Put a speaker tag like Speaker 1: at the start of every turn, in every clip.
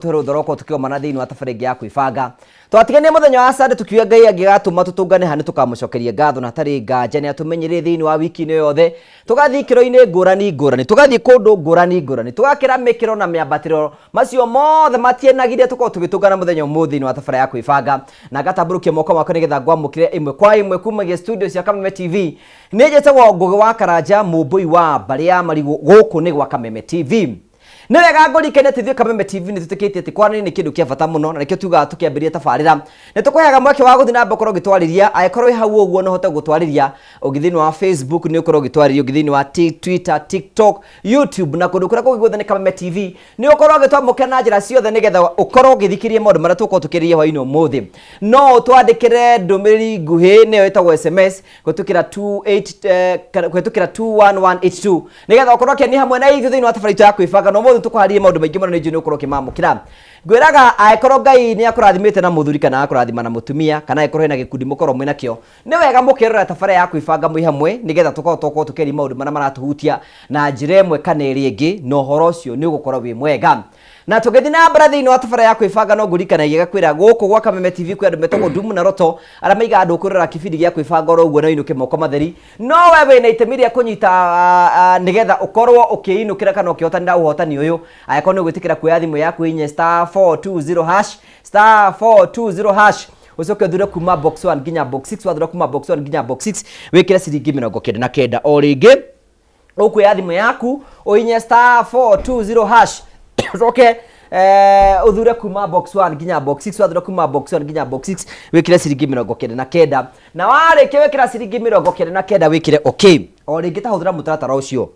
Speaker 1: Tũhe rũtha rwa gũkorwo tũkĩgomana thĩinĩ wa tabarĩra ĩngĩ ya kwĩbanga. Twatiganie mũthenya wa Sunday tũkiuga Ngai angĩgatũma tũtũngane ha nĩtũkamũcokeria ngatho na hatarĩ nganja nĩ atũmenyereire thĩinĩ wa wiki ĩno yothe. Tũgathiĩ ikĩro-inĩ ngũrani ngũrani, tũgathiĩ kũndũ ngũrani ngũrani, tũgakĩra mĩkĩro na mĩambatĩro, macio mothe matienagire tũkorwo tũgĩtũngana mũthenya ũmũthĩ thĩinĩ wa tabarĩra ya kwĩbanga. Na ngatambũrũkia moko makwa nĩgetha ngwamũkĩre ĩmwe kwa ĩmwe kumagia studio cia Kameme TV. Niĩ njĩtagwo Ngũgĩ wa Karanja, mũmbũi wa mbarĩ ya marigũ, gũkũ nĩ gwa Kameme TV. Nĩ wega ngũrikanie atĩ ithuĩ Kameme TV nĩ tũtĩkĩtie atĩ kwaranĩria nĩ kĩndũ kĩa bata mũno na nĩkĩo tugaga tũkĩambĩrĩria tabarĩra nĩ tũkũheaga mweke wa gũthiĩ na mbere gũkorwo ũgĩtwarĩria angĩkorwo wĩ hau ũguo no ũhote gũtwarĩria ũngĩ thĩinĩ wa Facebook nĩ ũkorwo ũgĩtwarĩria ũngĩ thĩinĩ wa Twitter, TikTok, YouTube na kũndũ kũrĩa kũngĩ guothe nĩ Kameme TV nĩ ũkorwo ũgĩtwamũkĩra na njĩra ciothe nĩgetha ũkorwo ũgĩthikĩrĩria maũndũ marĩa tũgũkorwo tũkĩarĩria hwaĩ-inĩ ũmũthĩ. No ũtwandĩkĩre ndũmĩrĩri nguhĩ nĩyo ĩtagwo SMS kũhĩtũkĩra 28 kana kũhĩtũkĩra 21182 nĩgetha ũkorwo ũkĩania hamwe na ithuĩ thĩinĩ wa tabarĩra itũ ya kwĩbanga na ũmũthĩ tũkwarĩrie maũndũ maingĩ mũno nĩ njũĩ nĩ ũkorwo ũkĩmamũkĩra. Ngwĩraga angĩkorwo Ngai nĩ akũrathimĩte na mũthuri kana agakũrathima na mũtumia kana angĩkorwo hena gĩkundi mũkorwo mwĩ nakĩo nĩ wega mũkerora tabarĩra ya kwĩbanga mwĩ hamwe nĩgetha tũkorwo tũkorwo tũkĩaria maũndũ marĩa maratũhutia na njĩra ĩmwe kana ĩrĩa ĩngĩ na ũhoro ũcio nĩ ũgũkorwo wĩ mwega. Na tũgĩthiĩ na mbere thĩinĩ wa tabarĩra ya kwĩbanga no ngũririkanagia ngakwĩra gũkũ gwa Kameme TV kwĩ andũ metagwo Ndumu na Roto arĩa maigaga andũ kwĩrora kĩbindi gĩa kwĩbanga oro ũguo na ũinũke moko matheri. No we wĩna itemi rĩa kũnyita nĩgetha ũkorwo ũkĩinũkĩra kana ũkĩhotanĩra ũhotani ũyũ angĩkorwo nĩ ũgwĩtĩkĩra kuoya thimũ yaku inye star 420 hash star 420 hash ũcoke ũthure kuma box 1 nginya box 6 wathura kuma box 1 nginya box 6 wĩkĩre ciringi 99 o rĩngĩ ũkuoya thimũ yaku ũinye star 420 hash ũcoke ũthure kuma box 1 nginya box 6 wathura kuma box 1 nginya box 6 wĩkĩre ciringi 99 na warĩkia wĩkĩra ciringi 99 wĩkĩre okay o rĩngĩ ta hũthĩra mũtaratara ũcio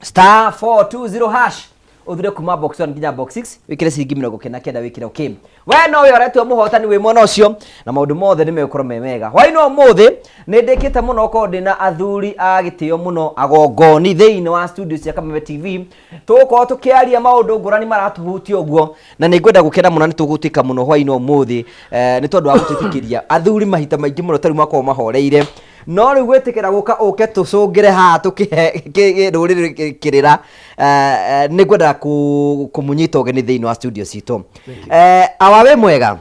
Speaker 1: star 420 hash ũthure kuma box 1 nginya box 6 wĩkĩre ciringi 99 wĩkĩre okay we no we ũretua mũhotani wĩ mwena ũcio na maũndũ mothe nĩ megũkorwo me mega hwainĩ ũmũthĩ nĩ ndĩkĩte mũno ũkorwo ndĩ na athuri a gĩtĩo mũno agongoni thĩinĩ wa studio cia Kameme TV tũgũkorwo tũkĩaria maũndũ ngũrani maratũhutia ũguo na nĩ ngwenda gũkena mũno nĩ tũgũtuĩka mũno hwainĩ ũmũthĩ nĩ tondũ wa gũtwĩtĩkĩria athuri mahita maingĩ mũno tarĩu makoragwo mahoreire no rĩu gwĩtĩkĩra gũka ũke tũcũngĩre haha tũkĩhe rũrĩrĩ kĩrĩra nĩ ngwenda kũmũnyita ũgeni thĩinĩ wa studio citũ. Awa wĩ mwega?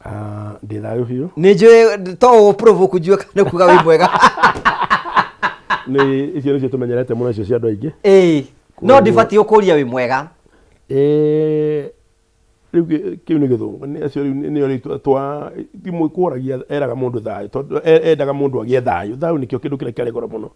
Speaker 2: Ah, ndĩ thayũ biũ.
Speaker 1: Nĩ njũĩ to ũprovoke njue kana kuga wĩ mwega.
Speaker 2: Nĩ icio nĩcio tũmenyerete mũno icio cia andũ aingĩ.
Speaker 1: Ĩĩ no ndibatiĩ gũkũria wĩ mwega.
Speaker 2: Ĩĩ rĩu kĩu nĩ gĩthũngũ nĩ acio rĩu nĩo rĩu twa ti kũragia eraga mũndũ thayũ tondũ endaga mũndũ agĩe thayũ. Thayũ nĩkĩo kĩndũ kĩrĩa kĩarĩ goro mũno.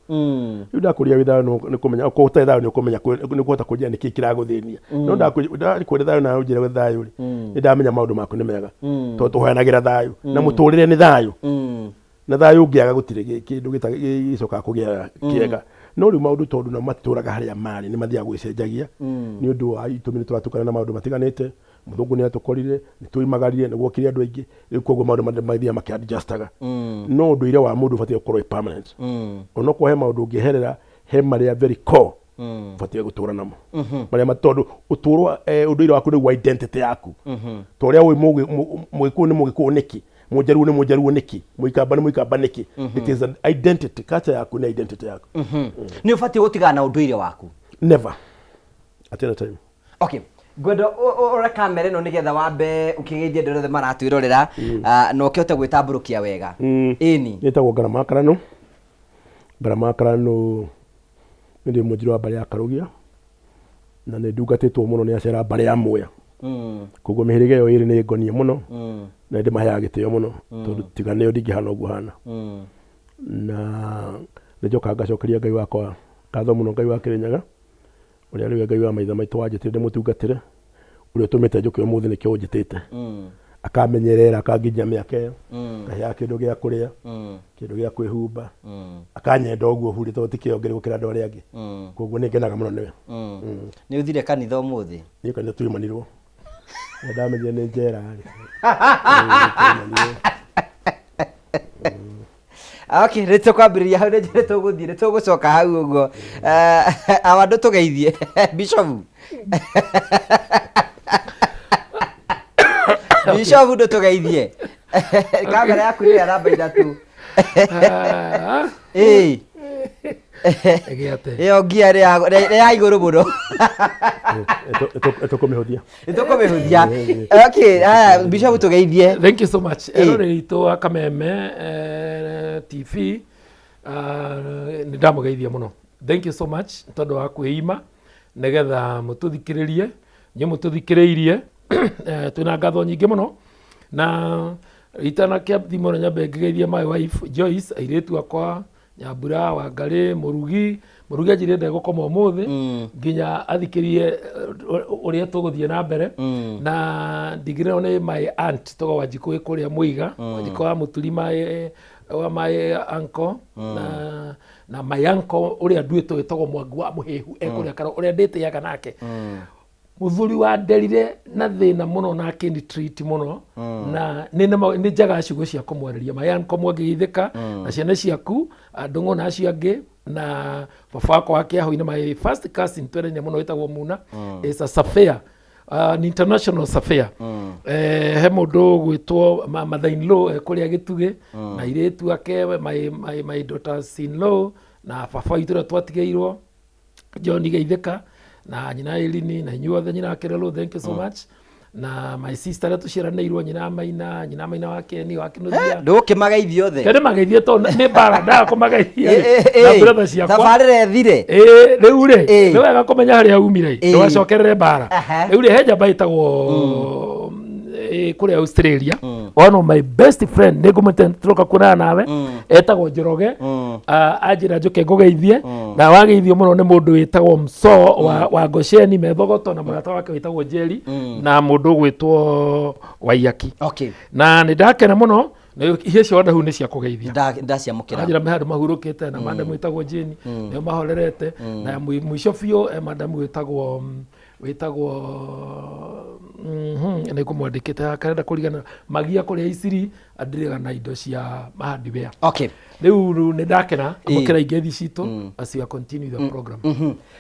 Speaker 2: Rĩu ndakũria wĩ thayũ nĩ kũmenya okorwo ũtarĩ thayũ nĩ ũkũmenya nĩ ũkũhota kũnjĩra nĩkĩĩ kĩragũthĩnia. No ndakwĩra thayũ nawe ũnjĩre wĩ thayũ rĩ, nĩ ndamenya maũndũ maku nĩ mega tondũ tũhoyanagĩra thayũ na mũtũrĩre nĩ thayũ. Na thayũ ũngĩaga gũtirĩ kĩndũ gĩcokaga kũgĩa kĩega. No rĩu maũndũ tondũ namo matitũraga harĩa marĩ nĩ mathiaga gũgĩcenjagia nĩ ũndũ wa itũmi nĩ tũratukana na maũndũ matiganĩte. Mũthũngũ nĩ atũkorire, nĩ twoimagarire, nĩ gwokire andũ aingĩ, rĩu koguo maũndũ mathiaga makĩ adjust aga. No ũndũire wa mũndũ ũbatiĩ gũkorwo wĩ permanent. Onokorwo he maũndũ ũngĩeherera, he marĩa very core ũbatiĩ gũtũra namo. Marĩa tondũ ũtũro ũndũire waku nĩguo identity yaku. Ta ũrĩa ũĩ Mũgĩkũyũ nĩ Mũgĩkũyũ nĩkĩ? Mũjaruo nĩ Mũjaruo nĩkĩ? Mũikamba nĩ Mũikamba nĩkĩ? It is an identity, culture yaku nĩ identity yaku.
Speaker 1: Nĩ ũbatiĩ gũtigana na ũndũire waku?
Speaker 2: Never. At any time.
Speaker 1: Okay. Ngwenda ũrore kamera ĩno nĩgetha wambe ũkĩgeithie andũ arĩa othe maratwĩrorera na ũkĩhote gwĩtambũrũkia wega. Ĩni.
Speaker 2: Nĩtagwo Ngarama wa Karanũ. Ngarama wa Karanũ nĩ ndĩ mũnjirũ wa mbarĩ ya Karũgia na nĩ ndungatĩtwo mũno nĩ acera mbarĩ ya Mwea. Koguo mĩhĩrĩga ĩyo ĩrĩ nĩ ngonie mũno na nĩ ndĩmaheaga gĩtĩo mũno tondũ tiga nĩo ndingĩhana ũguo hana. Na nĩ njokaga ngacokeria Ngai wakwa ngatho mũno Ngai wa Kĩrĩnyaga ũrĩa arĩ we Ngai wa maithe maitũ wanjĩtire ndĩmũtungatĩre, ũrĩa ũtũmĩte njũke ũmũthĩ nĩkĩo ũnjĩtĩte. Akamenyerera akanginyia mĩaka ĩyo, akaheaga kĩndũ gĩa kũrĩa, kĩndũ gĩa kwĩhumba, akanyenda ũguo hurĩ tondũ ti kĩo ngĩrĩ gũkĩra andũ arĩa angĩ. Koguo nĩ ngenaga mũno nĩwe.
Speaker 1: Nĩ ũthire kanitha ũmũthĩ?
Speaker 2: Niĩ kanitha tuimanirwo. Rĩrĩa ndamenyire nĩ njera rĩ. Tuimanirwo.
Speaker 1: Okay, nĩ tũkwambĩrĩria hau nĩ tũgũthiĩ nĩ tũgũcoka hau ũguo. Awa ndũtũgeithie Bishop. Bishop ndũtũgeithie. Kamera yaku nĩ ya namba 3. Ĩĩ.
Speaker 3: Ĩgĩate.
Speaker 1: Ĩyo ngia nĩ ya igũrũ mũno.
Speaker 2: Tũkũmĩhũthia.
Speaker 1: Nĩtũkũmĩhũthia. Okay, haya, bishop, tũgeithie.
Speaker 3: Thank you so much. Eroreri witũ wa Kameme TV, nĩ ndamũgeithia mũno. Thank you so much tondũ wa kwĩima nĩgetha mũtũthikĩrĩrie. Inyuĩ mũtũthikĩrĩirie, twĩna ngatho nyingĩ mũno, na itanakĩathi mũno nyambe ngĩgeithie my wife Joyce, airĩtu akwa Nyambura, Wangarĩ, Mũrugi. Mũrugi anjĩrire ndegũkoma ũmũthĩ nginya athikĩrie ũrĩa tũgũthiĩ na mbere. Na ndigĩrĩrwo nĩ my aunt tũga Wanjikũ wĩ kũrĩa Mũiga, Wanjikũ wa Mũturi, my wa my uncle, na my uncle ũrĩa nduĩtwo wĩtagwo Mwangi wa Mũhĩhu e kũrĩa Karo, ũrĩa ndĩtĩaga nake, mũthuri wa nderire na thĩna mũno na akĩni treat mũno, na nĩ njaga ciugo cia kũmwarĩria. My uncle Mwangi Gĩthĩka na ciana ciaku Ndũng'ũ na acio angĩ, na baba wakwa wa Kĩahũ-inĩ, my first cousin twendaine mũno wĩtagwo Muna, is a surveyor, an international surveyor. He mũndũ ũgwĩtwo mother in law kũrĩa Gĩtugĩ na airĩtu ake, my daughters in law, na baba witũ ũrĩa twatigĩirwo John Geithĩka na nyina Elini na inyuothe, nyina Kerelo, thank you so much. Na my sister arĩa tũciaranĩirwo, nyina Maina, nyina Maina wa Keni wa Kinuthia.
Speaker 1: Ndũkĩmageithie othe.
Speaker 3: Kene mageithie tondũ nĩ mbara ndaga kũmageithia na brother ciakwa.
Speaker 1: Tabarĩra ĩthire.
Speaker 3: Ĩĩ, rĩu rĩ, nĩ wega kũmenya harĩa umire, ndũgacokerere mbara. Rĩu rĩ, he njamba ĩtagwo kũrĩa Australia, one of my best friend, nĩ ngũmĩte tũroka kuonana nawe, etagwo Njoroge. Ah, anjĩra njũke ngũgeithie, na wageithio mũno nĩ mũndũ wĩtagwo Mso wa Gosheni Methogoto, na mũrata wake wĩtagwo Njeri, na mũndũ ũgwĩtwo Waiyaki. Na nĩ ndakena mũno na ihe cio ndahu nĩ cia kũgeithia.
Speaker 1: Ndaciamũkĩra.
Speaker 3: Anjĩra me handũ mahurũkĩte na madamu wĩtagwo Jane nĩo mahorerete, na mũico biũ e madamu wĩtagwo nĩ ngũmwandĩkĩte karenda kũrigana magia kũrĩa Isiri andĩrĩga na indo cia hardware. Rĩu nĩ ndakena, amũkĩra ingeithi citũ as you continue the program.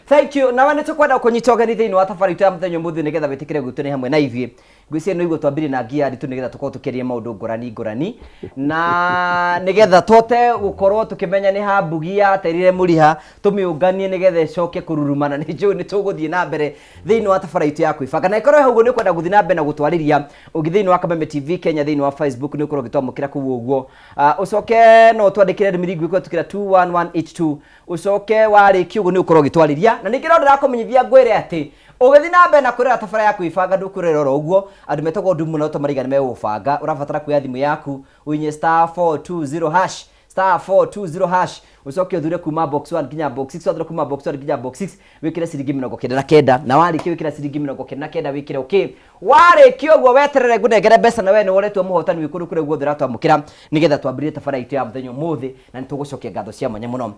Speaker 1: Thank you. Nawe nĩ tũkwenda kũnyita ũgeni thĩinĩ wa thabarĩ itũ ya mũthenya ũmũthĩ nĩgetha wĩtĩkĩre gwitũ nĩ hamwe na ithuĩ. Ngwĩciria nĩ ũiguo twambirie na ngia nditũ nĩgetha tũkorwo tũkĩaria maũndũ ngũrani ngũrani, na nĩgetha tũhote gũkorwo tũkĩmenya nĩ ha mbugi yaterire mũriha, tũmĩũnganie nĩgetha ĩcoke kũruruma, na nĩ njũĩ nĩ tũgũthiĩ na mbere thĩinĩ wa tabara itũ ya kwĩbanga. Na ĩkorwo hau ũguo nĩ ũkwenda gũthiĩ na mbere na gũtwarĩria ũngĩ thĩinĩ wa Kameme TV Kenya thĩinĩ wa Facebook, nĩ ũkorwo ũgĩtwamũkĩra kũu ũguo. Ũcoke no ũtwandĩkĩre ndũmĩrĩri nguhĩ kũhetũkĩra 21182, ũcoke warĩkia ũguo nĩ ũkorwo ũgĩtwarĩria. Na ningĩ no ndĩrakũmenyithia ngwĩre atĩ ũgĩthiĩ na mbere na kwĩrora tabara ya kwĩbanga, ndũkwĩrorera oro ũguo. Andũ metagwo Ndumu na Ũtũmariga nĩ megũgũbanga. Ũrabatara kuoya thimũ yaku ũinye star 420 hash, star 420 hash, ũcoke ũthure kuma box 1 nginya box 6. Wathura kuma box 1 nginya box 6, wĩkĩre ciringi 99, na warĩkia wĩkĩra ciringi 99, wĩkĩre okay. Warĩkia ũguo weterere ngũnengere mbeca, na we nĩ woretwo mũhotani wĩ kũndũ kũrĩa guothe ũratwamũkĩra, nĩgetha twambĩrĩrie tabara itũ ya mũthenya ũmũthĩ, na nĩ tũgũcokia ngatho cia mwanya mũno.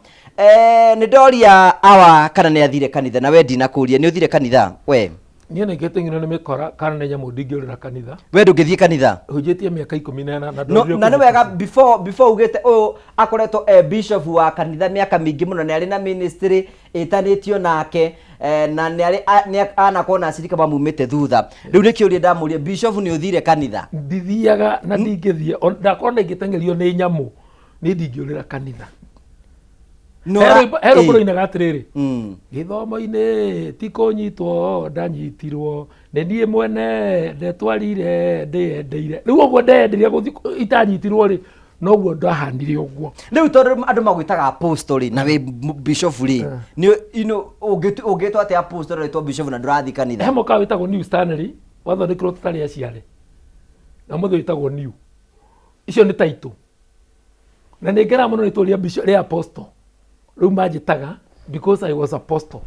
Speaker 1: Nĩ ndoria awa kana nĩ athire kanitha, na we ndinakũria nĩ ũthire kanitha we?
Speaker 3: Niĩ nĩ ngĩteng'erio nĩ mĩkora kana nĩ nyamũ, ndingĩũrĩra kanitha.
Speaker 1: We ndũngĩthiĩ kanitha?
Speaker 3: Hunjĩtie mĩaka 14 na
Speaker 1: No,
Speaker 3: ndorire
Speaker 1: na nĩ
Speaker 3: kũhunjia.
Speaker 1: wega before ugĩte ũyũ akoretwo e bishop wa kanitha mĩaka mĩingĩ mũno, nĩ arĩ na ministry ĩtanĩtio nake, na nĩ arĩ nĩ anakorwo na acirika mamumĩte thutha. Rĩu nĩ kĩũria ndamũria, bishop, nĩ ũthire kanitha?
Speaker 3: Ndithiaga na ndingĩthiĩ. Ndakorwo ndingĩteng'erio nĩ nyamũ, niĩ ndingĩũrĩra kanitha.
Speaker 1: No,
Speaker 3: He rwĩmbo rũinaga atĩrĩrĩ, gĩthomo-inĩ ti kũnyitwo ndanyitirwo, nĩ niĩ mwene ndetwarire ndĩyendeire. Rĩu ũguo ndeyendeire gũthiĩ itanyitirwo rĩ, noguo ndahanire ũguo.
Speaker 1: Rĩu tondũ andũ magwĩtaga apostle rĩ, na wĩ bishop rĩ, nĩ ino ũngĩtwo atĩa apostle na wĩtwo bishop na ndũrathiĩ kanitha?
Speaker 3: He mũkawa wĩtagwo New Stanley wathondekirwo tũtarĩ aciare, na ũmũthĩ wĩtagwo New. Icio nĩ taitũ, na nĩ ngenaga mũno rĩtwa rĩa bishop, rĩa apostle rĩu manjĩtaga because I was apostle.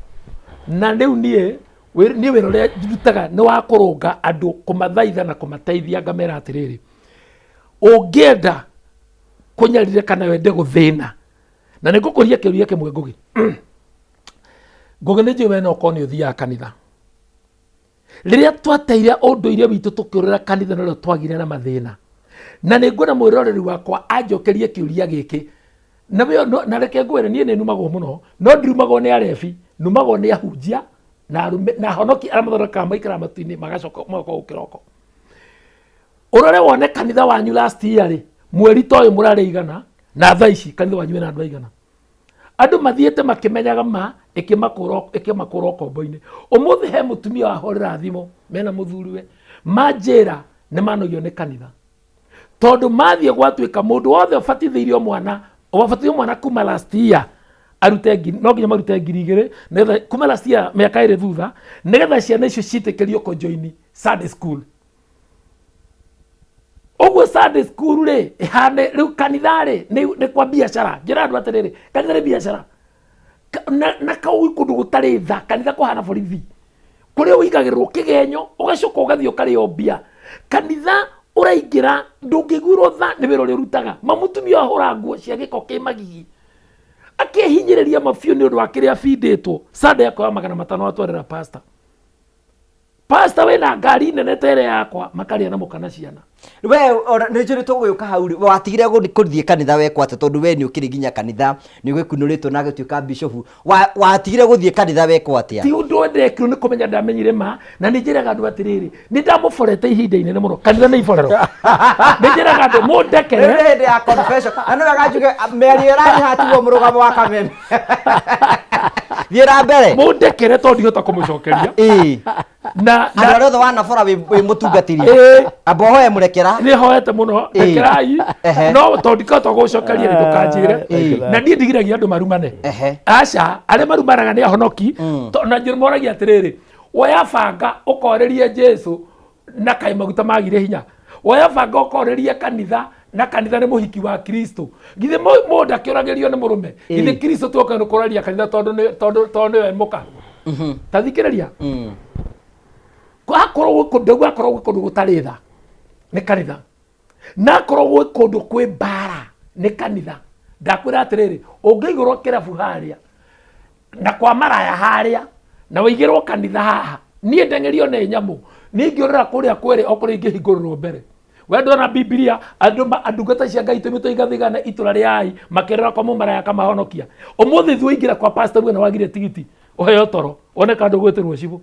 Speaker 3: Na rĩu niĩ wĩra ũrĩa ndutaga nĩ wa kũrũnga andũ, kũmathaitha na kũmateithia. Ngamera atĩrĩrĩ, ũngĩenda kũnyarire kana wende gũthĩna, na nĩ ngũkũria kĩũria kĩmwe. Ngũgĩ, Ngũgĩ, nĩ njũĩ we no ũkorwo nĩ ũthiaga kanitha. Rĩrĩa twateire ũndũire witũ tũkĩũrĩra kanitha, norĩo twagire na mathĩna. Na nĩ nguona mwĩroreri wakwa anjokerie kĩũria gĩkĩ na na reke ngwĩre, niĩ nĩ numagwo mũno, no ndirumagwo nĩ arebi, numagwo nĩ ahunjia na arũme na ahonoki arĩa mathondekaga maikaraga matu-inĩ magacoka magoka gũkũ kĩroko. Ũrore wone kanitha wanyu last year rĩ, mweri ta ũyũ mũrarĩ igana, na thaa ici kanitha wanyu wĩna andũ aigana? Andũ mathiĩte makĩmenyaga ma ĩkĩmakũra ũkombo-inĩ. Ũmũthĩ he mũtumia wahũrĩra thimũ mena mũthuriwe, manjĩra nĩ manogio nĩ kanitha. Tondũ mathiĩ gwatuĩka mũndũ wothe ũbatithĩirio mwana, wabatithio mwana kuma last year, arute ngiri, no nginya marute 2000, nĩgetha kuma last year mĩaka ĩrĩ thutha, nĩgetha ciana icio ciĩtĩkĩrio kũjoini Sunday school. Ũguo Sunday school rĩ, ĩhane rĩu kanitha rĩ, nĩ kwa biacara. Njĩra andũ atĩrĩrĩ, kanitha nĩ biacara. Na kau kũndũ gũtarĩ tha, kanitha kũhana borithi. Kũrĩa ũigagĩrĩrwo kĩgenyo, ũgacoka ũgathiĩ ũkarĩo mbia. Kanitha ũraingĩra, ndũngĩiguĩrwo tha nĩ wĩra ũrĩa ũrutaga. Ma mũtumia ahũra nguo cia gĩko kĩ magigi. Akehinyĩrĩria mabiũ nĩ ũndũ wa kĩrĩa abindĩtwo. Sunday akoya 500 atwarĩra pastor. Pastor wĩna ngari nene ta ĩrĩa yakwa, makarĩa na mũka na ciana.
Speaker 1: We ona nĩ njũĩ tũgũgĩũka hau rĩ, watigire gũthiĩ kanitha wekwo atĩa? Tondũ we nĩ ũkĩrĩ nginya kanitha, nĩ ũgĩkunũrĩtwo na agĩtuĩka bishofu. Watigire gũthiĩ kanitha wekwo atĩa?
Speaker 3: Ti ũndũ ndekirwo nĩ kũmenya ndamenyire ma, na nĩ njĩraga andũ atĩrĩrĩ, nĩ ndamũborete ihinda inene mũno. Kanitha nĩ iborero. Nĩ njĩraga andũ mũndekere.
Speaker 1: Rĩu nĩ hĩndĩ ya confession. Na nĩ wega njuge, mĩario ĩrathiĩ haha tiguo mũrũgamo wa Kameme. Thiĩ na mbere.
Speaker 3: Mũndekere tondũ ndihota kũmũcokeria.
Speaker 1: Na andũ arĩa othe wanabora wĩ mũtungatĩri. Amba ũhoe mũrekera.
Speaker 3: Nĩ hoete mũno, rekerai. No tondũ ndikahota gũcokeria nĩ ndũkanjĩre. Na niĩ ndigiragia andũ marumane. Aca, arĩa marumanaga nĩ ahonoki. Na njĩra moragia atĩrĩrĩ, woya banga ũkorĩrie Jesu na kaĩ maguta magire hinya. Woya banga ũkorĩrie kanitha na kanitha nĩ mũhiki wa Kristo. Githĩ mũndũ akĩũragĩrio nĩ mũrũme? Githĩ Kristo tiwe ũkaga kũraria kanitha tondũ nĩwe mũka? Ta thikĩrĩria. Akorwo gwĩ kũndũ, ndauga akorwo gwĩ kũndũ gũtarĩ tha nĩ kanitha, na akorwo gwĩ kũndũ kwĩ mbara nĩ kanitha. Ndakwĩra atĩrĩrĩ, ũngĩigũrwo kĩrabu harĩa na kwa maraya harĩa na wĩigĩrwo kanitha haha, niĩ ndeng'erio nĩ nyamũ, niĩ ingĩũrĩra kũrĩa kwĩrĩ o kũrĩa ingĩhingũrĩrwo mbere. We ndona Bibilia, andũ ndungata cia Ngai tũmĩtwo igathigana itũra rĩa Ai, makĩrĩra kwa mũmaraya akamahonokia. Ũmũthĩ thiĩ ũingĩre kwa pastor uge nĩ wagire tigiti, ũheo toro, wone kana ndũgwĩtĩrwo cibũ.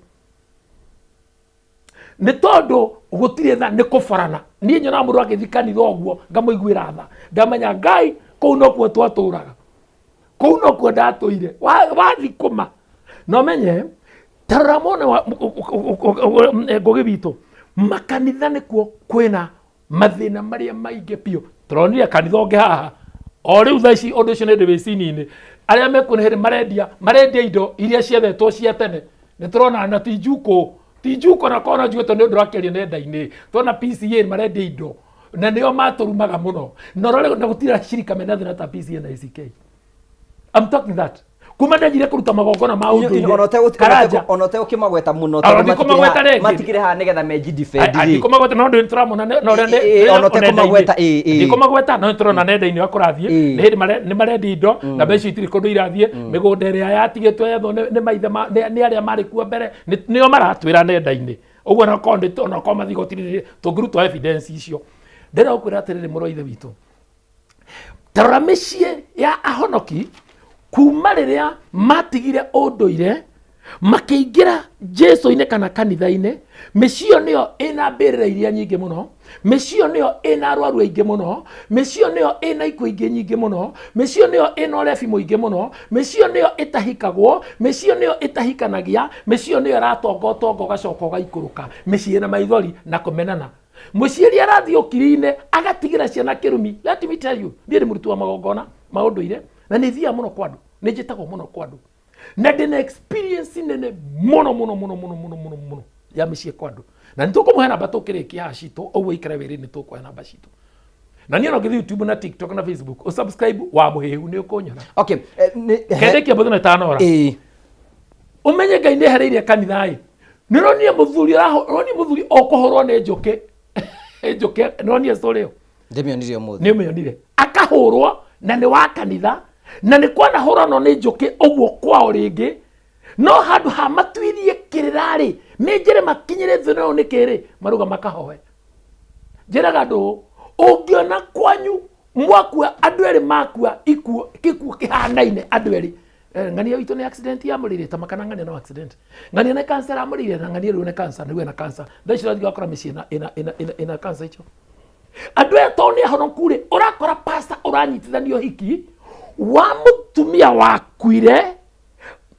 Speaker 3: Nĩ tondũ gũtirĩ tha, nĩ kũborana. Niĩ nyonaga mũndũ agĩthiĩ kanitha ũguo, ngamũiguĩra tha. Ngamenya Ngai, kũu nokuo twatũraga. Kũu nokuo ndatũire. Wathiĩ kũma. Na ũmenye, ta rora mwena wa Ngũgĩ witũ, makanitha nĩkuo kwĩna mathĩna marĩa maingĩ biũ. Tũronire kanitha ũngĩ haha, o rĩu thaa ici ũndũ ũcio nĩ ndĩ wĩ cini-inĩ. Arĩa mekuo nĩ hĩndĩ marendia indo iria ciethetwo cia tene. Nĩ tũrona na ti njukũ, ti njukũ na korwo no njuge tondũ nĩ ũndũ ũrakĩario nenda-inĩ. Tũrona PCEA marendia indo na nĩo matũrumaga mũno. Na ũrore na gũtirĩ acirika mena thĩna ta PCEA na ACK. I'm talking that. Kuma ndanjire kũruta magongona ma ũndũire, Karanja.
Speaker 1: Ona ũtegũkĩmagweta mũno,
Speaker 3: Ona
Speaker 1: tondũ
Speaker 3: ndikũmagweta rĩngĩ.
Speaker 1: matikĩrĩ haha nĩgetha menji defend rĩ.
Speaker 3: Ndikũmagweta, no ndĩ tũramona na ũrĩa
Speaker 1: Ona ũtekũmagweta, ĩ.
Speaker 3: Ndikũmagweta, no nĩtũrona nenda-inĩ ũrĩa kũrathiĩ. Nĩ hĩndĩ nĩ marendia indo, na mbeca itirĩ kũndũ irathiĩ. Mĩgũnda ĩrĩa yatigĩtwo yethwo nĩ maithe nĩ arĩa marĩ kuo mbere, nĩo maratwĩra nenda-inĩ. Ũguo ona korwo mathiĩ igoti-inĩ, tũngĩrutwo evidence icio. Ndĩrenda gũkwĩra atĩrĩrĩ, mũrũ wa ithe witũ, ta rora mĩciĩ ya ahonoki kuma rĩrĩa matigire ũndũire makĩingĩra Jesu-inĩ kana kanitha-inĩ, mĩciĩ ĩyo nĩyo ĩna mbĩrĩra iria nyingĩ mũno, mĩciĩ ĩyo nĩyo ĩna arwaru aingĩ mũno, mĩciĩ ĩyo nĩyo ĩna ikuũ ingĩ nyingĩ mũno, mĩciĩ ĩyo nĩyo ĩna ũrebi mũingĩ mũno, mĩciĩ ĩyo nĩyo ĩtahikagwo, mĩciĩ ĩyo nĩyo ĩtahikanagia, mĩciĩ ĩyo nĩyo ĩratonga ũtonga ũgacoka ũgaikũrũka, mĩciĩ ĩna maithori na kũmenana. Mũciari arathiĩ ũkiri-inĩ agatigĩra ciana kĩrumi. Let me tell you, niĩ ndĩ mũruti wa magongona ma ũndũire na nĩ thiaga mũno kwa andũ, nĩ njĩtagwo mũno kwa andũ na ndĩna experience nene mũno mũno mũno mũno mũno mũno mũno ya mĩciĩ kwa andũ, na nĩ tũkũmũhe namba tũkĩrĩkia haha citũ, ũguo ikara wĩrĩ nĩ tũkũhe namba citũ. Na niĩ no ngĩthiĩ YouTube na TikTok na Facebook, ũsubscribe wa mũhĩhu nĩ ũkũnyona.
Speaker 1: Okay,
Speaker 3: Kendĩkia mũthenya ĩtanora. Ũmenye Ngai nĩ ehereirie kanitha ĩ. Nĩ ũronire mũthuri ũronire mũthuri ũkũhũrwo nĩ njũkĩ. Njũkĩ, nĩ ũronire story ĩyo?
Speaker 1: Ndĩmĩonire ũmũthĩ.
Speaker 3: Nĩ ũmĩonire. Akahũrwo na nĩ wa kanitha, na nĩ kwanahũranwo nĩ njũkĩ ũguo kwao rĩngĩ. No handũ ha matuirie kĩrĩra rĩ, menjere makinyĩre thĩna ũyũ nĩkĩ rĩ, marauga makahoe. Njĩraga andũ ũũ, ũngĩona kwanyu mwakua andũ erĩ makua ikuũ, gĩkuũ kĩhanaine andũ erĩ. Ng'ania witũ nĩ accident ya mũrĩre, ta makana ng'ania no accident. Ng'ania nĩ cancer ya mũrĩre, na ng'ania rĩu nĩ cancer, nĩguo ĩna cancer. Thaa ici ũrathiĩ ũgakora mĩciĩ ĩna cancer icio. Andũ aya tondũ nĩ ahonoku rĩ, ũrakora pastor ũranyitithanio hiki, Wa mũtumia wakuire,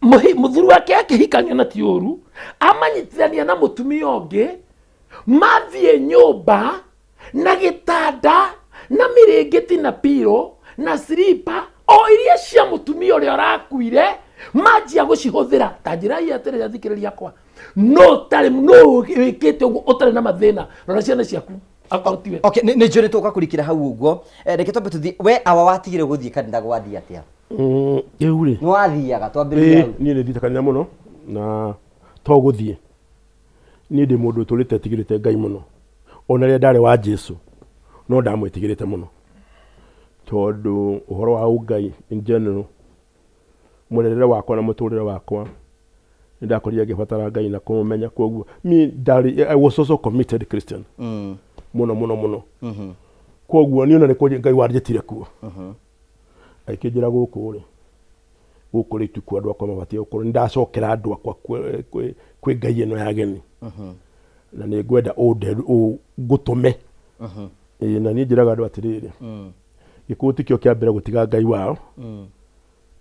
Speaker 3: mũthuri wake akĩhikania na ti ũru, amanyitithania na mũtumia ũngĩ, mathiĩ nyũmba na gĩtanda na mĩrĩngĩti na piro na silipa o iria cia mũtumia ũrĩa ũrakuire, manjia gũcihũthĩra. Ta njĩra ii atĩrĩrĩ, athikĩrĩria akwa, no ũtarĩ no wĩkĩte ũguo ũtarĩ na mathĩna, rora ciana ciaku akorwo tiwe.
Speaker 1: Okay, nĩ njũĩ nĩ tũgũka kũrikĩra hau ũguo. Reke twambe tũthiĩ, we awa watigire gũthiĩ kanitha gwathiĩ atĩa?
Speaker 2: Rĩu rĩ,
Speaker 1: Nĩ wathiaga? Twambĩrĩrie hau.
Speaker 2: Niĩ nĩ thiĩte kanitha mũno, na to gũthiĩ, niĩ ndĩ mũndũ ũtũrĩte etigĩrĩte Ngai mũno. Ona rĩrĩa ndarĩ wa Jesu no ndamwĩtigĩrĩte mũno, tondũ ũhoro wa ũngai in general, mũrerere wakwa na mũtũrĩre wakwa, nĩ ndakorire ngĩbatara Ngai na kũmũmenya. Koguo niĩ ndarĩ, I was also committed Christian mũno mũno mũno. Koguo niĩ ona nĩ kũrĩ Ngai wanjĩtire kuo, agĩkĩnjĩra gũkũ rĩ, gũkũ rĩ tikuo andũ akwa mabatiĩ gũkorwo, nĩ ndacokera andũ akwa kwĩ Ngai ĩno ya ageni, na nĩ ngwenda ngũtũme. Ĩĩ, na niĩ njĩraga andũ atĩrĩrĩ, Gĩkũyũ tikĩo kĩa mbere gũtiga Ngai wao,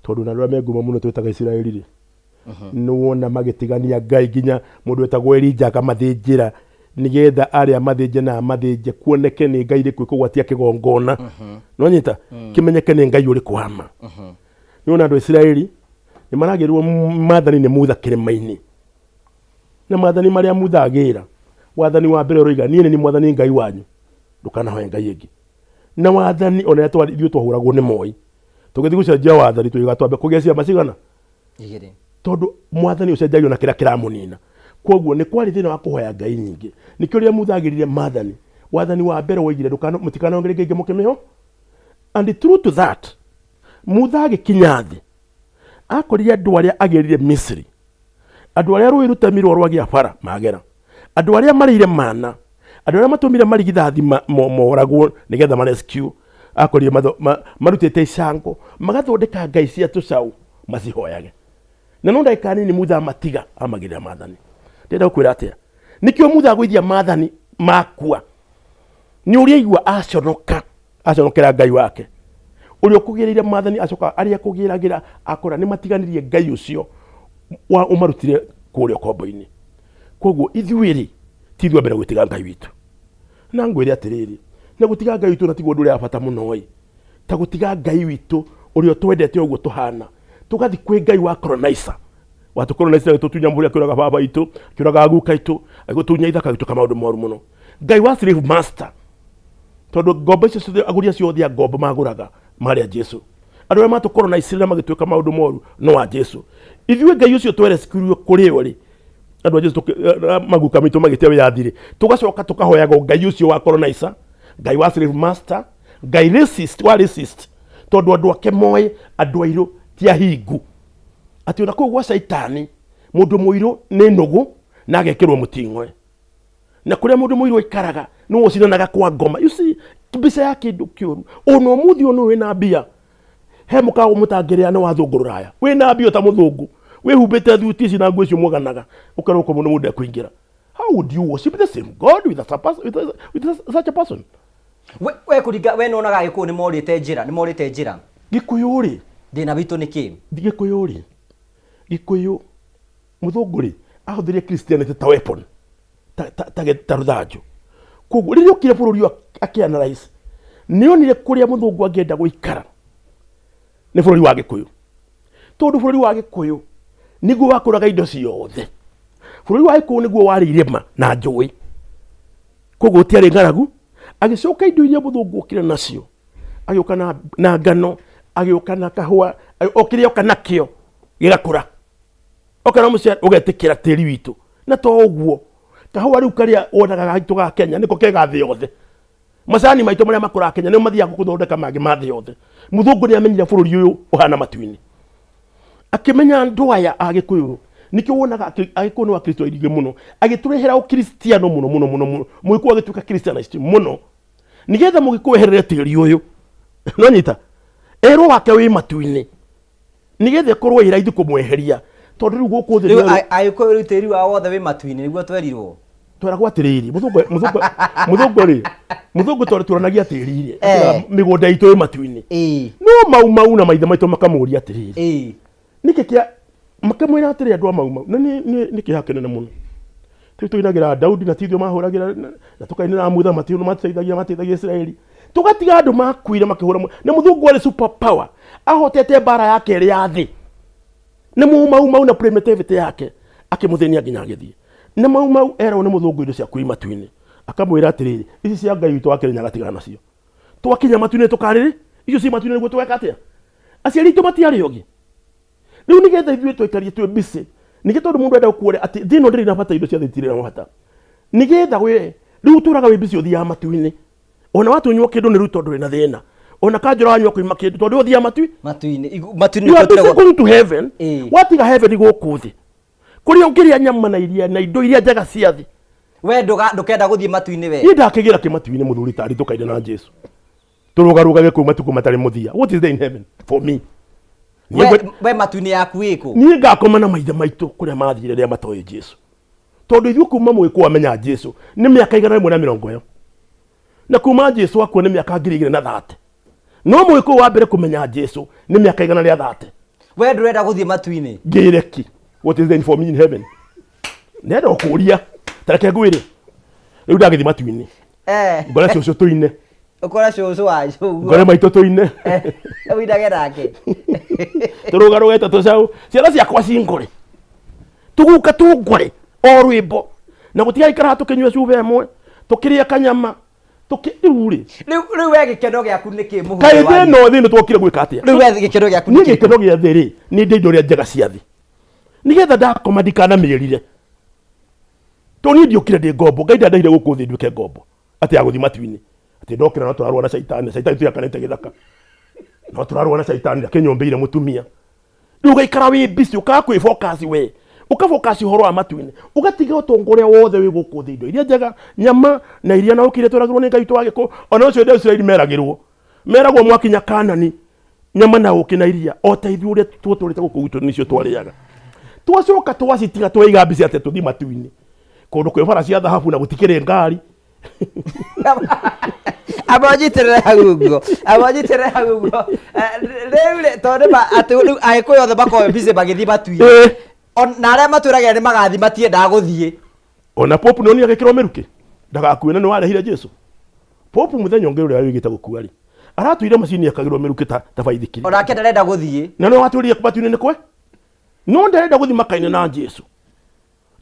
Speaker 2: tondũ na andũ arĩa me ngumo mũno twĩtaga Isiraeli rĩ, nĩ wona magĩtigania Ngai, nginya mũndũ wetagwo Elija akamathĩnjĩra nĩgetha arĩa mathĩnje na amathĩnje kuoneke nĩ Ngai rĩkũ ĩkũgwatia kĩgongona, no nyita kĩmenyeke nĩ Ngai ũrĩkũ wa ma. Nĩ wona andũ a Isiraeli nĩ maragĩrwo maathani nĩ Mutha kĩrĩma-inĩ, na maathani marĩa Mutha agĩra, wathani wa mbere ũroiga, "Niĩ nĩ niĩ mwathani Ngai wanyu, ndũkanahoe ngai ĩngĩ." Na wathani ona rĩrĩa ithuĩ twahũragwo nĩ Moi tũgĩthiĩ gũcenjia wathani, tũiga twambe kũgĩa ciama cigana?
Speaker 1: Igĩrĩ.
Speaker 2: Tondũ mwathani ũcenjagio na kĩrĩa kĩramũnina. Koguo nĩ kwarĩ thĩna wa kũhoya ngai nyingĩ. Nĩkĩo rĩrĩa Mutha agĩrire maathani, wathani wa mbere woigire, "Mũtikanongerie ngai ingĩ mũkĩmĩho." And true to that, Mutha agĩkinya thĩ akorire andũ arĩa agĩrire Misiri, andũ arĩa rũĩ rũtemirwo rwagĩa bara magera, andũ arĩa marĩire mana, andũ arĩa matũmire marigithathi moragwo nĩgetha marescue, akorire marutĩte icango magathondeka ngai cia tũcaũ macihoyage. Na no ndagĩka nini Mutha amatiga amagĩrĩra maathani. Ndĩrenda gũkwĩra atĩa? Nĩkĩo Mutha agũithia maathani makua nĩ ũrĩa aigua aconoka, aconokera Ngai wake ũrĩa ũkũgĩrĩire maathani. Acoka arĩa kũgĩragĩra akora nĩ matiganirie Ngai ũcio wa ũmarutire kũrĩa ũkombo-inĩ. Koguo ithuĩ rĩ, ti ithuĩ a mbere gwĩtiga Ngai witũ. Na ngwĩre atĩrĩrĩ, na gũtiga Ngai witũ na tiguo ũndũ ũrĩa wa bata mũno ĩ, ta gũtiga Ngai witũ ũrĩa ũtwendete ũguo tũhana, tũgathiĩ kwĩ Ngai wa colonizer, watũcolonizer, agĩtũtunya mũhũri, akĩũraga baba itũ, akĩũraga guka itũ, agĩtũtunya ithaka, agĩtũka maũndũ moru mũno. Ngai wa slave master, tondũ ngombo icio ciothe, agũri acio othe a ngombo magũraga marĩ a Jesu. Andũ arĩa matũcolonize na magĩtuĩka maũndũ moru no a Jesu. Ithuĩ Ngai ũcio twerescurio kũrĩ o rĩ, andũ a Jesu, maguka maitũ magĩte wĩyathi rĩ, tũgacoka tũkahoyaga Ngai ũcio wa colonizer, Ngai wa slave master, Ngai racist, wa racist, tondũ andũ ake moĩ andũ airũ ti ahingu, atĩ ona kũu gwa Caitani mũndũ mũirũ nĩ nũgũ na agekĩrwo mũting'oe, na kũrĩa mũndũ mũirũ aikaraga nĩwe ũcinanaga kwa ngoma. You see, mbica ya kĩndũ kĩũru. Ona ũmũthĩ ũyũ nĩ wĩna mbia, he mũkawa mũtangĩrĩa nĩ wa thũngũ rũraya, wĩna mbia ta mũthũngũ, wĩhumbĩte thuti ici na nguo icio mwaganaga, ũkerwo kwa mũndũ mũndũ ekũingĩra. How would you worship the same God with a, person, with such a person?
Speaker 1: We kũringa we nĩwonaga Agĩkũyũ nĩ morĩte njĩra, nĩ morĩte njĩra?
Speaker 2: Gĩkũyũ rĩ,
Speaker 1: Thĩna witũ nĩ kĩ?
Speaker 2: Gĩkũyũ rĩ, Gĩkũyũ, mũthũngũ rĩ, ahũthĩrire Christianity ta weapon, ta rũthanju. Koguo rĩrĩa okire bũrũri ũyũ akĩanalyze, nĩ onire kũrĩa mũthũngũ angĩenda gũikara nĩ bũrũri wa Gĩkũyũ, tondũ bũrũri wa Gĩkũyũ nĩguo wakũraga indo ciothe. Bũrũri wa Gĩkũyũ nĩguo warĩ irĩma na njũĩ, koguo gũtiarĩ ng'aragu. Agĩcoka indo iria mũthũngũ okire nacio, agĩũka na ngano, agĩũka na kahũa, o kĩrĩa oka nakĩo gĩgakũra, oka na mũcere ũgetĩkĩra tĩri witũ. Na to ũguo, kahũa rĩu karĩa wonaga gaitũ ga Kenya nĩko kega thĩ yothe. Macani maitũ marĩa makũraga Kenya nĩmo mathiaga gũthondeka mangĩ ma thĩ yothe. Mũthũngũ nĩ amenyire bũrũri ũyũ ũhana matu-inĩ, akĩmenya andũ aya a Gĩkũyũ nĩkĩo wonaga Agĩkũyũ nĩ Akristo aingĩ mũno, agĩtũrehera ũkristiano mũno mũno mũno mũno. Mũgĩkũyũ agĩtuĩka Christianized mũno nĩgetha Mũgĩkũyũ eherere tĩri ũyũ, no nyita erwo wake wĩ matu-inĩ, nĩgetha ĩkorwo ĩ raithi kũmweheria, tondũ rĩu gũkũ thĩ
Speaker 1: Rĩu Agĩkũyũ rĩu tĩri wao wothe wĩ matu-inĩ, nĩguo twerirwo.
Speaker 2: Tweragwo atĩrĩrĩ, mũthũngũ mũthũngũ mũthũngũ rĩ, mũthũngũ tondũ tũranagia tĩri rĩ, mĩgũnda itũ ĩ matu-inĩ. No Mau Mau na maithe maitũ makamũria atĩrĩrĩ, nĩkĩ kĩa makamwĩra atĩrĩ andũ a Mau Mau, na nĩ kĩeha kĩnene mũno. Rĩu tũinagĩra Daudi na ti ithuĩ mahũragĩra na tũkainĩra Mutha mateithagia mateithagia Isiraeli. Tũgatiga andũ makuire makĩhũra na mũthũngũ arĩ super power ahotete mbara ya kerĩ ya thĩ. Na Mau Mau Mau na primitivity yake akĩmũthĩnia nginya agĩthiĩ. Na Mau Mau eragwo nĩ mũthũngũ indo ciaku i matu-inĩ. Akamwĩra atĩrĩrĩ, ici cia Ngai witũ wa Kĩrĩnyaga tigana nacio. Twakinya matu-inĩ tũkarĩrĩ, icio ci matu-inĩ nĩguo tũgeka atĩa? Aciari aitũ matiarĩ ogĩ. Rĩu nĩgetha ithuĩ twaikarie twĩ busy, ningĩ tondũ mũndũ enda gũkuoria atĩ thĩ ĩno ndĩrĩ na bata, indo cia thĩ itirĩ na bata. Nĩgetha we rĩu ũtũraga wĩ busy ũthiaga matu-inĩ. Ona watunywo kĩndũ nĩ rĩu tondũ wĩna thĩna. Ona kanjũra wanyua kũima kĩndũ tondũ ũthiaga matu
Speaker 1: matu-inĩ. Matu-inĩ
Speaker 2: You are busy going to heaven. Watiga heaven gũkũ thĩ. Kũrĩa ũngĩrĩa nyama na iria na indo iria njega cia thĩ.
Speaker 1: We ndũkenda gũthiĩ matu-inĩ we.
Speaker 2: Niĩ ndakĩgĩra kĩ matu-inĩ mũthuri tarĩ tũkaine na Jesu. Tũrũgarũgage kũu matukũ matarĩ mũthia. What is there in heaven for me?
Speaker 1: We matu-inĩ yaku ĩkũ?
Speaker 2: Niĩ ngakoma na maithe maitũ kũrĩa mathire rĩrĩa matoĩ Jesu. Tondũ ithuĩ kuma mũgĩkũyũ amenya Jesu nĩ mĩaka 120 ĩyo. Na kuma Jesu akua nĩ mĩaka 2030. No mũgĩkũyũ wa mbere kũmenya Jesu nĩ mĩaka 130.
Speaker 1: We ndũrenda gũthiĩ matu-inĩ?
Speaker 2: Ngĩre ki. What is there for me in heaven? Nenda ũkũria. Ta reke ngwĩre. Rĩu ndagĩthiĩ matu-inĩ. Ngore cũcũ tũine.
Speaker 1: Ũkore cũcũ wanyu ũguo.
Speaker 2: Ngore maitũ tũine.
Speaker 1: Ũinage nake.
Speaker 2: Tũrũgarũge ta tũcaũ. Ciana ciakwa cingore. Tũguka tũngore o rwĩmbo. Na gũtigaikara tũkĩnyua cuba ĩmwe. Tũkĩrĩa kanyama. Tũkĩ rĩu rĩ.
Speaker 1: Rĩu we gĩkeno gĩaku nĩ kĩ mũhuro
Speaker 2: Kaĩ thĩ ĩno thĩ ĩno twokire gwĩka atĩa?
Speaker 1: Rĩu we gĩkeno gĩaku
Speaker 2: nĩ kĩ? Gĩkeno gĩa thĩ rĩ, nĩ ndĩ indo iria njega cia thĩ. Nĩgetha ndakoma ndikanamĩrire. Tondũ niĩ ndiũkire ndĩ ngombo. Ngai ndandehire gũkũ thĩ nduĩke ngombo. Atĩ ya gũthiĩ matu-inĩ. Atĩ ndokĩra no tũrarũa na caitani. Caitani tũyakanĩte gĩthaka. No tũrarũa na caitani akĩnyũmbĩire mũtumia. Rĩu ũgaikara wĩ busy ũkaga kwĩ focus we. Ũka focus ũhoro wa matu-inĩ. Ũgatiga ũtonga ũrĩa wothe wĩ gũkũ thĩ, indo iria njega, nyama na iria na ũkĩ iria tweragĩrwo nĩ Ngai witũ wa Gĩkũyũ. Ona ũcio andũ a Isiraeli meragĩrwo. Meragwo mwakinya Kanani, nyama na ũkĩ na iria, o ta ithuĩ ũrĩa twatũrĩte gũkũ gwitũ nĩcio twarĩaga. Twacoka twacitiga twaiga mbica atĩ tũthiĩ matu-inĩ. Kũndũ kwĩ bara cia thahabu na gũtikĩrĩ ngari.
Speaker 1: Amba ũnyitĩrĩre hau ũguo, amba ũnyitĩrĩre hau ũguo. Rĩu rĩ, tondũ nĩma atĩ rĩu Agĩkũyũ othe makoragwo busy magĩthiĩ matu-inĩ. Na arĩa matwĩragĩra nĩ magathiĩ matiendaga gũthiĩ.
Speaker 2: Ona Pope nĩ onire agĩkĩrwo mĩrukĩ ndagakue na nĩ warehire Jesu. Pope mũthenya ũngĩ ũrĩa wĩgĩte gũkua rĩ, aratũire macini ekagĩrwo mĩrukĩ ta baithikiri.
Speaker 1: Onake ndarenda gũthiĩ.
Speaker 2: Na nĩ watũrire matu-inĩ nĩ kwe. No ndarenda gũthiĩ makaine na Jesu.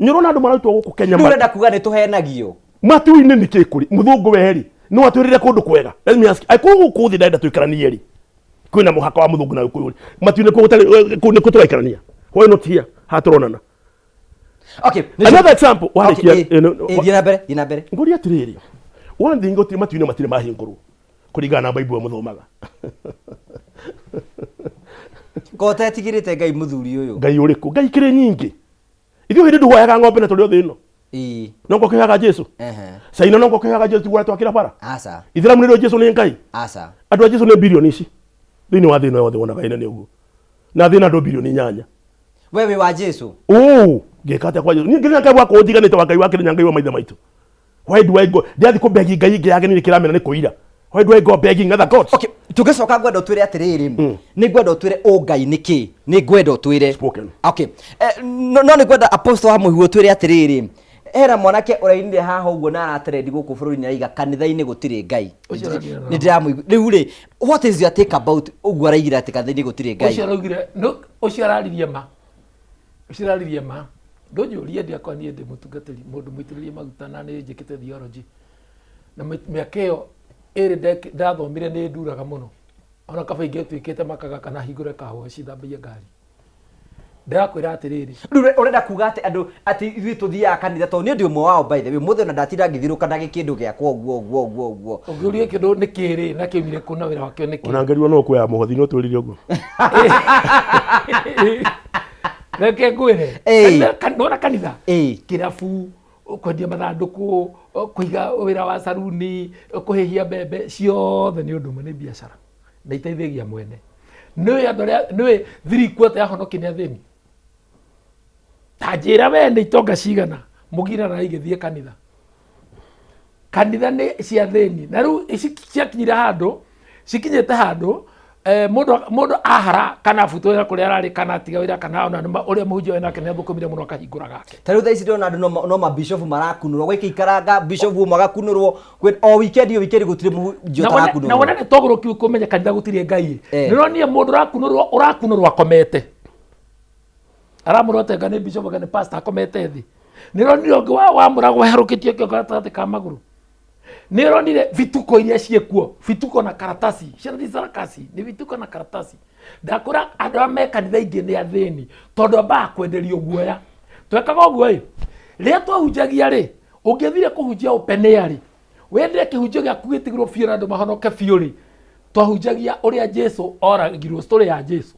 Speaker 2: Nĩ ũrona andũ mararutwo gũkũ Kenya.
Speaker 1: Rĩu ũrenda kuga nĩ tũhenagio.
Speaker 2: Matu-inĩ nĩ kĩ kũrĩ? Mũthũngũ we rĩ, no atwĩrĩre kũndũ kwega. Let me ask, kũu gũkũ thĩ ndarenda tũikaranie rĩ. Kwĩna mũhaka wa mũthũngũ na gĩkũyũ rĩ. Matu-inĩ kũu gũtarĩ, kũu nĩkuo tũgaikarania. Why not here? Haha tũronana.
Speaker 1: Okay,
Speaker 2: Another example, warĩkia,
Speaker 1: Okay, thiĩ na mbere, thiĩ na mbere.
Speaker 2: Ngũria atĩrĩrĩ, one thing gũtirĩ matu-inĩ matirĩ mahingũrwo kũringana na Bible mũthomaga.
Speaker 1: Ko ũtetigĩrĩte Ngai mũthuri ũyũ?
Speaker 2: Ngai ũrĩkũ? Ngai kĩrĩ nyingĩ. Ithuĩ hĩndĩ ndũhoyaga ng'ombe na tũrĩ o thĩ ĩno. No ngũkĩhoyaga Jesu. Caina no ngũkĩhoyaga Jesu tiguo twakĩra bara.
Speaker 1: Aca.
Speaker 2: Ithĩramu nĩrĩo Jesu nĩ Ngai.
Speaker 1: Aca.
Speaker 2: Andũ a Jesu nĩ bilioni ici. Thĩinĩ wa thĩ ĩno yothe wonaga ĩna nĩ ũguo. Na thĩ ĩna andũ bilioni 8.
Speaker 1: We wĩ wa Jesu?
Speaker 2: Ũũ, ngĩka atĩa kwa Jesu? Niĩ ngĩrĩ na Ngai wakwa ũnjiganĩte wa Ngai wa Kĩrĩnya Ngai wa maithe maitũ. Why do I go? Ndirathiĩ kũ begging Ngai ĩngĩ yageni nĩ kĩramena nĩ kũira. Why do I go begging other gods?
Speaker 1: Okay, tũgĩcoka ngwenda ũtwĩre atĩrĩrĩ, nĩ ngwenda ũtwĩre ũngai nĩ kĩ? Nĩ ngwenda ũtwĩre.
Speaker 2: Spoken.
Speaker 1: Okay. No nĩ ngwenda Apostle wa Mũhiũ ũtwĩre atĩrĩrĩ, hena mwanake ũrainire haha ũguo na aratrendi gũkũ bũrũri-inĩ araiga kanitha-inĩ gũtirĩ Ngai.
Speaker 3: Ũcio araugire
Speaker 1: Nĩ ndĩramũigua. Rĩu rĩ, what is your take about ũguo araigire atĩ kanitha-inĩ gũtirĩ Ngai?
Speaker 3: Ũcio araugire, no, ũcio araririe ma. Ũcio araririe ma. Ndũnjũrie ndiakwa niĩ ndĩ mũtungatĩri, mũndũ mũitĩrĩrie maguta na nĩ njĩkĩte theology. Na mĩaka ĩyo ĩrĩ ndathomire nĩ nduraga mũno. Ona kaba ingĩtuĩkĩte makaga kana hingũre kahoci thambagie ngari. Ndĩrakwĩra atĩrĩrĩ.
Speaker 1: Rĩu ũrenda kuga atĩ andũ atĩ ithuĩ tũthiaga kanitha tondũ niĩ ndĩ ũmwe wao by the way mũthĩ ona ndatinda ngĩthiũrũrũka na gĩkĩndũ gĩakwa ũguo ũguo ũguo ũguo.
Speaker 3: Ũngĩũria kĩndũ nĩ kĩ rĩ na kĩumire kũ na wĩra wakĩo nĩ kĩ?
Speaker 2: Ona ngerirwo no kuoya mũhothi no twĩrire ũguo.
Speaker 3: Reke ngwĩre.
Speaker 1: Ĩĩ.
Speaker 3: Nona kanitha.
Speaker 1: Ĩĩ.
Speaker 3: Kĩrabu, kwendia mathandũkũ, kũiga wĩra wa saruni, kũhĩhia mbembe, ciothe nĩ ũndũ ũmwe nĩ biacara. Na iteithagia mwene. Nĩũĩ andũ arĩa, nĩũĩ 3/4 ya ahonoki nĩ athĩni? Ta njĩra we nĩ itonga cigana mũgirana igĩthiĩ kanitha. Kanitha nĩ cia thĩni na rĩu ici ciakinyire handũ, cikinyĩte handũ mũndũ mũndũ ahara kana abutwo wĩra kũrĩa ararĩ kana atiga wĩra kana ona ũrĩa mũhunjia wĩ nake nĩ athũkũmire mũno akahingũra gake.
Speaker 1: Ta rĩu thaa ici ndĩrona andũ no mabishofu marakunũrwo, gwaikaikaranga bishofu ũmwe agakunũrwo o weekend, o weekend gũtirĩ mũhunjia
Speaker 3: Na wone
Speaker 1: ũtarakunũrwo.
Speaker 3: nĩ togũrũki kũmenya kanitha gũtirĩ Ngai. Nĩronire mũndũ ũrakunũrwo akomete, aramũrwo tenga nĩ bishop kana nĩ pastor akomete thĩ. Nĩronire ũngĩ wamũragwo herũkĩtio kĩongo gatagatĩ ka magũrũ. Nĩronire vituko iria ciĩkuo, vituko na karatasi ciana ti sarakasi, nĩ vituko na karatasi. Ndakũra andũ arĩa me kanitha ingĩ nĩ athĩni tondũ ambaga kwenderio guoya. Twekaga ũguo ĩ, rĩrĩa twahunjagia rĩ, ũngĩthire kũhunjia open air rĩ, wende kĩhunjio gĩaku gĩtigĩrwo biũ na andũ mahonoke biũ rĩ, twahunjagia ũrĩa Jesu oragirwo, story ya Jesu.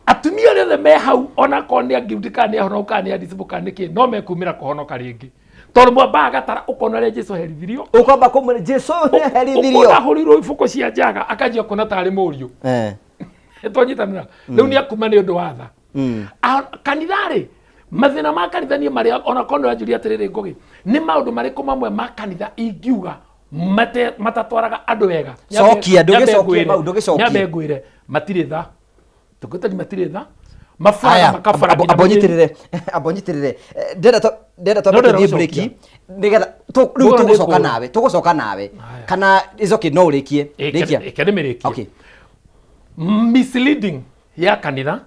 Speaker 3: Atumia arĩa othe me hau, onakorwo nĩ angiundi kana nĩ ahonoku kana nĩ adicibũ kana nĩ kĩ, no mekumĩra kũhonoka rĩngĩ tondũ mwambaga gatara ũkona ũrĩa Jesu aherithirio.
Speaker 1: Ũkwamba kũmwĩra Jesu nĩaherithirio.
Speaker 3: Ũkona ahũrĩirwo ibũkũ cia njaga akanjia kuona tarĩ mũriũ. Twanyitanĩra rĩu nĩ akuma nĩ ũndũ wa tha. Kanitha rĩ, mathĩna ma kanitha niĩ marĩa onakorwo nĩ wanjũria atĩrĩrĩ Ngũgĩ, nĩ maũndũ marĩkũ mamwe ma kanitha ingiuga matatwaraga andũ wega?
Speaker 1: Cokia, ndũgĩcokie mau, ndũgĩcokie.
Speaker 3: Nyambe ngwĩre matirĩ tha, tũngĩtari matirĩ tha, mabaraga
Speaker 1: Aya,
Speaker 3: makabara nginya
Speaker 1: amba
Speaker 3: mũthĩni.
Speaker 1: ũnyitĩrĩre, amba ũnyitĩrĩre. Ndĩrenda twambe
Speaker 3: No ndĩrenda
Speaker 1: tũthiĩ
Speaker 3: gũcokia.
Speaker 1: break nĩgetha rĩu
Speaker 3: Ngũra nĩ
Speaker 1: tũgũcoka
Speaker 3: kũũra.
Speaker 1: nawe, tũgũcoka nawe.
Speaker 3: Aya.
Speaker 1: Kana is okay, no ũrĩkie. Rĩkia.
Speaker 3: Ĩke ndĩmĩrĩkie.
Speaker 1: Okay.
Speaker 3: Misleading ya kanitha,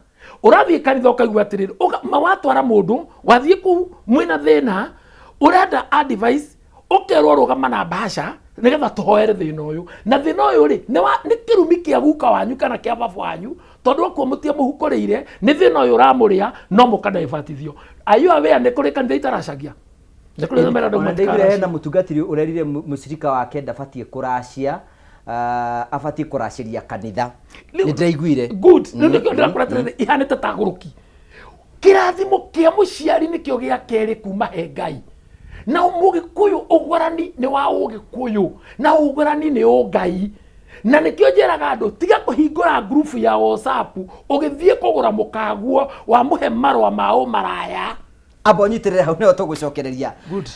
Speaker 3: ũrathiĩ kanitha ũkaigua atĩrĩrĩ, ma watwara mũndũ wathiĩ kũu mwĩna thĩna ũrenda advice, ũkerwo rũgama na bahasha nĩgetha tũhoere thĩna ũyũ, na thĩna ũyũ rĩ nĩ kĩrumi kĩa guka wanyu kana kĩa baba wanyu, tondũ akua mũtia mũhuko rĩire nĩ thĩna ũyũ ũramũrĩa, no mũkanaĩbatithio. Are you aware nĩ kũrĩ kanitha itaracagia? Nĩ kũrĩ mera andũ
Speaker 1: Ona ndaiguire hena
Speaker 3: matikaracia.
Speaker 1: mũtungatĩri ũrerire mũcirika wake ndabatiĩ kũracia, abatiĩ kũracĩria kanitha. Nĩ ndĩraiguire.
Speaker 3: Good. Rĩu nĩkĩo ndĩrakũra atĩrĩrĩ, ihanĩte ta gũrũki. Kĩrathimo kĩa mũciari nĩkĩo gĩa kerĩ kuma he Ngai, na mũgĩkũyũ ũgũrani nĩ wa ũgĩkũyũ na ũgũrani nĩ ũngai, na nĩkĩo njĩraga andũ tiga kũhingũra ngurubu ya WhatsApp ũgĩthiĩ kũgũra mũkaguo wamũhe marũa ma ũmaraya.
Speaker 1: Amba ũnyitĩrĩre hau, nĩho tũgũcokereria.
Speaker 3: Good.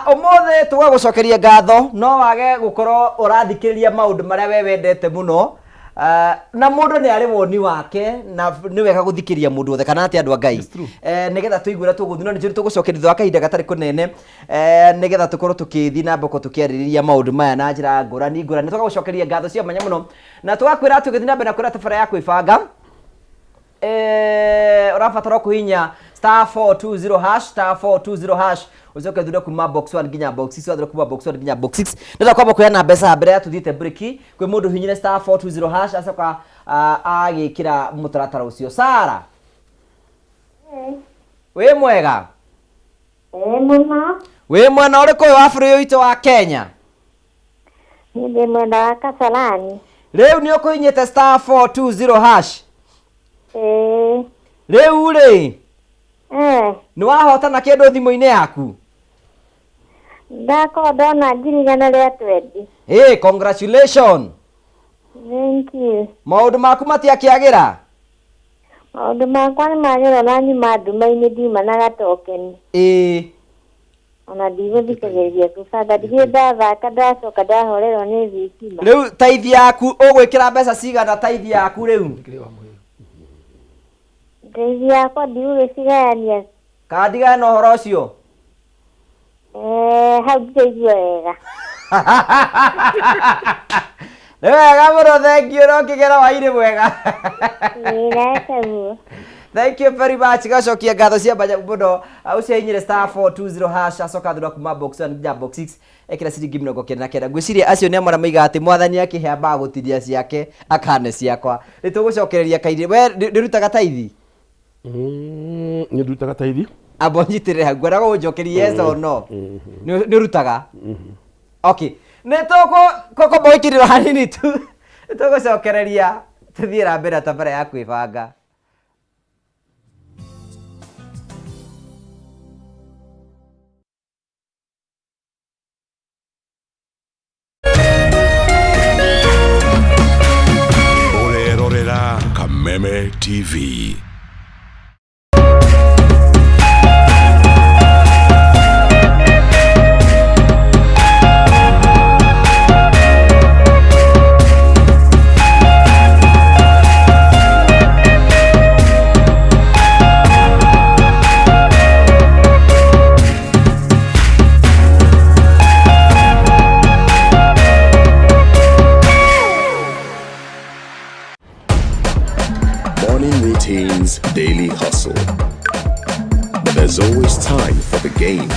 Speaker 1: Ũmũthĩ tũgagũcokeria ngatho, no wage gũkorwo ũrathikĩrĩria maũndũ marĩa we wendete mũno. Na mũndũ nĩ arĩ woni wake na nĩ wega gũthikĩrĩria mũndũ wothe, kana atĩ andũ a Ngai?
Speaker 3: It's true.
Speaker 1: Nĩgetha tũigue ũrĩa tũgũthiĩ, no nĩ njũĩ tũgũcokeria thutha wa kahinda gatarĩ kũnene, nĩgetha tũkorwo tũkĩthiĩ na mbere tũkĩarĩrĩria maũndũ maya na njĩra ngũrani ngũrani. Tũgagũcokeria ngatho cia mwanya mũno na tũgakwĩra atĩ ũgĩthiĩ na mbere na kwĩra tabarĩra ya kwĩbanga, ũrabatara kũhihinya star 420 hash, star 420 hash, ũcoke thure kuma box 1 nginya box 6. Wathure kuma box 1 nginya box 6, ndĩrenda kwamba kũheana mbeca mbere ya tũthiĩte break. Kwĩ mũndũ hihinyire star 420 hash acoka agĩkĩra mũtaratara ũcio. Sara, wĩ mwega?
Speaker 4: Ĩĩ mũno.
Speaker 1: Wĩ mwena ũrĩkũ ũyũ wa bũrũri witũ wa Kenya?
Speaker 4: Niĩ ndĩ mwena wa Kasarani.
Speaker 1: Rĩu nĩ ũkũhinyĩte star 420 hash?
Speaker 4: Ĩĩ.
Speaker 1: Rĩu rĩ, nĩ wahotana kĩndũ thimũ-inĩ yaku?
Speaker 4: Ndakorwo ndona 120,000.
Speaker 1: Hey, congratulations.
Speaker 4: Thank you.
Speaker 1: Maũndũ maku matiakĩagĩra?
Speaker 4: Maũndũ makwa nĩ magĩra na nyuma nduma-inĩ, ndiuma na gatokeni. Ona ndigũthikagĩrĩria kũbanga, ndigĩ ndathaka, ndacoka ndahorerwo nĩ thitima.
Speaker 1: Rĩu taithi yaku ũgwĩkĩra mbeca cigana, taithi yaku rĩu?
Speaker 4: Ndeithia yakwa ndigũgĩcigayania.
Speaker 1: Kana ndigane na ũhoro ũcio?
Speaker 4: Hau ndiraigua wega.
Speaker 1: Nĩ wega mũno, thengiũ, no kĩgera wairĩ mwega.
Speaker 4: Ĩĩ nawe.
Speaker 1: Thank you very much. Gacokia ngatho cia mwanya mũno. Ũcio ahinyire star 420 hash acoka thura kuma box 1 nginya box 6, ekĩra ciringi 99. Ngwĩciria acio nĩ amwe arĩa moigaga atĩ mwathani akĩhe ambaga gũtinia ciake akane ciakwa. Nĩ tũgũcokereria kairĩ. We ndĩrutaga taithi?
Speaker 2: Nĩ ndutaga taithi.
Speaker 1: Amba ũnyitĩrĩre hau, ngwendaga ũnjokerie yes or no. Nĩ ũrutaga? Okay, nĩ tũkũmba gwĩkĩrĩrwo hanini tu, nĩ tũgũcokereria tũthiĩ na mbere na tabarĩra ya kwĩbanga.
Speaker 5: Ũrerorera Kameme TV. daily hustle. But there's always time for the game.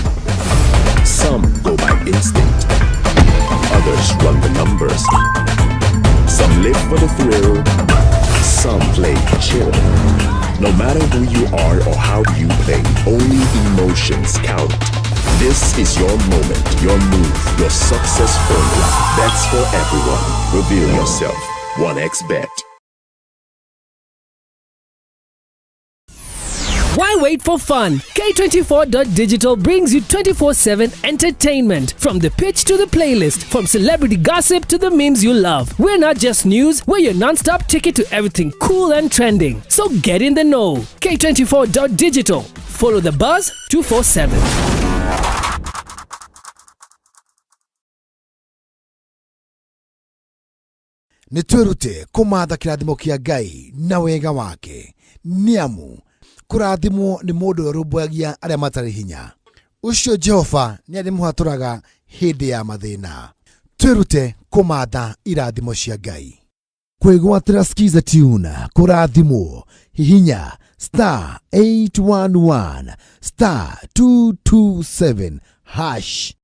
Speaker 5: Some go by instinct, others run the numbers. Some live for the thrill, some play chill. No matter who you are or how you play, only emotions count. This is your moment, your move, your success formula. Bets for everyone. Reveal yourself. 1xBet.
Speaker 6: Why wait for fun? K24.digital brings you 24/7 entertainment. From the pitch to the playlist, from celebrity gossip to the memes you love. We're not just news, we're your non-stop ticket to everything cool and trending. So get in the know. K24.digital. Follow the buzz 247.
Speaker 7: Nĩ twĩrute kũmatha kĩrathimo kĩa Ngai na wega wake, nĩ amu kũrathimwo nĩ mũndũ ũrĩa ũrũmbũyagia arĩa matarĩ hinya. Ũcio Jehova nĩ arĩmũhatũraga hĩndĩ ya mathĩna. Twĩrute kũmatha irathimo cia Ngai. Kwĩgwatĩra Skiza Tune kũrathimwo, hihinya star 811 star 227 hash.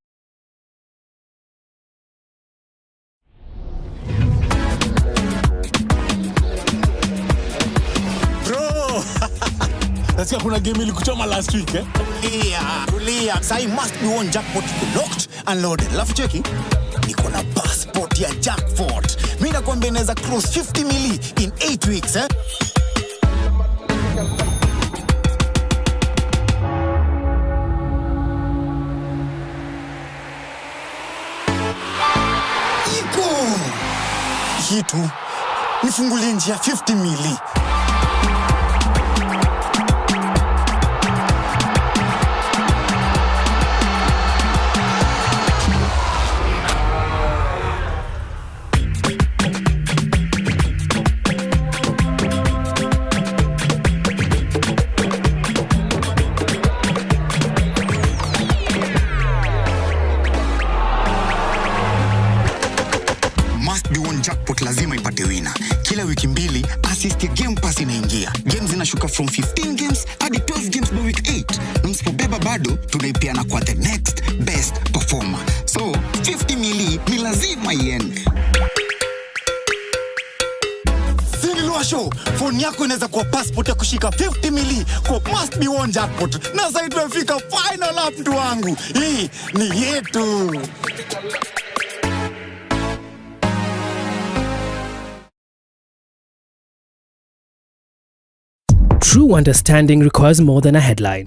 Speaker 8: Bro! Nasikia kuna game ilikuchoma last week, eh?
Speaker 9: Tulia, tulia. Sai must be one jackpot iko locked and loaded. Alafu cheki, niko na passport ya jackpot. Mimi nakwambia inaweza cross 50 mili in 8 weeks, eh? Iko. Hii tu nifungulie njia 50 mili. Must be one jackpot lazima ipate wina. Kila wiki mbili assist ya Game Pass inaingia. Games zinashuka from 15 games hadi 12 games by week 8. Na msipobeba bado tunaipeana kwa the next best performer. So 50 mili ni lazima iende. Show, phone yako inaweza kuwa passport ya kushika 50 mili kwa must be one jackpot. Na sasa tumefika final lap, mtu wangu. Hii ni yetu.
Speaker 6: True understanding requires more than a headline.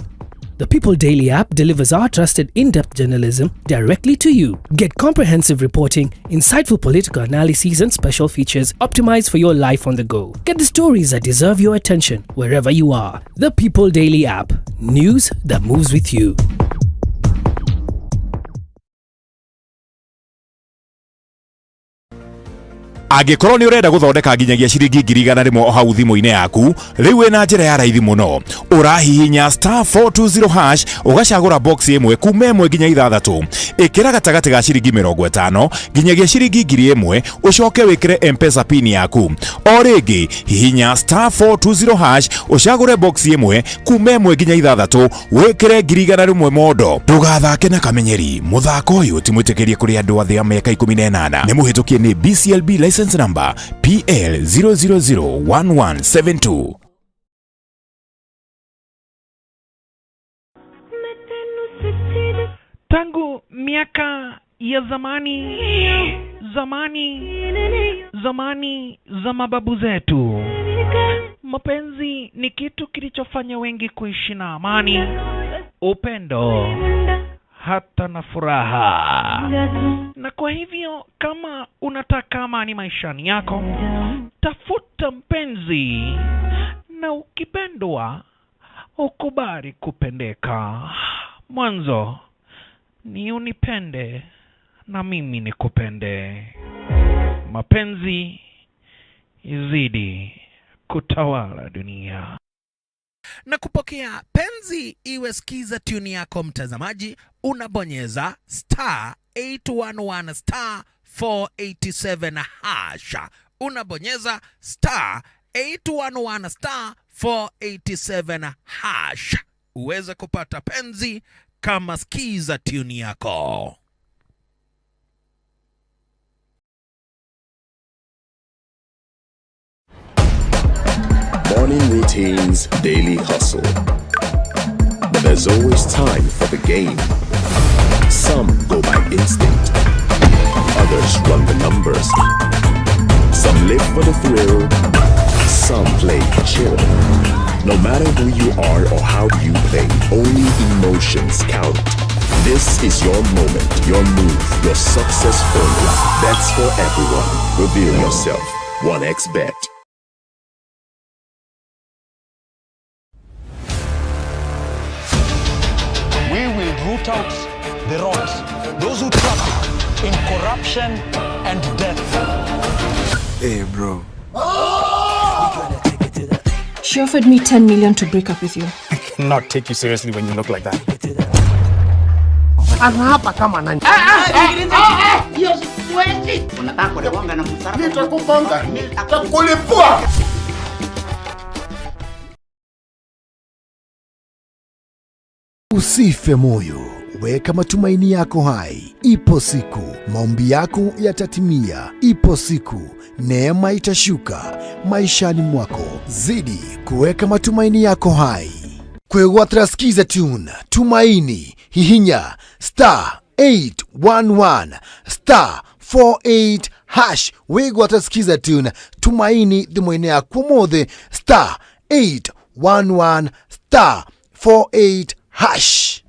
Speaker 6: The People Daily app delivers our trusted in-depth journalism directly to you. Get comprehensive reporting, insightful political analyses, and special features optimized for your life on the go. Get the stories that deserve your attention wherever you are. The People Daily app. News that moves with you.
Speaker 5: Angĩkorwo nĩ ũrenda gũthondeka nginyagia ciringi 100,000 o hau thimũ-inĩ yaku, rĩu wĩna njĩra ya raithi mũno. Ũrahihinya star 420 hash, ũgacagũra box ĩmwe kuma ĩmwe nginya ithathatũ, ĩkĩra gatagatĩ ga ciringi 50 nginyagia ciringi 1,000, ũcoke wĩkĩre M-Pesa pin yaku. O rĩngĩ hihinya star 420 hash, ũcagũre box ĩmwe kuma ĩmwe nginya ithathatũ, wĩkĩre 100,000 mondo. Ndũgathake na kamenyeri, mũthako ũyũ ti mwĩtĩkĩrie kũrĩ andũ athĩ a mĩaka 18. Nĩ mũhĩtũkie nĩ BCLB license number PL 0001172.
Speaker 10: Tangu miaka ya zamani, zamani, zamani za mababu zetu, mapenzi ni kitu kilichofanya wengi kuishi na amani, upendo, hata na furaha. Na kwa hivyo kama unataka amani maishani yako, tafuta mpenzi, na ukipendwa ukubali kupendeka. Mwanzo ni unipende na mimi nikupende. Mapenzi izidi kutawala dunia.
Speaker 11: Na kupokea penzi iwe skiza tune yako mtazamaji, unabonyeza star 811 star 487 hash. Unabonyeza star 811 star 487 hash uweze kupata penzi kama skiza tune yako.
Speaker 12: Morning routines, daily hustle. But there's always time for the game. Some go by instinct, others run the numbers. Some live for the thrill, some play chill. No matter who you are or how you play, only emotions count. This is your moment, your move, your success formula. Bets for everyone. Reveal yourself. 1xBet.
Speaker 13: We will root out the rot, those who traffic in corruption and death.
Speaker 14: Hey, bro.
Speaker 15: She offered me 10 million to break up with you.
Speaker 16: I cannot take you seriously when you look like that.
Speaker 17: Anaapa kama nani? Nitakupanga, nitakulipua.
Speaker 7: Usife moyo, weka matumaini yako hai. Ipo siku maombi yako yatatimia. Ipo siku neema itashuka maishani mwako. Zidi kuweka matumaini yako hai. Kwegwatira Skiza Tune, Tumaini, hihinya star 811 star 48 hash. Wigwatira Skiza Tune, Tumaini thimũ-inĩ yaku ũmũthĩ star 811 star 48 hash.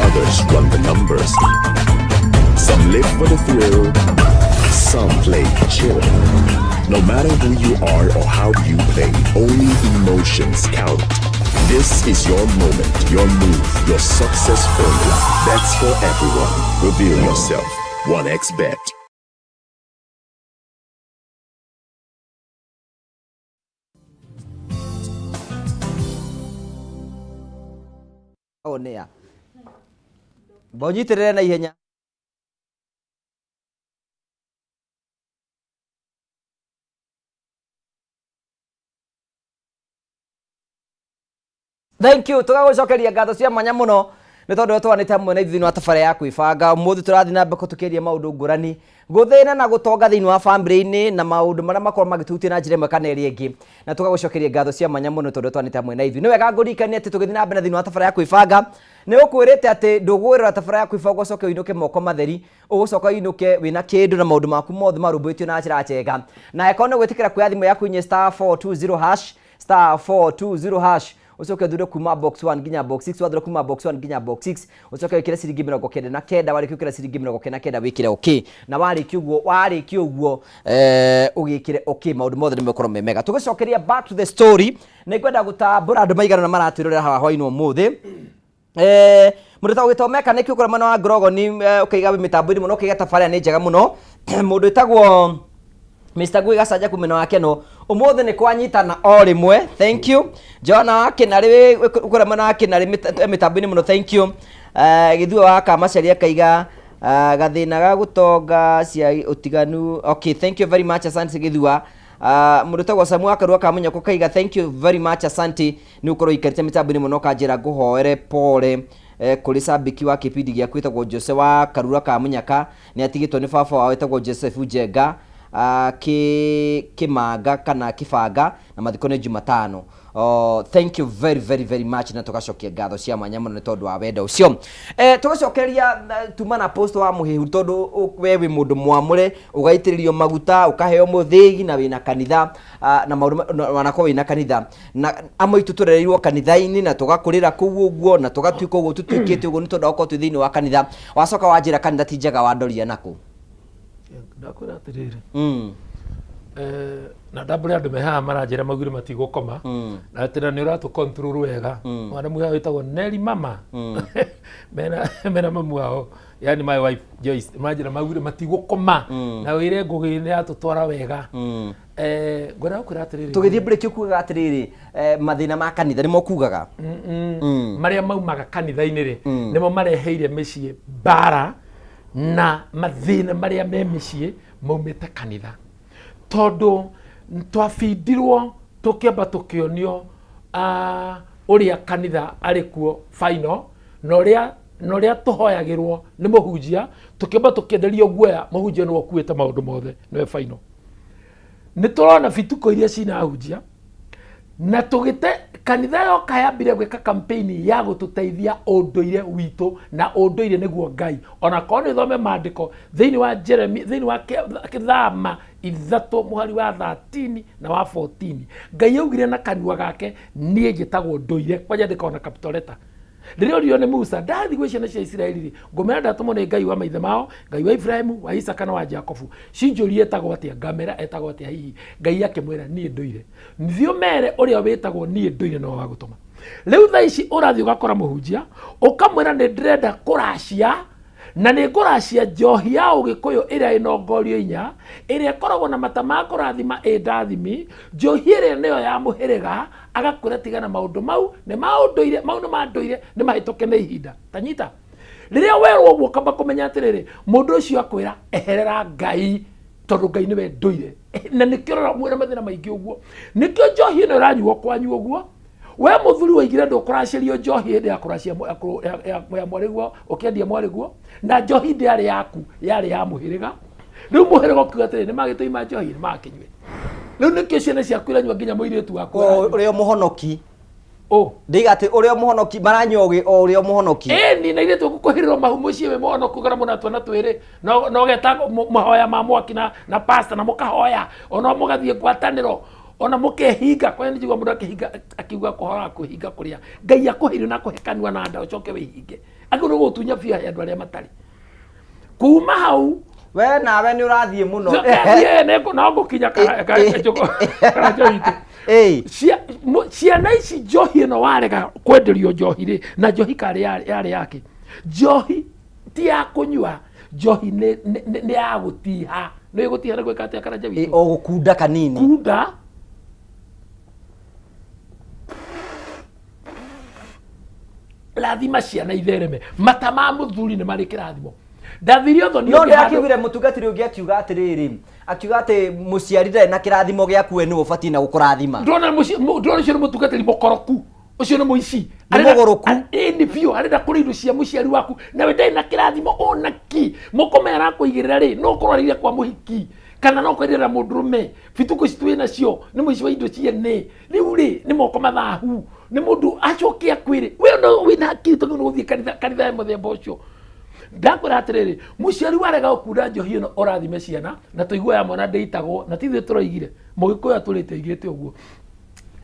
Speaker 12: Others run the numbers. Some live for the thrill, some play chill. No matter who you are or how you play, only emotions count. This is your moment, your move, your success formula. Bets for everyone. Reveal yourself. 1xBet.
Speaker 1: Å nä a mbonyitä rä re na ihenya. Thank you. Tũgagũcokeria ngatho cia mwanya mũno nĩ tondũ twanĩte hamwe na ithuĩ thĩinĩ wa tabarĩra ya kwĩbanga. Ũmũthĩ tũrathiĩ na mbere tũkĩaria maũndũ ngũrani, gũthĩna na gũtonga thĩinĩ wa bamĩrĩ-inĩ na maũndũ marĩa makoragwo magĩtũhutia na njĩra ĩmwe kana ĩrĩa ĩngĩ, na tũgagũcokeria ngatho cia mwanya mũno tondũ twanĩte hamwe na ithuĩ. Nĩ wega ngũririkanie atĩ tũgĩthiĩ na mbere thĩinĩ wa tabarĩra ya kwĩbanga, nĩ ũkwĩrĩte atĩ ndũgwĩrora tabarĩra ya kwĩbanga ũcoke ũinũke moko matheri, ũgũcoka ũinũke wĩna kĩndũ na maũndũ maku mothe marũmbũĩtio na njĩra njega. Na angĩkorwo nĩ gwĩtĩkĩra kuoya thimũ yaku inyie star 420 hash, star 420 hash, ucoke uthure kuma box 1 nginya box 6. Wathura kuma box 1 nginya box 6, ucoke wikire ciringi 99. Warĩkia gwĩkĩra ciringi 99, wĩkĩre okay, na warĩkia ũguo ũgĩkĩre okay, maũndũ mothe nĩ megũkorwo me mega. Tũgĩcokeria back to the story, nĩ ngwenda gũtambũra andũ maigana ũna maratwĩrorera haha hwainĩ ũmũthĩ. Mũndũ ta ũgĩtwo mechanic ũkũrĩa mwena wa Ngorogoni, ũkaiga wĩ mĩtambo-inĩ mũno, ũkaiga tabarĩra nĩ njega mũno. Mũndũ wĩtagwo Mr. Ngui Gacanja kumena wa Keno, ũmũthĩ nĩ kwanyitana o rĩmwe, thank you. Jona wa Kĩnarĩ ũkũrĩa mwena wa Kĩnarĩ mĩtambo-inĩ mũno, thank you. Gĩthua wa Kamacaria akaiga gathĩna ga gũtonga cia ũtiganu, okay, thank you very much, asante Gĩthua. Mũndũ wĩtagwo Samu wa Karua ka Mũnyoko kaiga thank you very much, asante nĩ ũkorwo ũikarĩte mĩtambo-inĩ mũno, ũkanjĩra ngũhoere pole kũrĩ cambĩki wa kĩbindi gĩaku wĩtagwo Jose wa Karura ka Mũnyaka, nĩ atigĩtwo nĩ baba wao wĩtagwo Joseph Njenga Kĩmanga kana Kĩbanga, na mathiko nĩ Jumatano. Oh, thank you very very very much, na tũgacokia ngatho cia mwanya mũno nĩ tondũ wa wendo ũcio. Tũgacokeria tuma na post wa mũhĩhu tondũ we wĩ mũndũ mwamũre, ũgaitĩrĩrio maguta, ũkaheo mũthĩgi na wĩna kanitha, na maũndũ wanakorwo wĩna kanitha, na amwe aitũ tũrereirwo kanitha-inĩ na tũgakũrĩra kũu ũguo na tũgatuĩka ũguo tũtuĩkĩte ũguo nĩ tondũ wa gũkorwo twĩ thĩinĩ wa kanitha. Wacoka wanjĩra kanitha ti njega, wandoria nakũ?
Speaker 3: Ndakwĩra atĩrĩrĩ, Eh, na ndambũre andũ me haha maranjĩra maugire matigũkoma na atĩ na nĩ ũratũ control wega mwana muha wĩtagwo Neri mama mena mena mamu wao yani my wife Joyce maranjĩra maugire matigũkoma na wĩre ngũgĩ nĩ yatũtwara wega. Eh, ngwenda gũkwĩra atĩrĩrĩ,
Speaker 1: Tũgĩthiĩ break ũkugaga atĩrĩrĩ, mathĩna ma kanitha nĩmo kugaga.
Speaker 3: Marĩa maumaga kanitha-inĩ rĩ, nĩmo mareheire mĩciĩ mbara na mathĩna marĩa me mĩciĩ maumĩte kanitha, tondũ twabindirwo tũkĩamba tũkĩonio ũrĩa kanitha arĩ kuo final na ũrĩa tũhoyagĩrwo nĩ mũhunjia, tũkĩamba tũkĩenderio guoya mũhunjia nĩwe ũkuĩte maũndũ mothe, nĩwe final. Nĩ tũrona bituko iria cinahunjia na tũgĩte kanitha yoka yambire gwĩka campaign ya gũtũteithia ũndũire witũ, na ũndũire nĩguo Ngai. Ona korwo nĩ ũthome maandĩko thĩinĩ wa Jeremy, thĩinĩ wa Thama 3 mũhari wa 13 na wa 14, Ngai augire na kanua gake niĩ njĩtagwo ndũire, kwanja ndĩkorwo na capital letter. Rĩrĩa oririo nĩ Musa, ndathiĩ gwĩ ciana cia Isiraeli rĩ, ngũmera ndatũmwo nĩ Ngai wa maithe mao, Ngai wa Ibrahimu, wa Isaka na wa Jakobu. Cinjũrie etagwo atĩa, ngamera etagwo atĩa hihi? Ngai akĩmwĩra niĩ ndũire. Thiĩ ũmere ũrĩa wĩtagwo niĩ ndũire nĩwe wa gũtũma. Rĩu thaa ici ũrathiĩ ũgakora mũhunjia, ũkamwĩra nĩ ndĩrenda kũracia, na nĩ ngũracia njohi ya ũgĩkũyũ ĩrĩa ĩna ngorio inya, ĩrĩa ĩkoragwo na mata ma kũrathima ĩ ndathimi, njohi ĩrĩa nĩyo ya mũhĩrĩga, agakwĩra tigana maũndũ mau, nĩ ma ũndũire, mau nĩ ma ndũire, nĩ mahĩtũke nĩ ihinda. Ta nyita. Rĩrĩa werwo ũguo ũkamba kũmenya atĩrĩrĩ, mũndũ ũcio akwĩra eherera Ngai, tondũ Ngai nĩwe ndũire. Na nĩkĩo ũrora mwĩna mathĩna maingĩ ũguo. Nĩkĩo njohi ĩno ĩranyuo kwanyu ũguo. We mũthuri waigire ndũkũracĩrio njohi hĩndĩ ya kũracia ya mwarĩguo, ũkĩendia mwarĩguo, na njohi ndĩarĩ yaku, yarĩ ya mũhĩrĩga. Rĩu mũhĩrĩga ũkiuga atĩrĩ, nĩ magĩtũima njohi, nĩ makĩnyue. Rĩu nĩkĩo ciana ciaku iranyua nginya mũirĩtu waku aranyua.
Speaker 1: Ũrĩa mũhonoki.
Speaker 3: Ũ.
Speaker 1: Ndiga atĩ ũrĩa mũhonoki maranyua o ũrĩa mũhonoki.
Speaker 3: Ĩni, na ithuĩ tũgũkũhĩrĩrwo mahu mũciĩ wĩ mũhonoku kana mũna twana twĩrĩ. No, no geta mahoya ma mwaki na pastor na mũkahoya. Ona mũgathiĩ ngwatanĩro. Ona mũkehinga, kwani nĩ njigua mũndũ akĩhinga, akiuga kũhoro wa kwĩhinga kũrĩa. Ngai akũheire na akũhe kanua na nda ũcoke wĩhinge. Angĩkorwo nĩ gũgũtunya biũ he andũ arĩa matarĩ. Kuma hau
Speaker 1: we nawe nĩ ũrathiĩ mũno.
Speaker 3: Thiĩ, no ngũkinya karanjo itũ. Ciana ici njohi ĩno warega kwenderio njohi rĩ, na njohi karĩ yarĩ yake. Njohi ti ya kũnyua, njohi nĩ ya gũtiha. Nĩ gũtiha nĩ gwĩka atĩa karanja witũ?
Speaker 1: O gũkunda kanini.
Speaker 3: Kunda. Rathima ciana ithereme. Mata ma mũthuri nĩ marĩ kĩrathimo. Ndathirie ũthoni
Speaker 1: No
Speaker 3: ũngĩ handũ-
Speaker 1: ndĩrakiugire mũtungatĩri ũngĩ akiuga atĩrĩrĩ, akiuga atĩ mũciari ndarĩ na kĩrathimo gĩaku we nĩwe ũbatiĩ na gũkũrathima.
Speaker 3: Ndĩrona ndĩrona ũcio nĩ mũtungatĩri mũkoroku, ũcio nĩ mũici.
Speaker 1: Nĩ mũgũrũku.
Speaker 3: Ĩni biũ, arenda kũrĩa indo cia mũciari waku, nawe ndarĩ na kĩrathimo ona ki. Moko maya arakũigĩrĩra rĩ, no ũkorwo arĩire kwa mũhiki, kana no ũkorwo arĩire na mũndũrũme. Bituko ici twĩ nacio, nĩ mũici wa indo ciene. Rĩu rĩ, nĩ moko mathahu. Nĩ mũndũ acoke akwĩre, we no wĩna hakiri tondũ nĩ ũgũthiĩ kanitha ya mũthemba ũcio. Ndakwĩra atĩrĩrĩ, mũciari warega gũkunda njohi ĩno ũrathime ciana, na tũigue ya mwana ndĩitagwo, na ti ithuĩ tũroigire, mũgĩkũyũ atũrĩte oigĩte ũguo.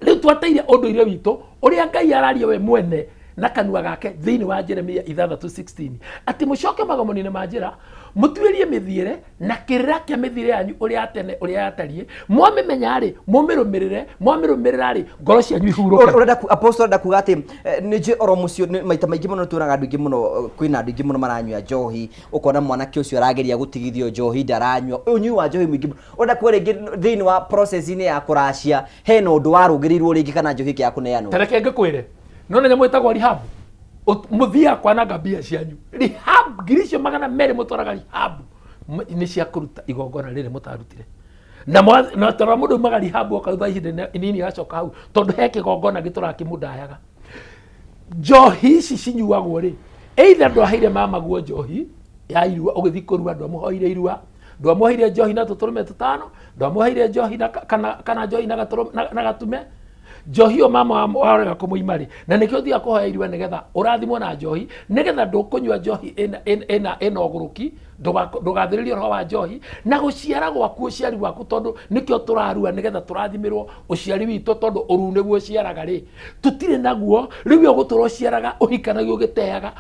Speaker 3: Rĩu twateire ũndũire witũ, ũrĩa Ngai araria we mwene na kanua gake thĩinĩ wa Jeremia 6:16, atĩ mũcoke magomano-inĩ ma njĩra, mũtuĩrie mĩthiĩre na kĩrĩra kĩa mĩthiĩre yanyu ũrĩa ya tene ũrĩa yatariĩ, mwamĩmenya-rĩ, mũmĩrũmĩrĩre, mwamĩrũmĩrĩra-rĩ, ngoro cianyu ihurũke.
Speaker 1: Ũrenda apostle arenda kuga atĩ nĩ njũĩ oro mũciĩ, nĩ maita maingĩ mũno tuonaga andũ aingĩ mũno, kwĩna andũ aingĩ mũno maranyua njohi, ũkona mwanake ũcio arageria gũtigithio njohi ndaranyua, ũnyui wa njohi mũingĩ mũno. Ũrenda kuga rĩngĩ thĩinĩ wa process-inĩ ya kũracia hena ũndũ warũngĩrĩirwo rĩngĩ kana njohi ĩkĩaga kũneanwo?
Speaker 3: Ta reke ngĩkwĩre, nĩ wona nyamũ ĩtagwo rehab, mũthiaga kwananga mbia cianyu. Rehab, ngiri icio magana merĩ mũtwaraga rehab, nĩ cia kũruta igongona rĩrĩ mũtarutire. Na tondũ mũndũ aumaga rehab oka thutha ihinda inini agacoka hau, tondũ he kĩgongona gĩtũraga kĩmũndayaga. Njohi ici cinyuagwo rĩ, either ndwaheire mamaguo njohi ya irua, ũgĩthiĩ kũrua ndwamũhoire irua, ndwamũheire njohi na tũtũrũme tũtano, ndwamũheire njohi na kana njohi na gatũrũme, na gatume. Njohi ĩyo mama warega kũmũima rĩ, na nĩkĩo ũthiaga kũhoya irua nĩgetha ũrathimwo na njohi, nĩgetha ndũkũnyua njohi ĩna ũgũrũki, ndũgathĩrĩrie ũhoro wa njohi, na gũciara gwaku ũciari waku, tondũ nĩkĩo tũrarua nĩgetha tũrathimĩrwo ũciari witũ, tondũ ũruu nĩguo ũciaraga rĩ, tũtirĩ naguo. Rĩu we ũgũtũra ũciaraga, ũhikanagia ũgĩteaga,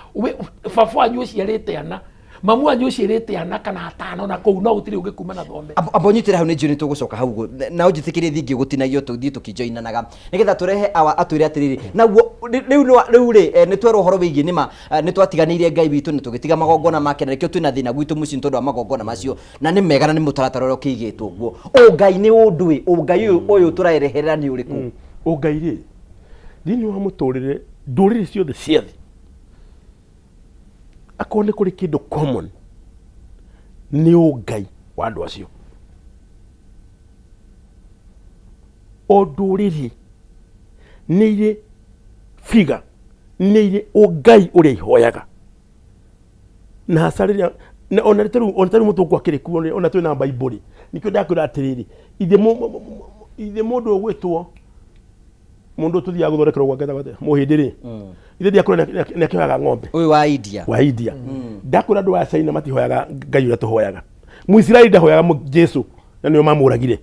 Speaker 3: baba wanyu ũciarĩte ana. Mamu wanyu ũciarĩte ana kana atano na kũu no gũtirĩ ũngĩ kuma na thome.
Speaker 1: Amba ũnyitĩre hau nĩ njũĩ nĩ tũgũcoka hau ũguo na ũnjĩtĩkĩrie thingi gũtinagio tũthiĩ tũkĩjoinanaga nĩgetha tũrehe awa atwĩre atĩrĩrĩ naguo rĩu rĩu rĩ eh, nĩ twerwo ũhoro wĩgiĩ nĩma eh, nĩ twatiganĩirie Ngai witũ na tũgĩtiga magongona make na nĩkĩo twĩna thĩna gwitũ mũciĩ nĩ tondũ wa magongona macio na nĩ mega na nĩ mũtaratara ũrĩa ũkĩigĩtwo ũguo ũngai nĩ ũndũ ĩ ũngai ũyũ ũyũ tũrareherera nĩ ũrĩkũ?
Speaker 2: Ũngai rĩ thĩinĩ wa mũtũrĩre ndũrĩrĩ ciothe cia thĩ akorwo nĩ kũrĩ kĩndũ common nĩ ũngai wa andũ acio o ndũrĩrĩ nĩ irĩ figure nĩ irĩ ũngai ũrĩa ihoyaga na hasa rĩrĩa na ona tarĩu ona tarĩu mũthũngũ akĩrĩ kuo rĩ, ona twĩ na bible rĩ nĩkĩo ndakwĩra atĩrĩrĩ ithe ithe mũndũ ũgwĩtwo mũndũ tũthiaga gũthondekerwo gwake etagwo atĩa mũhĩndĩ rĩ ithe ndiakwĩra nĩ akĩhoyaga ng'ombe
Speaker 1: ũyũ wa India
Speaker 2: wa India ndakwĩra andũ a China matihoyaga ngai ũrĩa tũhoyaga Mũisiraeli ndahoyaga Jesu na nĩo mamũragire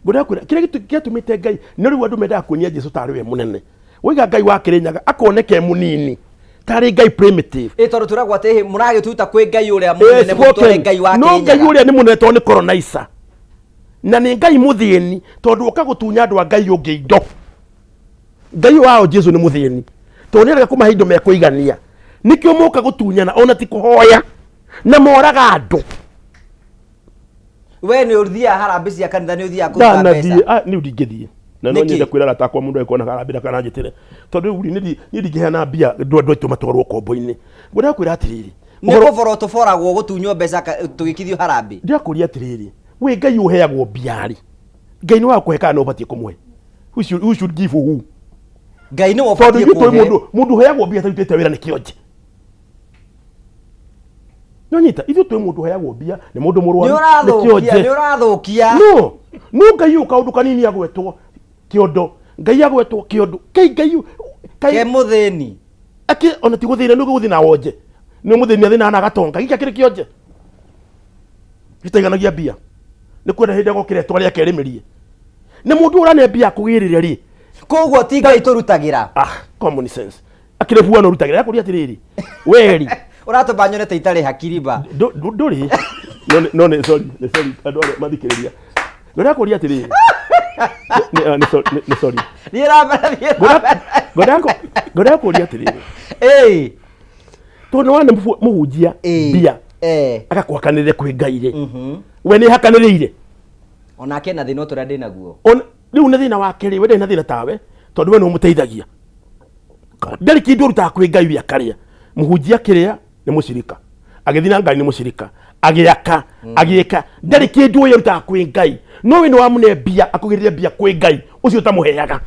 Speaker 2: ngwenda kwĩra kĩrĩa gĩatũmĩte ngai no rĩu andũ mendaga kuonia Jesu tarĩ we mũnene waiga ngai wa Kĩrĩnyaga akoneka e mũnini tarĩ ngai primitive
Speaker 1: ĩ tondũ tũragwo atĩ mũragĩtuta kwĩ ngai ũrĩa mũnene mũtware ngai wa
Speaker 2: no ngai
Speaker 1: Kĩrĩnyaga
Speaker 2: ũrĩa nĩ mũnene tondũ nĩ colonizer na nĩ ngai mũthĩni tondũ oka gũtunya andũ a ngai ũngĩ indo ngai wao jesu nĩ mũthĩni tondũ nĩ arega kũmahe indo mekũigania nĩkĩo moka gũtunyana ona ti kũhoya na moraga andũ
Speaker 1: we nĩ ũthiaga harambĩ cia kanitha nĩ ũthiaga kũruta
Speaker 2: ndanathiĩ
Speaker 1: mbeca
Speaker 2: ah, niĩ ndingĩthiĩ na no
Speaker 1: Nĩkĩ?
Speaker 2: nyende kwĩra arata akwa mũndũ angĩkona harambĩ ndakananjĩtĩre tondũ rĩu rĩ, niĩ niĩ ndingĩheana mbia andũ andũ aitũ matwarwo kombo-inĩ ngwendaga kwĩra atĩrĩrĩ
Speaker 1: nĩ
Speaker 2: ũhoro-
Speaker 1: kũborwo tũboragwo gũtunywo mbeca tũgĩkithio harambĩ
Speaker 2: ndĩrakũria atĩrĩrĩ we ngai ũheagwo mbia rĩ ngai nĩ wa kũhe kana nĩ ũbatiĩ kũmũhe who should, who should give who
Speaker 1: ngai nĩwe
Speaker 2: tondũ
Speaker 1: ũbatiĩ
Speaker 2: ithuĩ tũĩ
Speaker 1: kũhe
Speaker 2: mũndũ mũndũ ũheagwo mbia atarutĩte wĩra nĩ kĩonje nonyita ithuĩ tũĩ mũndũ ũheagwo mbia nĩ mũndũ mũrwaru
Speaker 1: nĩ
Speaker 2: nĩ
Speaker 1: ũrathũkia
Speaker 2: kĩonje
Speaker 1: nĩ ũrathũkia
Speaker 2: no no ngai ũyũ kaũndũ kanini agwetwo kĩondo ngai agwetwo kĩondo kai ngai ũyũ- kai
Speaker 1: ke mũthĩni
Speaker 2: akĩ ona ti gũthĩna nĩ gũthĩna wonje nĩ mũthĩni athĩna na agatonga gĩkĩ akĩrĩ kĩonje gĩtaiganagia mbia nĩ kwenda hĩndĩ agokĩra etware akerĩmĩrie na mũndũ ũrane mbia akũgĩrĩre rĩ
Speaker 1: koguo ti ngai tũrutagĩra
Speaker 2: ah common sense akĩrĩ buano ũrutagĩra yakũria atĩrĩrĩ weri
Speaker 1: ũratũma nyone ta itarĩ hakiri ba
Speaker 2: ndũrĩ no nĩ- no nĩ sorry nĩ sorry andũ arĩa mathikĩrĩria ngwenda kũria atĩrĩrĩ Nĩ- ah, nĩ sorry nĩ sorry
Speaker 1: thiĩ na mbere thiĩ na mbere
Speaker 2: ngwenda kũria atĩrĩrĩ
Speaker 1: ĩĩ
Speaker 2: tondũ nĩ wana mũhunjia mbia agakũhakanĩrĩre kwĩ ngai rĩ we nĩ hakanĩrĩire
Speaker 1: onake ena thĩna o ta ũrĩa ndĩ naguo
Speaker 2: Rĩu nĩ thĩna wake rĩ we ndarĩ na thĩna tawe tondũ we nĩ ũmũteithagia ndarĩ kĩndũ ũrutaga kwĩ ngai we akarĩa mũhunjia akĩrĩa nĩ mũcirika agĩthiĩ na ngai nĩ mũcirika agĩaka agĩka ndarĩ kĩndũ ũyũ arutaga kwĩ ngai no we nĩ wamũne mbia akũgĩrĩre mbia kwĩ ngai ũcio ũtamũheaga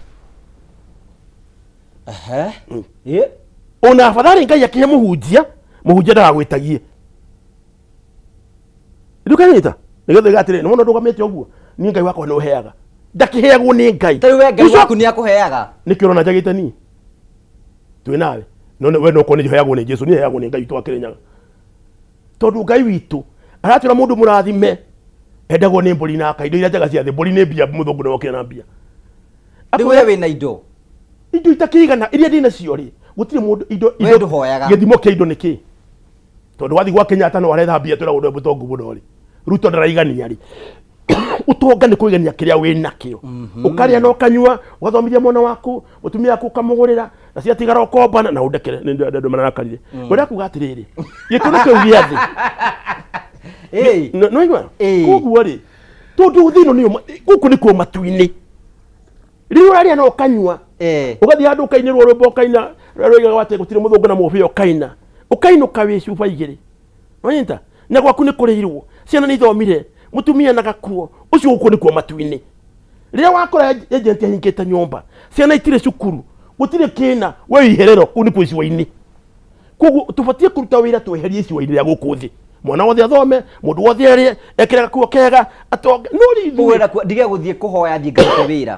Speaker 2: ona afadhali ngai akĩhe mũhunjia mũhunjia ndagagwĩtagie ndukanyita nĩgetha uge atĩrĩ nĩwona ndũgamĩte ũguo niĩ ngai wakwa nĩ ũheaga ndakĩheagwo nĩ ngai
Speaker 1: tarĩu we ngai
Speaker 2: Ũcio-
Speaker 1: waku nĩ akũheaga
Speaker 2: nĩkĩo ũrona njagĩte niĩ twĩ nawe no we no korwo nĩ heagwo nĩ Jesu niĩ heagwo nĩ Ngai witũ wa Kĩrĩnyaga tondũ Ngai witũ aratwĩra mũndũ mũrathime endagwo nĩ mbũri na aka indo iria njega cia thĩ mbũri nĩ mbia mũthũngũ nĩ wokire na mbia
Speaker 1: rĩu we wĩna indo
Speaker 2: indo itakĩigana iria ndĩ nacio rĩ gũtirĩ mũndũ indo
Speaker 1: We ndũhoyaga.
Speaker 2: gĩthimo kĩa indo nĩ kĩ tondũ wathiĩ gwa Kenyatta no aretha mbia twĩragwo ndwe mũtongu mũno rĩ Ruto ndaraigania rĩ ũtonga nĩ kũigania kĩrĩa wĩ nakĩo ũkarĩa na ũkanyua ũgathomithia mwana waku mũtumia waku ũkamũgũrĩra na ciatigara ũkombana na ũndekere nĩ ndĩ andũ mararakarire ngwenda kuga atĩrĩrĩ gĩkũrũ kĩu gĩa thĩ nĩwaigua koguo rĩ tondũ thĩ ĩno nĩyo gũkũ nĩkuo matu-inĩ rĩrĩa ũrarĩa na ũkanyua ũgathiĩ handũ ũkainĩrwo rwĩmbo ũkaina rũrĩa rwoigaga atĩ gũtirĩ mũthũngũ na mũbĩa ũkaina ũkainũka wĩ cuba igĩrĩ wanyita na gwaku nĩ kũrĩirwo ciana nĩ ithomire mũtumia na gakuo ũcio gũkũ nĩkuo matu-inĩ rĩrĩa wakora agent ahingĩte nyũmba ciana itirĩ cukuru gũtirĩ kĩna we iherero kũu nĩkuo icua-inĩ koguo tũbatiĩ kũruta wĩra tweherie icua-inĩ rĩa gũkũ thĩ mwana wothe athome mũndũ wothe arĩe ekĩre gakuo kega atonge no rĩ ithuĩ
Speaker 1: Ũrenda ndige gũthiĩ kũhoya thiĩ ngarute wĩra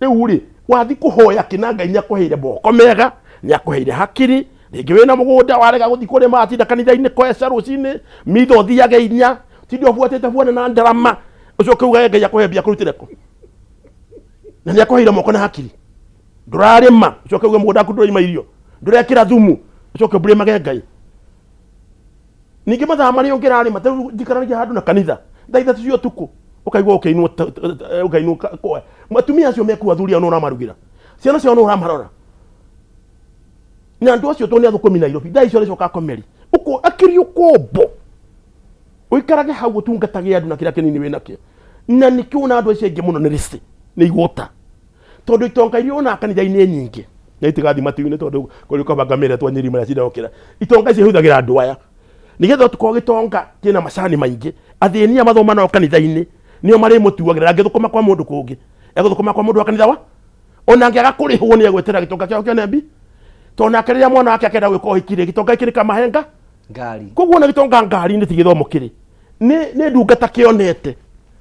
Speaker 2: rĩu rĩ wathi kũhoya kĩna ngai nĩ akũheire moko mega nĩ akũheire hakiri rĩngĩ wĩna mũgũnda warega gũthiĩ kũrĩma atinda kanitha-inĩ kweca rũcinĩ mitho ũthiage inya tinde ũbuatĩte buana na ndarama ũcoke ugage ngai akũhe mbia kũrutĩre kũ na nĩ akũheire moko na hakiri ndũrarĩma ũcoke uge mũgũnda waku ndũraima irio ndũrekĩra thumu ũcoke ũmblĩmage ngai Ningĩ mathaa marĩa ũngĩrarĩma, ta rĩu njikaranagia handũ na kanitha thaa 3 cia ũtukũ, ũkaigua ũkĩinwo ũkainwo kwa atumia acio mekuo, athuri ao nĩ ũramarugĩra, ciana ciao nĩ ũramarora, na andũ acio to nĩ athũkũmi Nairobi, thaa icio arĩcoka akomeri ũko akĩri ũkombo ũikarage hau ũtungatage andũ na kĩrĩa kĩnini wĩ nakĩo. Na nĩkĩo ona andũ acio aingĩ mũno nĩ rĩcĩ nĩ igũta, tondũ itonga iria wonaga kanitha-inĩ nyingĩ na itigathiĩ matu-inĩ, tondũ kũrĩ ũkabanga mĩrĩa twa nyiri marĩa cirokĩra. Itonga icio ihũthagĩra andũ aya nĩgetha ũtukoo gĩtonga kĩna macani maingĩ, athĩni aya mathoma nao kanitha-inĩ nĩo marĩmũtuagĩra. Angĩthũkũma kwa mũndũ kũngĩ, egũthũkũma kwa mũndũ wa kanitha wa ona angĩaga kũrĩhwo nĩ egwetera gĩtonga kĩao kĩone mbi, tondũ nake rĩrĩa mwana wake akenda gwĩka ũhiki rĩ, gĩtonga gĩkĩ nĩkamahenga
Speaker 1: ngari.
Speaker 2: Koguo ona gĩtonga ngari-inĩ ti gĩthomo kĩrĩ nĩ ndungata kĩonete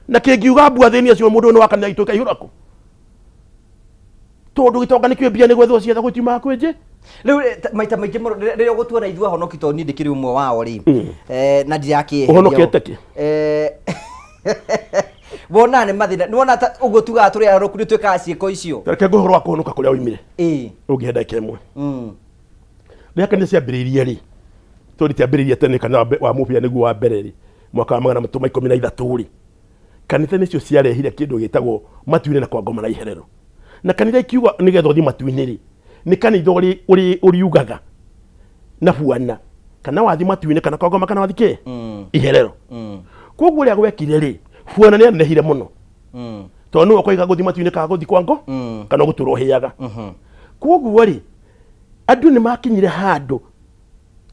Speaker 2: na kĩngiuga mbu athĩni acio mũndũ ũyũ nĩ wa kanitha itũ ĩkaihũra kũ, tondũ gĩtonga nĩkĩo mbia nĩ gwethwo ciethagwo itiumaga kwĩ njĩ.
Speaker 1: Rĩu maita maingĩ mũno rĩrĩa ũgũtuona ithuĩ ahonoki, tondũ niĩ ndĩkĩrĩ ũmwe wao rĩ, na ndirakĩeheria.
Speaker 2: Ũhonokete kĩ?
Speaker 1: Wonaga nĩ mathĩna, nĩwona ta ũguo tugaga tũrĩ ahonoku nĩ twĩkaga ciĩko icio.
Speaker 2: Reke ngũhe ũhoro wa kũhonoka kũrĩa woimire. Ũngĩhe ndagĩka 1. Rĩrĩa kanitha ciambĩrĩirie rĩ, tondũ itiambĩrĩirie tene, kanitha wa mũbĩa nĩguo wa mbere rĩ, mwaka wa 313 rĩ, kanitha nĩcio ciarehire kĩndũ gĩtagwo matu-inĩ na kwa ngoma na iherero. Na kanitha ikiuga nĩgetha ũthiĩ matu-inĩ rĩ, nĩ kanitha ũriugaga na buana kana wathiĩ matu-inĩ kana kwa ngoma kana wathiĩ kĩ iherero. Koguo ũrĩa gwekire rĩ, buana nĩ anenehire mũno, tondũ nĩwe ũkoiga gũthiĩ matu-inĩ kana gũthiĩ kwa ngo kana gũtũra ũhĩaga. Koguo rĩ, andũ nĩ makinyire handũ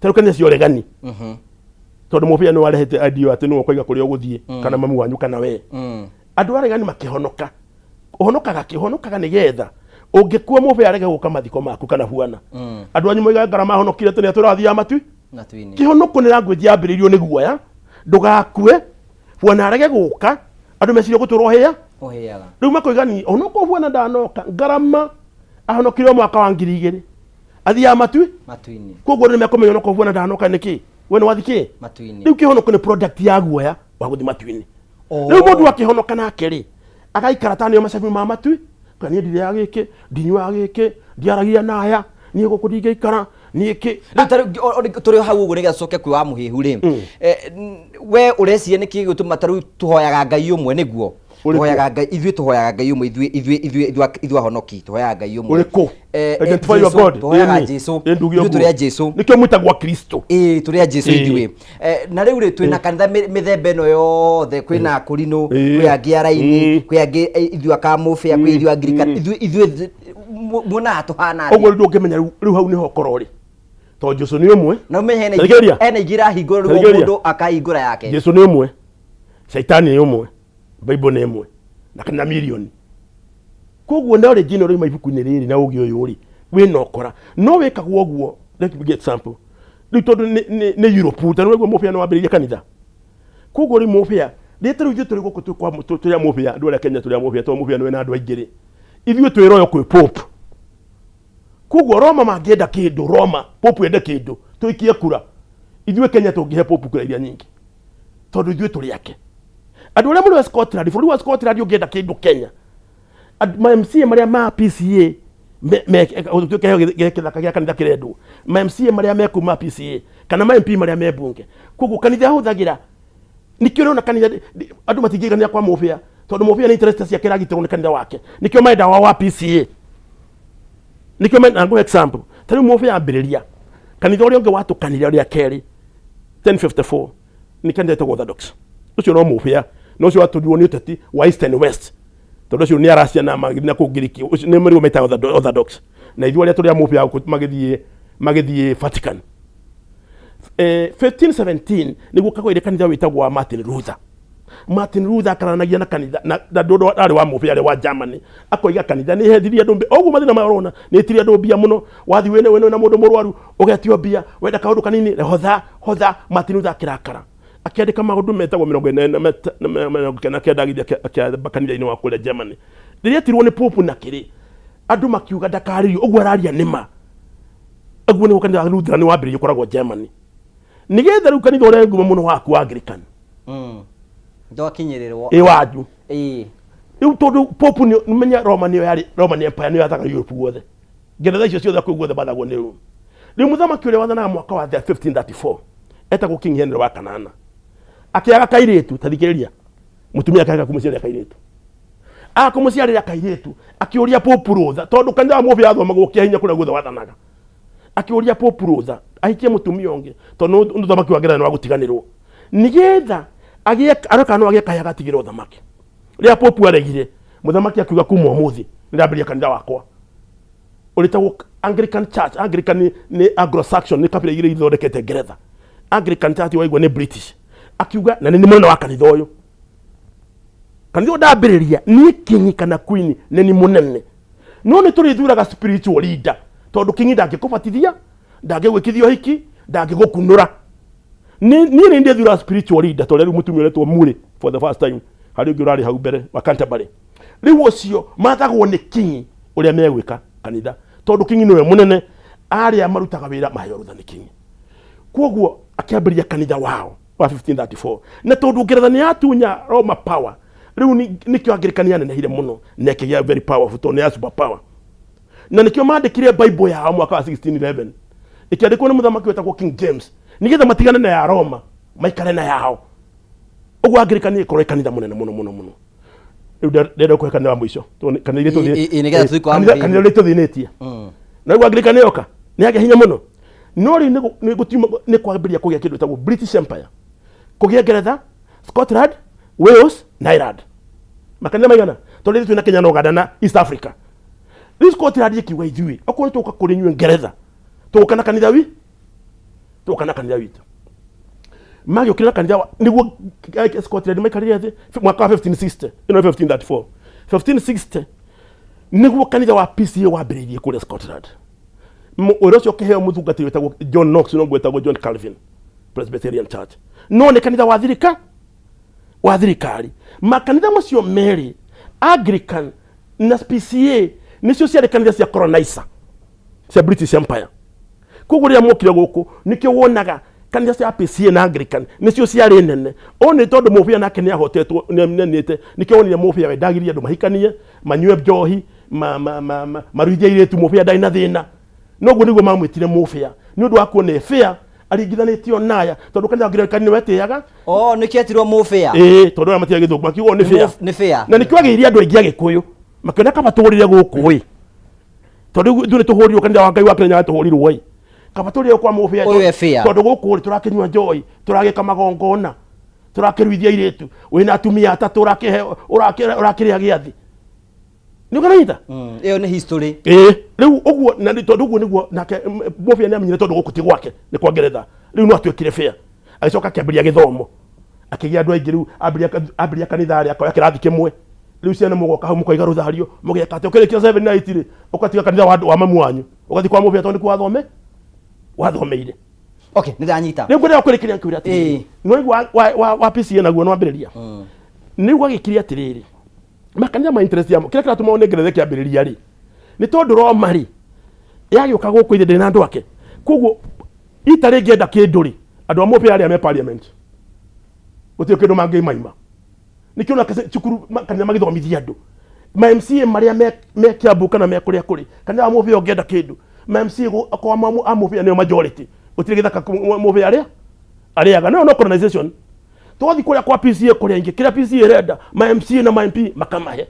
Speaker 2: tarĩu kanitha cia ũregani, tondũ mũbĩa nĩ warehete idea atĩ nĩwe ũkoiga kũrĩa ũgũthiĩ, kana mami wanyu kana we. Andũ aregani makĩhonoka. Ũhonokaga kĩ? Ũhonokaga nĩgetha ũngĩkua mũbĩa arege gũka mathiko maku kana buana. Andũ anyu moigaga ngarama ahonokire tene atũrathiaga matui.
Speaker 1: Matu-inĩ.
Speaker 2: Kĩhonoko nĩ language yambĩrĩirio nĩ guoya ndũgakue, buana arege gũka, andũ meciria gũtũra ũhĩa.
Speaker 1: Ũhĩaga.
Speaker 2: Rĩu makoiga ni onokorwo buana ndanoka, ngarama ahonokire o mwaka wa 2000 athiaga matui.
Speaker 1: Matu-inĩ.
Speaker 2: Koguo andũ nĩmekũmenya onokorwo buana ndanoka nĩkĩ we nĩ wathi kĩ
Speaker 1: Matu-inĩ.
Speaker 2: Rĩu kĩhonoko nĩ product ya guoya wa gũthiĩ matu-inĩ. Rĩu mũndũ akĩhonoka nake rĩ, agaikara ta nĩo macabi ma matui, kana niĩ ndirĩaga gĩkĩ, ndinyuaga gĩkĩ, ndiaragia na aya, niĩ gũkũ ndingĩikara, niĩ kĩ.
Speaker 1: Rĩu ta rĩu tũrĩ o hau ũguo nĩgetha tũcoke kwĩ wa mũhĩhu rĩ, we ũreciria nĩkĩ gĩgũtũma ta rĩu tũhoyaga Ngai ũmwe nĩguo?
Speaker 2: Ũrĩkũ?
Speaker 1: Tũhoyaga Ngai, ithuĩ tũhoyaga Ngai ũmwe, ithuĩ ahonoki tũhoyaga Ngai ũmwe.
Speaker 2: Ũrĩkũ? Identify your
Speaker 1: Jesu,
Speaker 2: God.
Speaker 1: tũhoyaga
Speaker 2: Ĩni.
Speaker 1: Jesu.
Speaker 2: Ĩ nduge
Speaker 1: Ithuĩ tũrĩ a
Speaker 2: ũguo.
Speaker 1: Jesu.
Speaker 2: Nĩkĩo mwĩtagwo Kristo.
Speaker 1: Ĩĩ, tũrĩ a Jesu
Speaker 2: Ĩĩ.
Speaker 1: ithuĩ. Na rĩu rĩ, twĩna kanitha mĩthemba ĩno yothe, kwĩna akũrinũ,
Speaker 2: Ĩĩ.
Speaker 1: kwĩ angĩ araini, kwĩ angĩ ithuĩ akamũbĩa, kwĩ ithuĩ angirikani, ithuĩ muonaga tũhana atĩa?
Speaker 2: Ũguo rĩu ndũngĩmenya rĩu hau nĩho ũkorwo rĩ, tondũ Jesu nĩ ũmwe.
Speaker 1: Na ũmenye
Speaker 2: Thikĩrĩria.
Speaker 1: hena ingĩ irahingũra rĩu o
Speaker 2: Thikĩrĩria.
Speaker 1: mũndũ akahingũra yake.
Speaker 2: Jesu nĩ ũmwe, Shaitani nĩ ũmwe, Bible nĩ ĩmwe, na kanitha mirioni. Koguo knowledge ĩno ĩroima ibuku-inĩ rĩrĩ na ũgĩ ũyũ rĩ, wĩna ũkora. No wĩkagwo ũguo, let me get example. Rĩu tondũ nĩ Europe, ta nĩwaigua mũbĩa nĩ wambĩrĩirie kanitha. Koguo rĩu mũbĩa, rĩrĩa ta rĩu ithuĩ tũrĩ gũkũ twĩ kwa tũrĩ a mũbĩa, andũ arĩa Kenya tũrĩ a mũbĩa, tondũ mũbĩa nĩ wĩna andũ aingĩ rĩ, ithuĩ twĩ royal kwĩ Pope. Koguo Roma mangĩenda kĩndũ, Roma, Pope ende kĩndũ, tũikie kura. Ithuĩ Kenya tũngĩhe Pope kura iria nyingĩ, tondũ ithuĩ tũrĩ ake. Andũ arĩa mũrĩ wa Scotland, bũrũri wa Scotland ũngĩenda kĩndũ Kenya, ma MCA marĩa ma PCA, gũtuĩke gĩthaka gĩa kanitha kĩrendwo, ma MCA marĩa me kũu ma PCA, kana ma MP marĩa me mbunge. Koguo kanitha ĩhũthagĩra, nĩkĩo ũrona kanitha, andũ matingĩiganĩra kwa mũbĩa, tondũ mũbĩa nĩ interest ciake iragitĩrwo nĩ kanitha wake. Nĩkĩo menda wao wa PCA. Nĩkĩo menda, ngũhe example, ta rĩu mũbĩa ambĩrĩria, kanitha ũrĩa ũngĩ watũkanire ũrĩa kerĩ, 1054, nĩ kanitha wĩtagwo Orthodox. Ũcio no mũbĩa, na ũcio watũrirwo nĩ ũteti wa East and West. Tondũ ũcio nĩ Aracia na magĩthiĩ na kũu Ngiriki, ũcio nĩ mũrigo metaga Orthodox. Na ithuĩ arĩa tũrĩ a mũbĩa gũkũ magĩthiĩ Vatican. 1517 nĩguo kagũire kanitha wĩtagwo wa Martin Luther. Martin Luther akaranagia na kanitha na ndũndũ arĩ wa mũbĩa arĩ wa Germany, akoiga kanitha nĩ hethirie andũ oguo mathĩna maya ũrona nĩ ĩtirie andũ mbia mũno, wathiĩ wĩna mũndũ mũrwaru ũgetio mbia, wenda kaũndũ kanini hotha hotha. Martin Luther akĩrakara akĩandĩka maũndũ metagwo 499 agĩthiĩ akĩamba kanitha-inĩ wa kũrĩa Germany. Rĩrĩa etirwo nĩ Pope na kĩrĩ, andũ makiuga ndakarĩrio ũguo araria nĩ ma. Ũguo nĩguo kanitha wa Lutheran wambĩrĩirie ũkoragwo Germany. Nĩgetha rĩu kanitha ũrĩa ngumo mũno waku wa Anglican.
Speaker 1: Ndwakinyĩrĩrwo.
Speaker 2: Ĩ wanyu.
Speaker 1: Ĩĩ.
Speaker 2: Rĩu tondũ Pope nĩ menya Roma nĩyo yarĩ Roman Empire nĩyo yathaga Europe guothe. Ngeretha icio ciothe kũu guothe bathagwo nĩ Rome. Rĩu mũthamaki ũrĩa wathanaga mwaka wa 1534 Etagwo King Henry wa kanana. Akĩaga kairĩtu, ta thikĩrĩria, mũtumia akĩaga kũmũciarĩra kairĩtu. Aga kũmũciarĩra kairĩtu, akĩũria Pope rũtha, tondũ kanitha wa Mũbĩa wathomagwo kĩa hinya kũrĩa guothe wathanaga. Akĩũria Pope rũtha ahikie mũtumia ũngĩ, tondũ nĩ ũthamaki wa Ngeretha nĩ wa gũtiganĩrwo. Nĩgetha agĩe, arore kana no agĩe kahĩĩ agatigĩra ũthamaki. Rĩrĩa Pope aregire, mũthamaki akiuga kuma ũmũthĩ nĩndambĩrĩria kanitha wakwa. Ũrĩtagwo Anglican Church. Anglican nĩ Anglo-Saxon, nĩ kabira igĩrĩ ithondekete Ngeretha. Anglican Church waigua nĩ British. Akiuga na nĩ mũnene wa kanitha ũyũ. Kanitha ũyũ ndambĩrĩria niĩ king kana queen nĩ ni mũnene. No nĩ tũrĩthuraga spiritual leader tondũ king ndangĩkũbatithia, ndangĩgwĩkithia ũhiki, ndangĩgũkunũra. Niĩ nĩ ndĩthuraga spiritual leader tondũ rĩu mũtumia ũretwo Murray for the first time harĩ ũngĩ ũrarĩ hau mbere wa Canterbury. Rĩu ũcio mathagwo nĩ king ũrĩa megwĩka kanitha tondũ king nĩwe mũnene, arĩa marutaga wĩra maheo rũtha nĩ king. Koguo akĩambĩrĩria kanitha wao wa 1534 na tondũ Ngeretha nĩ yatunya Roma power, rĩu nĩkĩo Anglican yanenehire mũno na ĩkĩgĩa very powerful tondũ nĩ ya super power. Na nĩkĩo mandĩkire Bible yao mwaka wa 1611 ĩkĩandĩkwo nĩ mũthamaki wetagwo King James nĩgetha matigane na ya Roma maikare na yao. Ũguo Anglican ĩkorwo ĩ kanitha mũnene mũno mũno mũno. Rĩu ndĩrenda kũhe kanitha wa mũico. Tondũ kanitha iria
Speaker 1: Ĩ, nĩgetha tũthiĩ kwa mũrĩmi.
Speaker 2: Kanitha iria tũthĩnĩtie. Na rĩu Anglican yoka nĩ yagĩa hinya mũno. No rĩu nĩ gũtiuma nĩ kwambĩrĩria kũgĩa kĩndũ gĩtagwo British Empire. Kũgĩa Ngeretha, Scotland, Wales na Ireland. Makanitha maigana? Tondũ ithuĩ twĩna Kenya na Uganda na East Africa. Rĩu Scotland ĩkiuga ithuĩ okorwo nĩ tũgũka kũrĩ inyuĩ Ngeretha, tũgũka na kanitha wi tũgũka na kanitha witũ. Magĩũkĩra kanitha nĩguo Scotland maikarire thĩ mwaka wa 1560, ĩno nĩ 1534. 1560 nĩguo kanitha wa PCA wambĩrĩirie kũrĩa Scotland. Wĩra ũcio ũkĩheo mũtungatĩri wĩtagwo John Knox, no gwetagwo John Calvin Presbyterian Church. No nĩ kanitha wa thirika wa thirikari. Makanitha macio merĩ Anglican na PCA nĩcio ciarĩ kanitha cia colonizer cia British Empire. Koguo rĩrĩa mokire gũkũ nĩkĩo wonaga kanitha cia PCA na Anglican nĩcio ciarĩ nene. O nĩ tondũ mũbĩa nake nĩ ahotetwo nĩ anenete, nĩkĩo wonire mũbĩa we ndagirie andũ mahikanie, manyue njohi, maruithie airĩtu, mũbĩa ndarĩ na thĩna. Noguo nĩguo mamwĩtire mũbĩa nĩ ũndũ wa kuona ĩ fair aringithanĩtio naya tondũ kanitha wa Anglican nĩ wetĩaga.
Speaker 1: Oh, nĩkĩo etirwo mũbĩa.
Speaker 2: Ĩĩ, tondũ arĩa matiũĩ gĩthũngũ makiuga nĩ fair.
Speaker 1: Nĩ fair.
Speaker 2: Na nĩkĩo agĩire andũ aingĩ agĩkũyũ makĩona kaba tũrire gũkũ ĩ. Tondũ ithuĩ nĩ tũhũrirwo kanitha wa Ngai wa Kĩrĩnyaga tũhũrirwo ĩ. Kaba tũrire kwa mũbĩa
Speaker 1: Ũyũ e fair.
Speaker 2: tondũ gũkũ rĩ tũrakĩnyua njohi, tũragĩka magongona, tũrakĩruithia airĩtu, wĩna atumia atatũ ũrakĩhe ũrakĩrĩa gĩathĩ. Nĩ ũkũranyita?
Speaker 1: Ĩyo nĩ history.
Speaker 2: Ĩĩ, rĩu ũguo na nĩ tondũ ũguo nĩguo nake mũbĩa nĩ amenyire tondũ gũkũ ti gwake nĩ kwa Ngeretha. Rĩu no atuĩkire fair. Agĩcoka akĩambĩrĩria gĩthomo. Akĩgĩa andũ aingĩ rĩu ambĩrĩria kanitha rĩ akoya kĩrathi kĩmwe. Rĩu ciana mũgoka hau mũkoiga rũthario mũgeka atĩa ũkĩrĩkia 7 na 8 rĩ ũgatiga kanitha wa mamu wanyu ũgathiĩ kwa mũbĩa tondũ nĩkuo wathomeire.
Speaker 1: Okay, nĩ ndanyita.
Speaker 2: Rĩu ngwendaga kũrĩkĩria ngĩkwĩra atĩrĩrĩ. Nĩ waigua wa PCA naguo nĩ wambĩrĩria. Nĩ gwagĩkire atĩrĩrĩ. Makanitha ma interest yamo kĩrĩa kĩratũma one Ngeretha ĩkĩambĩrĩria rĩ nĩ tondũ Roma rĩ yagĩũka gũkũ ithe ndĩrĩ na andũ ake. Koguo ita rĩngĩenda kĩndũ rĩ andũ a mũbĩa arĩa me parliament gũtirĩ kĩndũ mangĩmaima. Nĩkĩo ona cukuru kanitha magĩthomithia andũ ma MCA marĩa me Kiambu kana me kũrĩa kũrĩ kanitha wa mũbĩa ũngĩenda kĩndũ ma MCA akorwo a mũbĩa nĩo majority gũtirĩ gĩthaka mũbĩa arĩa arĩaga. No no colonization twathiĩ kũrĩa kwa PCA kũrĩa ingĩ kĩrĩa PCA ĩrenda ma MCA na ma MP makamahe.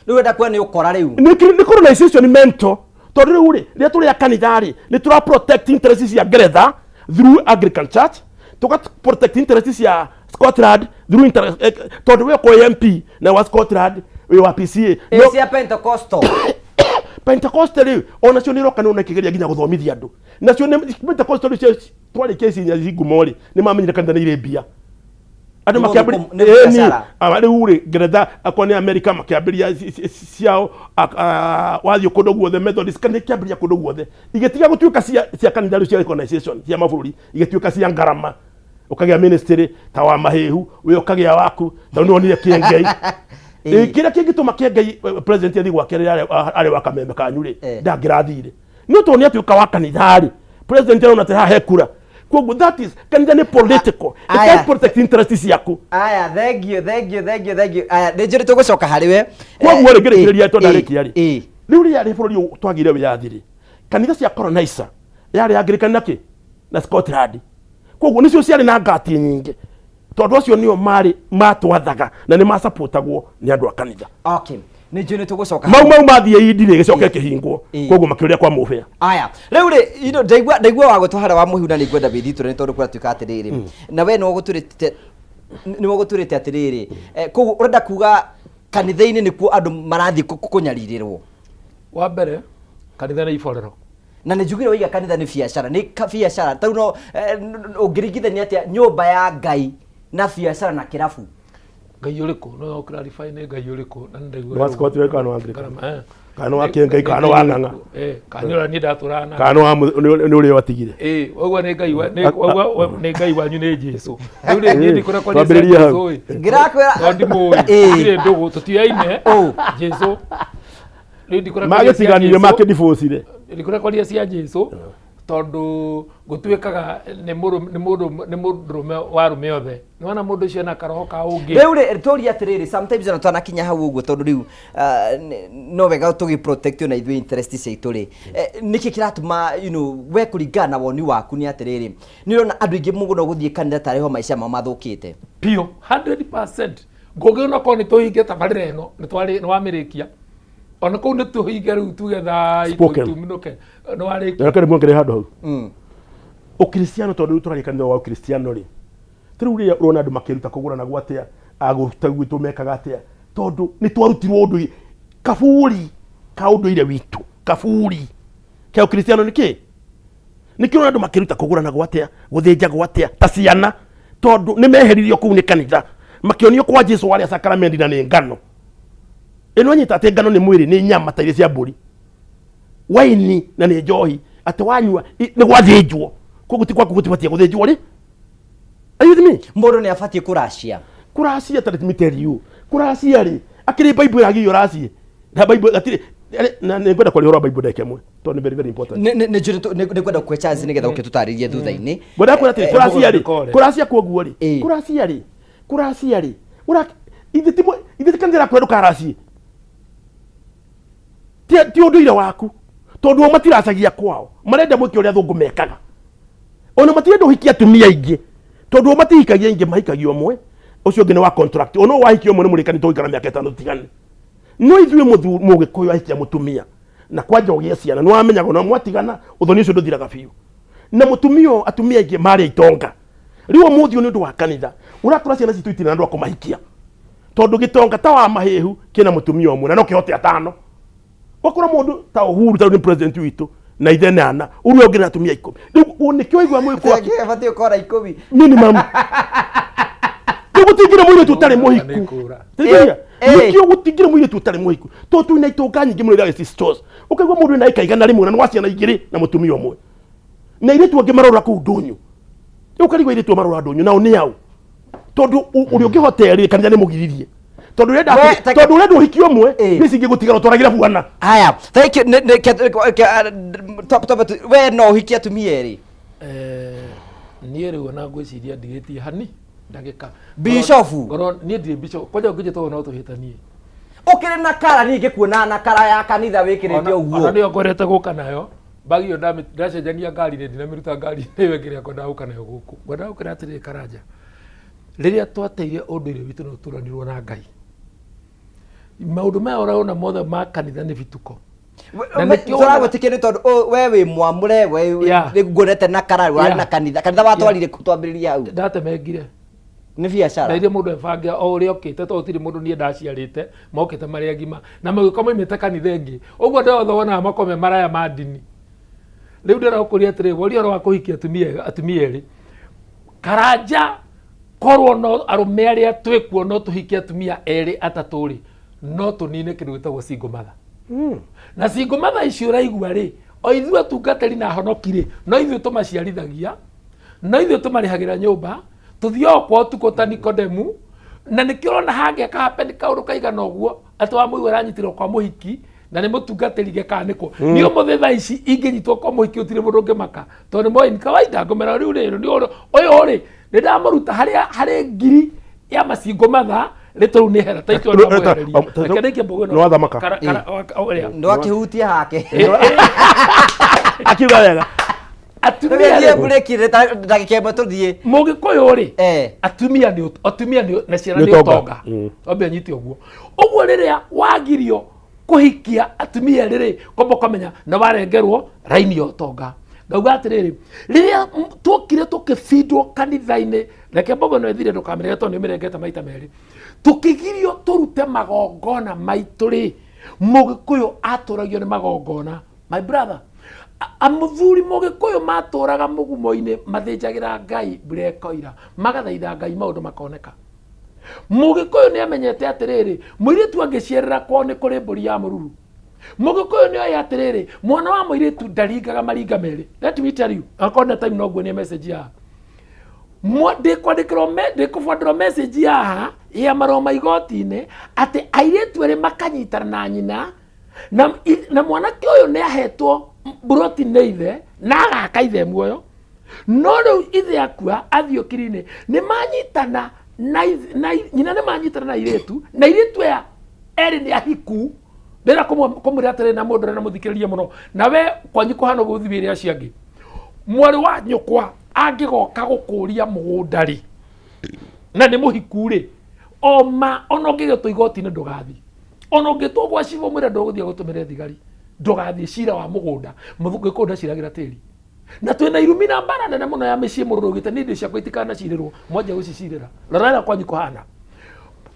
Speaker 1: Rĩu wenda kuona nĩ ũkora rĩu.
Speaker 2: Nĩ colonization mental tondũ rĩu rĩ rĩrĩa tũrĩ a kanitha rĩ nĩ tũra protect interest cia Ngeretha through Anglican Church, tũga protect interest cia Scotland through interest, tondũ we ũkorwo MP na wa Scotland wĩ wa PCA.
Speaker 1: Ĩ cia Pentecostal.
Speaker 2: Pentecostal rĩ onacio nĩ iroka nĩ ikĩgeria nginya gũthomithia andũ. Nacio nĩ Pentecostal rĩu twarĩkia ici inya ngumo rĩ nĩ mamenyire kanitha nĩ irĩ mbia. Andũ
Speaker 1: Nĩ
Speaker 2: makĩambĩrĩria
Speaker 1: nĩ
Speaker 2: ĩni,
Speaker 1: biacara.
Speaker 2: rĩu rĩ Ngeretha akorwo nĩ Amerika makĩambĩrĩria ciao, wathiĩ kũndũ guothe Methodist kanitha ikĩambĩrĩria kũndũ guothe igĩtiga gũtuĩka cia kanitha rĩu cia organization cia mabũrũri igĩtuĩka cia ngarama. Ũkagĩa ministry ta wa mahĩhu we ũkagĩa waku tondũ nĩ wonire Kĩengei. Kĩrĩa kĩngĩtũma Kĩengei president athiĩ gwake rĩrĩa arĩ wa kameme kanyu rĩ ndangĩrathire nĩ tondũ nĩ atuĩka wa kanitha rĩ president arona atĩ haha he kura. Koguo that is kanitha nĩ political. It can't protect interest ciaku.
Speaker 1: Aya, thank you, thank you, thank you, thank you. Aya, nĩ njũrĩ tũgũcoka harĩ we.
Speaker 2: Koguo rĩ ngĩrĩkĩrĩria tondũ ndarĩkia rĩ rĩu rĩrĩa rĩ bũrũri ũyũ twagĩire wĩyathi rĩ kanitha cia colonizer yarĩ Anglican na kĩ na Scotland. Koguo nĩcio ciarĩ na ngati nyingĩ tondũ acio nĩo marĩ matwathaga na nĩ masapotagwo nĩ andũ a kanitha.
Speaker 1: Okay, nĩ njũĩ nĩ tũgũcoka
Speaker 2: mau mau mathiĩ indi rĩ gĩcoke kĩhingwo.
Speaker 1: Ĩĩ.
Speaker 2: Koguo makĩũria kwa mũbĩa.
Speaker 1: Aya, rĩu rĩ ino ndaigua ndaigua wa gwĩtwo harĩa wa mũhiu na nĩ ngwenda wĩthitũre nĩ tondũ kũratuĩka atĩrĩrĩ na we nĩwe ũgũtwĩrĩte nĩwe ũgũtwĩrĩte atĩrĩrĩ eh, koguo ũrenda kuga kanitha-inĩ nĩkuo andũ marathiĩ kũnyarirĩrwo.
Speaker 3: Wa mbere kanitha nĩ iborero.
Speaker 1: Na nĩ njugire waiga kanitha nĩ biacara, nĩ biacara tarĩu no eh, ũngĩringithania atĩa nyũmba ya Ngai na biacara na kĩrabu?
Speaker 3: Ngai ũrĩkũ? No clarify nĩ Ngai ũrĩkũ? Na nĩ ndaigua
Speaker 2: Nĩ wa Scott we kana nĩ wa Anglican?
Speaker 3: Ngarama, eh.
Speaker 2: Kana nĩ wa kĩngai kana nĩ wa ng'ang'a?
Speaker 3: Eh, kana nĩ ũrĩa niĩ ndatũraga nake.
Speaker 2: Kana nĩ wa nĩ ũrĩa watigire?
Speaker 3: Eh, ũguo nĩ Ngai wa nĩ ũguo nĩ Ngai wanyu nĩ Jesu. Rĩu rĩ niĩ ndikũrĩa kwaria cia
Speaker 2: Twambĩrĩrie hau.
Speaker 3: Jesu ĩ.
Speaker 1: Ngĩrakwĩra
Speaker 3: Tondũ ndimũĩ.
Speaker 1: Ĩĩ.
Speaker 3: Gũtirĩ ndũgũ tũtiaine. Jesu. Rĩu ndikũrĩa kwaria cia
Speaker 2: Magĩtiganire
Speaker 3: Jesu.
Speaker 2: makĩdivorcire.
Speaker 3: Ndikũrĩa kwaria cia Jesu tondũ gũtuĩkaga nĩ mũndũ nĩ mũndũ nĩ mũndũrũme wa arũme othe. Nĩwona mũndũ ũcio ena karoho ka ũngĩ.
Speaker 1: Rĩu rĩ tũrie atĩrĩrĩ, sometimes ona twanakinya hau ũguo tondũ rĩu ah, no wega tũgĩ protect ona ithuĩ interest ciitũ rĩ. Eh, nĩkĩ kĩratũma you know, we kũringana na woni waku nĩ atĩrĩrĩ, nĩ ũrona andũ aingĩ mũno gũthiĩ kanitha tarĩ ho maica mao mathũkĩte?
Speaker 3: Biũ 100%. Ngũgĩ ona korwo nĩ tũhinge tabarĩra ĩno nĩ twarĩ nĩ wamĩrĩkia. Ona kũu nĩ tũhinge rĩu tuge thai
Speaker 2: Spoken.
Speaker 3: tuminũke nĩ warĩkia.
Speaker 2: Reke rĩmwe handũ hau. Ũkristiano tondũ rĩu tũraria kanitha wa ũkristiano rĩ, ta rĩu rĩrĩa ũrona andũ makĩruta kũgũrana gwa atĩa, agũta gwitũ mekaga atĩa, tondũ nĩ twarutirwo ũndũire, kaburi ka ũndũire witũ, kaburi ka ũkristiano nĩ kĩ? Nĩkĩo ũrona andũ makĩruta kũgũrana gwa atĩa, gũthĩnja gwa atĩa, ta ciana, tondũ nĩ meheririo kũu nĩ kanitha, makĩonio kwa Jesu warĩa sakramendi na nĩ ngano. Ĩno anyita atĩ ngano nĩ mwĩrĩ, nĩ nyama ta iria cia mbũri. Waini na nĩ njohi, atĩ wanyua nĩ gwathĩnjwo. Koguo ti gwaku gũtibatiĩ gũthĩnjwo rĩ. Are you with me?
Speaker 1: Mũndũ nĩ abatiĩ kũracia.
Speaker 2: Kũracia ta let me tell you. Kũracia rĩ, akĩrĩ Bible ĩragirio ũracie. Na Bible gatirĩ na nĩ ngwenda kwaria ũhoro wa Bible ndagĩka ĩmwe tondũ nĩ very very important.
Speaker 1: Nĩ nĩ- nĩ njũĩ nĩ nĩ ngwenda gũkũhe chance nĩgetha ũke tũtarĩrie thutha-inĩ.
Speaker 2: Ngwenda kwĩra atĩrĩ,
Speaker 1: Eh,
Speaker 2: kũracia rĩ,
Speaker 3: Mũgũnda
Speaker 2: kũracia kwoguo rĩ,
Speaker 1: Ĩĩ.
Speaker 2: kũracia rĩ, kũracia rĩ, ũra ithe ti ithe ti kanitha ĩrakwĩra ndũkaracie. Ti ti ũndũire waku. Tondũ o matiracagia kwao, marenda mwĩke ũrĩa athũngũ mekaga. Ona matirenda ũhikie atumia aingĩ, tondũ o matihikagia aingĩ, mahikagia ũmwe, ũcio ũngĩ nĩ wa contract. Ona ũyũ wahikia ũmwe nĩ mũrĩkani tũgũikara mĩaka ĩtano tũtigane. No ithuĩ mũgĩkũyũ ahikia mũtumia na kwanja ũgĩe ciana, nĩ wamenyaga ona mwatigana ũthoni ũcio ndũthiraga biũ. Na mũtumia ũyũ, atumia aingĩ marĩ itonga. Rĩu ũmũthĩ ũyũ nĩ ũndũ wa kanitha, ũrakora ciana citũ itirĩ na andũ a kũmahikia. Tondũ gĩtonga ta wa mahĩhu kĩna mũtumia ũmwe na no kĩhote atano. Wakora mũndũ ta Uhuru ta rĩu nĩ president witũ na ithe nana, Uhuru ũngĩ na atumia 10. Rĩu nĩkĩo waigua mũgĩkũyũ
Speaker 1: Atĩ abatiĩ gũkorwo na 10.
Speaker 2: Minimum. Rĩu gũtingĩrĩ mũirĩtu ũtarĩ mũhiku. Tegeria. Nĩkĩo gũtingĩrĩ mũirĩtu ũtarĩ mũhiku. Tondũ twĩna itonga nyingĩ mũno iria ci stores. Ũkaigua mũndũ ena ĩka 100 na nĩ wa ciana igĩrĩ na mũtumia ũmwe. Na airĩtu angĩ marora kũu ndũnyũ. Rĩu ũkarigwo airĩtu marora ndũnyũ nao nĩ aũ? Tondũ ũrĩa ũngĩhota erĩ kanitha nĩ mũgiririe. Tondũ ũrenda
Speaker 1: We,
Speaker 2: atĩrĩ, tondũ ũrenda ũhiki ũmwe, nĩ cingĩ gũtigana ũtwaragĩra bwana.
Speaker 1: Haya, thank you. Nĩ- we no ũhikie atumia erĩ?
Speaker 3: Eh, niĩ rĩu ona ngwĩciria ndigĩtie hani ndagĩka.
Speaker 1: Bishofu.
Speaker 3: Ngorwo niĩ ndirĩ bishop, kwanja ũngĩnjĩta ũguo no tũhĩtanie.
Speaker 1: Ũkĩrĩ na kara, niĩ ngĩkuona na kara ya kanitha wĩkĩrĩte
Speaker 3: Ona
Speaker 1: ũguo.
Speaker 3: nĩyo ngorete gũka nayo mbagi ĩyo ndacenjania ngari-inĩ ndinamĩruta ngari-inĩ ĩyo ĩngĩ ĩrĩa ngwendaga gũka nayo gũkũ. Ngwendaga gũkĩra atĩrĩrĩ Karanja, rĩrĩa twateire ũndũire witũ nĩ tũranirwo na Ngai. Maũndũ maya ũrona mothe ma kanitha nĩ bituko. Na nĩkĩo wonaga-
Speaker 1: Tũragwĩtĩkia nĩ tondũ we wĩ mwamũre, we nĩ nguonete na kara, ũrarĩ na kanitha. Kanitha watwarire kũ twambĩrĩrie hau?
Speaker 3: Ndatemengire.
Speaker 1: Nĩ biacara.
Speaker 3: Nderire mũndũ ebange o ũrĩa okĩte tondũ gũtirĩ mũndũ niĩ ndaciarĩte, mokĩte marĩ agima na magĩũka moimĩte kanitha ĩngĩ. Ũguo andũ othe wonaga makome maraya ma ndini. Rĩu ndĩrakũria atĩrĩ, woria ũhoro wa kũhikia atumia atumia erĩ. Karanja korwo no arũme arĩa twĩkuo no tũhikie atumia erĩ atatũ rĩ, no tũnine kĩndũ gĩtagwo single mother. Na single mother ici ũraigua rĩ, o ithuĩ atungatĩri na ahonoki rĩ, no ithuĩ tũmaciarithagia, no ithuĩ tũmarĩhagĩra nyũmba, tũthiaga kwao ũtukũ ta Nikodemu, na nĩkĩo ũrona hangĩaka happen kaũndũ kaigana ũguo, atĩ wamũigua aranyitirwo kwa mũhiki, na nĩ mũtungatĩri gĩkaa nĩkũ. Niĩ ũmũthĩ thaa ici ingĩnyitwo kwa mũhiki gũtirĩ mũndũ ũngĩmaka, tondũ nĩ moĩ ni kawaida, ngũmera rĩu rĩ, nĩ ũyũ ũyũ rĩ, nĩ ndamũruta harĩa harĩ ngiri ya macingo matha, rĩtwa rĩu nĩ hera, ta itua ndamwehereria. Reke ndĩkie mbũgũ ĩno.
Speaker 2: Nĩ wathamaka.
Speaker 3: Kara- ũrĩa.
Speaker 1: Ndwakĩhutia hake.
Speaker 2: Akiuga wega.
Speaker 3: Atumia
Speaker 1: Tũgĩthiĩ
Speaker 3: rĩ,
Speaker 1: break ndagĩka ĩmwe tũthiĩ.
Speaker 3: Mũgĩkũyũ rĩ,
Speaker 1: Eh.
Speaker 3: atumia nĩ na ciana
Speaker 2: Nĩ
Speaker 3: nĩ
Speaker 2: ũtonga.
Speaker 3: ũtonga. Wambe nyite ũguo ũguo, rĩrĩa wagirio kũhikia atumia erĩ rĩ, kwamba ũkamenya na warengerwo raini ya ũtonga. Ngauga atĩrĩrĩ, rĩrĩa tuokire tũkĩbindwo kanitha-inĩ, reke mbogo ĩno ĩthire, ndũkamĩrege tondũ nĩ ũmĩrengete maita merĩ, tũkĩgirio tũrute magongona maitũ rĩ, Mũgĩkũyũ atũragio nĩ magongona. My brother, mũthuri Mũgĩkũyũ matũraga mũgumo-inĩ, mathĩnjagĩra Ngai mbura ĩkoira, magathaitha Ngai maũndũ makoneka. Mũgĩkũyũ nĩ amenyete atĩrĩrĩ, mũirĩtu angĩciarĩra kwao nĩ kũrĩ mbũri ya mũruru. Mũgĩkũyũ nĩ oĩ atĩrĩrĩ, mwana wa mũirĩtu ndaringaga maringa merĩ. Let me tell you, akorwo na time no nguonie message haha. Ndĩkwandĩkĩrwo ndĩkũbwandĩrwo message haha ya marũa ma igoti-inĩ atĩ airĩtu erĩ makanyitana na nyina na mwanake ũyũ nĩ ahetwo mburoti nĩ ithe na agaka ithe muoyo, no rĩu ithe akua athiĩ ũkiri-inĩ nĩ manyitana na nyina, nĩ manyitana na airĩtu, na airĩtu aya erĩ nĩ ahiku. Ndĩrenda kũmwĩra atĩrĩ, na mũndũ na mũthikĩrĩrie mũno, na we kwanyu kũhana ũguo, ũthiĩ wĩre acio angĩ, mwarĩ wa nyũkwa angĩgoka gũkũria mũgũnda rĩ, na nĩ mũhiku rĩ, oma ona ũngĩgetwo igoti-inĩ ndũgathiĩ, ona ũngĩtwo gwa cibũ mwĩre ndũgũthiĩ gũtũmĩre thigari, ndũgathiĩ cira wa mũgũnda. Mũgĩkũyũ ndaciragĩra tĩri, na twĩna irumi na mbara nene mũno ya mĩciĩ. Mũrũrũgĩte nĩ indo ciakwa itikanacirĩrwo, mwanjia gũcicirĩra. Rora ĩrĩa kwanyu kũhana,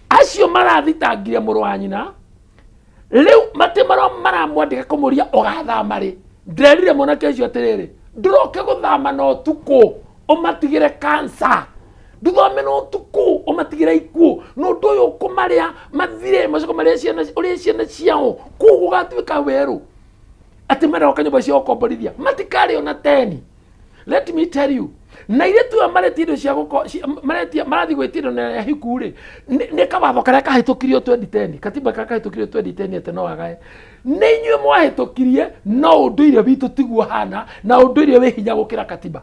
Speaker 3: acio marathitangire mũrũ wa nyina rĩu matĩ maramwandĩka kũmũria ũgathama rĩ. Ndĩrerire mwanake ũcio atĩrĩrĩ, ndũroke gũthama na ũtukũ ũmatigĩre kansa, ndũthome na ũtukũ ũmatigĩre ikuũ, na ũndũ ũyũ ũkũmarĩa mathire, macoka marĩe ciana, ũrĩe ciana ciao kũu gũgatuĩka werũ. Atĩ maroka nyũmba cia gũkomborithia matikarĩo na teni. Let me tell you, na irĩtu aya maretia indo cia gũko maretia, marathiĩ gwĩtia indo na hiku rĩ, nĩ kawatho karĩa kahĩtũkirio 2010, katiba karĩa kahĩtũkirio 2010, atĩ no agae. Nĩ inyuĩ mwahĩtũkirie, no ũndũire witũ tiguo hana, na ũndũire wĩ hinya gũkĩra katiba.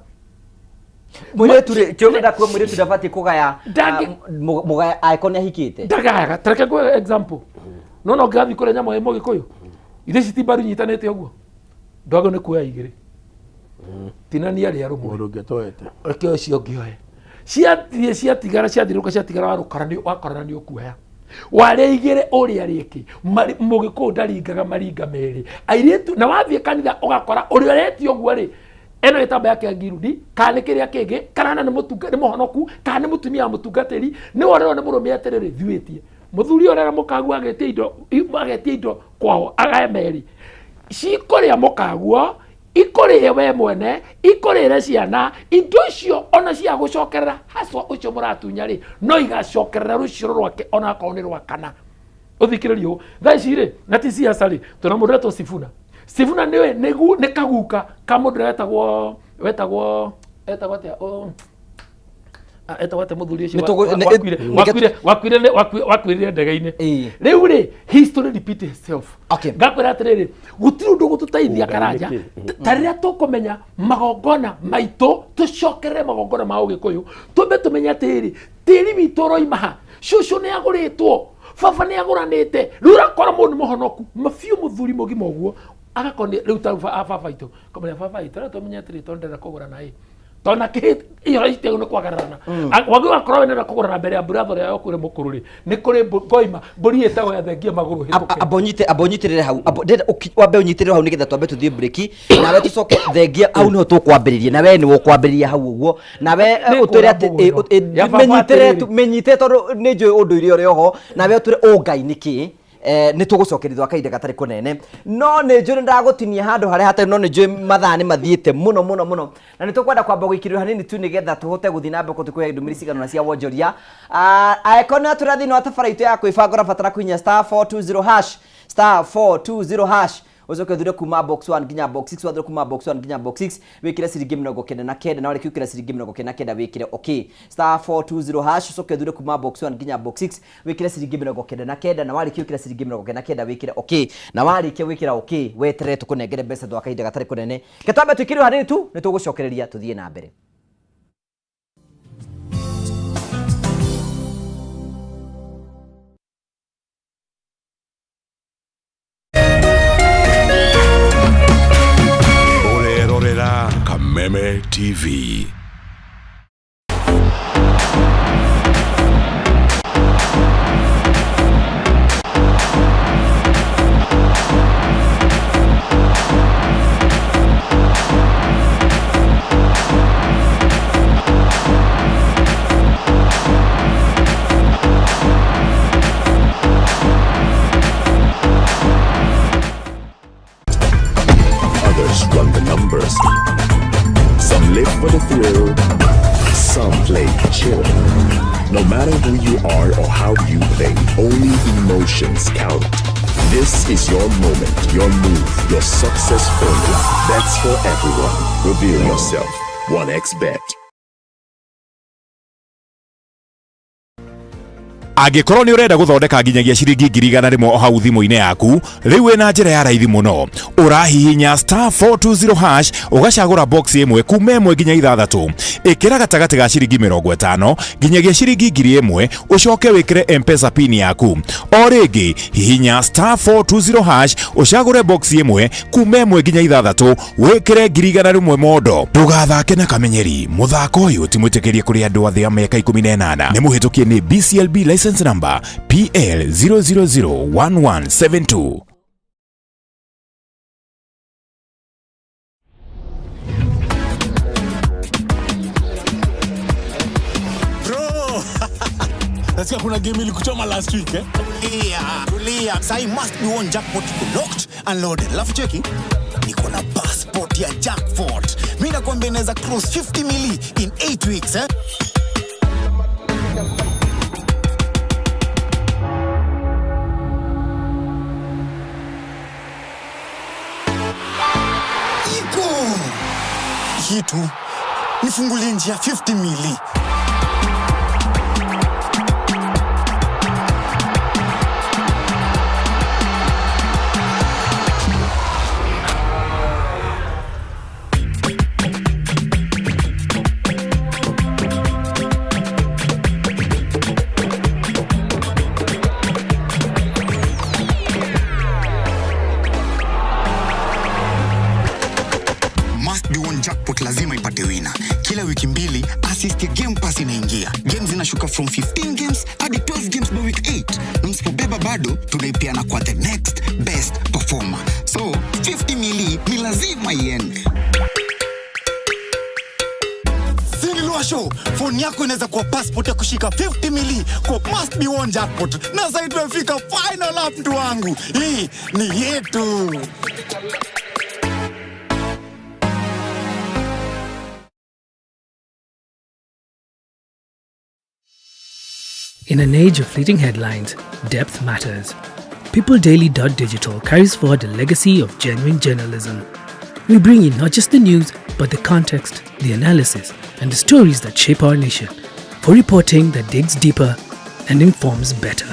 Speaker 1: Mũirĩtu rĩ, kĩo ndenda kuga mũirĩtu ndabatiĩ kũgaya,
Speaker 3: Ndangĩ-
Speaker 1: mũgaya angĩkorwo nĩ ahikĩte.
Speaker 3: Ndagayaga. Tareke ngũhe example. No no ngĩgathiĩ kũrĩa nyamũ ĩ Mũgĩkũyũ ithe ici ti mbaru nyitanĩte ũguo, ndwagĩrĩirwo nĩ kuoya igĩrĩ, tinania rĩa rũmwe.
Speaker 2: Mũndũ ũngĩ atoete.
Speaker 3: Reke ũcio ũngĩ oe. Ciathiĩ ciatigara, ciathirũka, ciatigara, warũkara nĩ wakorana nĩ ũkuoya warĩa igĩrĩ ũrĩa rĩkĩ. Mũgĩkũyũ ndaringaga maringa merĩ airĩtu. Na wathiĩ kanitha ũgakora ũrĩa ũretio ũguo rĩ, ena gĩtambaya kĩa ngirudi kana nĩ kĩrĩa kĩngĩ, kana na nĩ mũtunga, nĩ mũhonoku, kana nĩ mũtumia wa mũtungatĩri, nĩ worerwo nĩ mũrũme atĩrĩrĩ, thiwĩtie mũthuri ũrera mũkaguo, agetia indo, agetia indo kwao agae merĩ, cikũrĩa mũkaguo, ikũrĩe we mwene, ikũrĩre ciana. Indo icio ona cia gũcokerera haswa ũcio mũratunya rĩ, no igacokerera rũciaro rwake ona akorwo nĩ rwa kana. Ũthikĩrĩrie ũũ thaa ici rĩ, na ti siasa rĩ, twĩna mũndũ ũretwo Sifuna. Sifuna nĩwe nĩ kaguka ka mũndũ ũrĩa wetagwo etagwo atĩa? Oh, etagwo atĩa mũthuri ũcio
Speaker 1: Nĩ tũgũ-
Speaker 3: wakuire ndege-inĩ? Rĩu rĩ, history repeat itself. Ngakwĩra atĩrĩrĩ, gũtirĩ ũndũ gũtũteithia Karanja ta rĩrĩa tũkũmenya magongona maitũ, tũcokerere magongona ma Ũgĩkũyũ, twambe tũmenye atĩrĩrĩ, tĩri witũ ũroima ha? Cũcũ nĩ agũrĩtwo, baba nĩ agũranĩte. Rĩu ũrakora mũndũ nĩ mũhonoku mabiũ, mũthuri mũgima ũguo, agakorwo rĩu ta baba itũ, kamũrĩa baba itũ rĩu tũmenye atĩrĩ, tondũ ndĩrenda kũgũrana ĩ, tondũ na kĩhĩ ihoro itiagĩrĩirwo nĩ kwagararana. Wagĩ wakorwo wĩna kũgũrana mbere ya brother ũrĩa ũkũrĩ mũkũrũ rĩ, nĩ kũrĩ ngoima mbũri ĩtagwo ya thengia magũrũ hĩtũke.
Speaker 1: Amba ũnyite, amba ũnyitĩrĩre hau. Amba ndĩrenda wambe ũnyitĩrĩre hau nĩgetha twambe tũthiĩ break nawe tũcoke. Thengia hau nĩho tũkwambĩrĩria, na we nĩwe ũkwambĩrĩria hau ũguo, nawe
Speaker 3: Nĩ
Speaker 1: ũtwĩre
Speaker 3: ngũra
Speaker 1: atĩ
Speaker 3: mbũgũ ĩno. Ya baba
Speaker 1: mĩnyitĩrĩre
Speaker 3: atĩrĩrĩ.
Speaker 1: mĩnyite tondũ nĩ njũĩ ũndũire ũrĩ oho, nawe ũtwĩre ũngai nĩ kĩĩ. Nĩ tũgũcokerithwo kahinda gatarĩ kũnene, no nĩ njũĩ nĩ ndagũtinia handũ harĩa hatarĩ, no nĩ njũĩ mathaa nĩ mathiĩte mũno mũno mũno, na nĩ tũkwenda kwamba gũikĩrĩra hanini tu nĩgetha tũhote gũthiĩ na mbere kũtũkũhe ndũmĩrĩri cigana ũna cia wonjoria. Angĩkorwo nĩ watũra thĩinĩ wa tabara itũ ya kwĩbanga, ũrabatara kũhihinya star 420 hash, star 420 hash, ũcoke ũthure kuma box 1 nginya box 6. Wathure kuma box 1 nginya box 6, wĩkĩre ciringi 99, na warĩkia gwĩkĩra ciringi 99 wĩkĩre okay. Star 420 hash, ũcoke ũthure kuma box 1 nginya box 6, wĩkĩre ciringi 99, na warĩkia gwĩkĩra ciringi 99 wĩkĩre okay. Na warĩkia gwĩkĩra okay, weterere tũkũnengere mbeca thutha wa kahinda gatarĩ kũnene. Reke twambe twĩkĩrĩrwo hanini tu, nĩ tũgũcokereria tũthiĩ na mbere.
Speaker 5: Ũrerorera Kameme
Speaker 12: Kameme TV. Others run the numbers. Some live for the thrill, some play chill. No matter who you are or how you play, only emotions count. This is your moment, your move, your success formula. That's for everyone. Reveal yourself. 1xBet.
Speaker 5: Angĩkorwo nĩ ũrenda gũthondeka nginyagia ciringi 100,000 o hau thimũ-inĩ yaku, rĩu wĩna njĩra ya raithi mũno. Ũrahihinya star 420 hash ũgacagũra box ĩmwe kuma ĩmwe nginya ithathatũ. Ĩkĩra gatagatĩ ga ciringi 50 nginyagia ciringi 1000 ũcoke wĩkĩre M-Pesa pin yaku. O rĩngĩ hihinya star 420 hash ũcagũre box ĩmwe kuma ĩmwe nginya ithathatũ wĩkĩre 100,000 mondo. Ndũgathake na kamenyeri, mũthako ũyũ ti mwĩtĩkĩrie kũrĩ andũ a thĩ ya mĩaka 18. Nĩ mũhĩtũkie nĩ BCLB license number PL 0001172.
Speaker 8: Bro! Nasikia kuna game ilikuchoma last week eh?
Speaker 9: Tulia, tulia. Sai must be one jackpot iko locked and loaded. Alafu cheki, niko na passport ya jackpot. Mimi nakwambia inaweza cross 50 mili in 8 weeks eh? Iko kitu nifungulie njia 50 mili. Must be one jackpot lazima ipate wina. Kila wiki mbili assist ya Game Pass inaingia. Games zinashuka from 15 games hadi 12 games by week 8. Na msipobeba bado tunaipeana kwa the next best performer. So 50 mili ni lazima iende. Show, phone yako inaweza kuwa passport ya kushika 50 mili kwa must be one jackpot. Na sasa tumefika final lap, mtu wangu. Hii ni yetu.
Speaker 6: In an age of fleeting headlines, depth matters. PeopleDaily.digital carries forward a legacy of genuine journalism. We bring you not just the news, but the context, the analysis, and the stories that shape our nation, for reporting that digs deeper and informs better.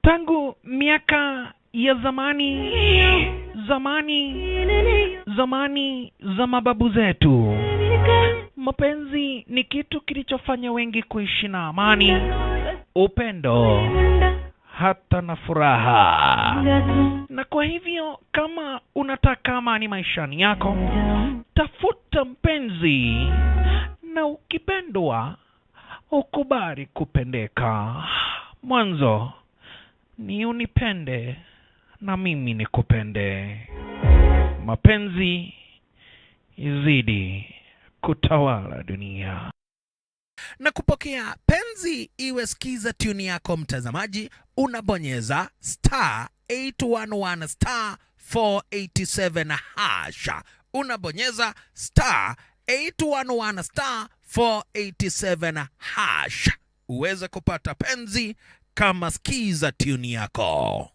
Speaker 10: Tangu miaka ya zamani, zamani, zamani za mababu zetu, mapenzi ni kitu kilichofanya wengi kuishi na amani, upendo, hata na furaha. Na kwa hivyo kama unataka amani maishani yako, tafuta mpenzi, na ukipendwa ukubali kupendeka. Mwanzo ni unipende na mimi nikupende. Mapenzi izidi kutawala dunia.
Speaker 11: Na kupokea penzi iwe skiza tune yako mtazamaji, unabonyeza star 811 star 487 hash. Unabonyeza star 811 star 487 hash uweze kupata penzi kama skiza tune yako.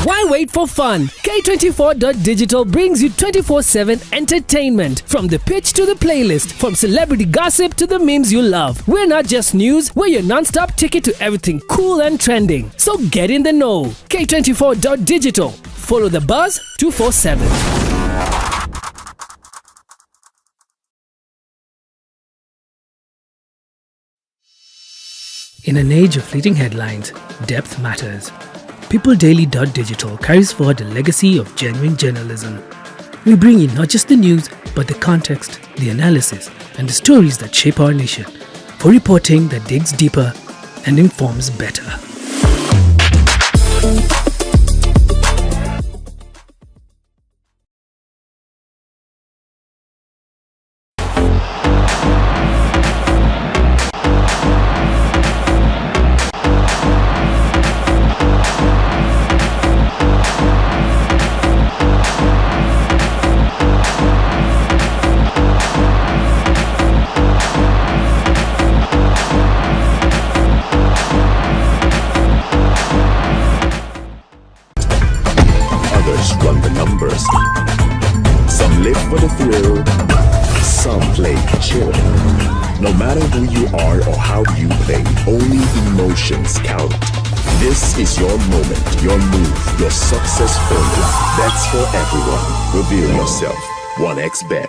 Speaker 6: Why wait for fun? K24.digital brings you 24/7 entertainment. From the pitch to the playlist, from celebrity gossip to the memes you love. We're not just news, we're your non-stop ticket to everything cool and trending. So get in the know. K24.digital. Follow the buzz 247. In an age of fleeting headlines, depth matters. PeopleDaily.digital carries forward the legacy of genuine journalism. We bring you not just the news, but the context, the analysis, and the stories that shape our nation for reporting that digs deeper and informs better.
Speaker 12: Others run the numbers. Some live for the thrill, some play chill. No matter who you are or how you play, only emotions count. This is your moment, your move, your success formula. That's for everyone. Reveal yourself. 1xBet.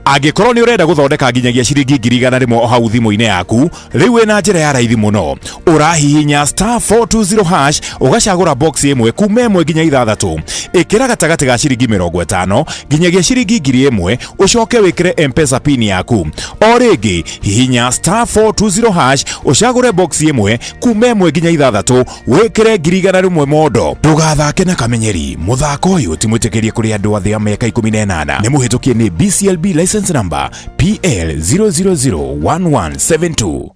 Speaker 5: Angĩkorwo nĩ ũrenda gũthondeka nginyagia ciringi 100,000 o hau thimũ-inĩ yaku, rĩu wĩna njĩra ya raithi mũno. Ũrahihinya *420# ũgacagũra box ĩmwe kuma ĩmwe nginya ithathatũ. Ĩkĩra gatagatĩ ga ciringi 50 nginyagia ciringi 1000, ũcoke wĩkĩre M-Pesa pin yaku. O rĩngĩ hihinya *420# ũcagũre box ĩmwe kuma ĩmwe nginya ithathatũ, wĩkĩre 100,000 mondo. Ndũgathake na kamenyeri, mũthako ũyũ ti mwĩtĩkĩrie kũrĩ andũ athĩ a mĩaka 18. Nĩ mũhĩtũkie nĩ BCLB license number PL 0001172.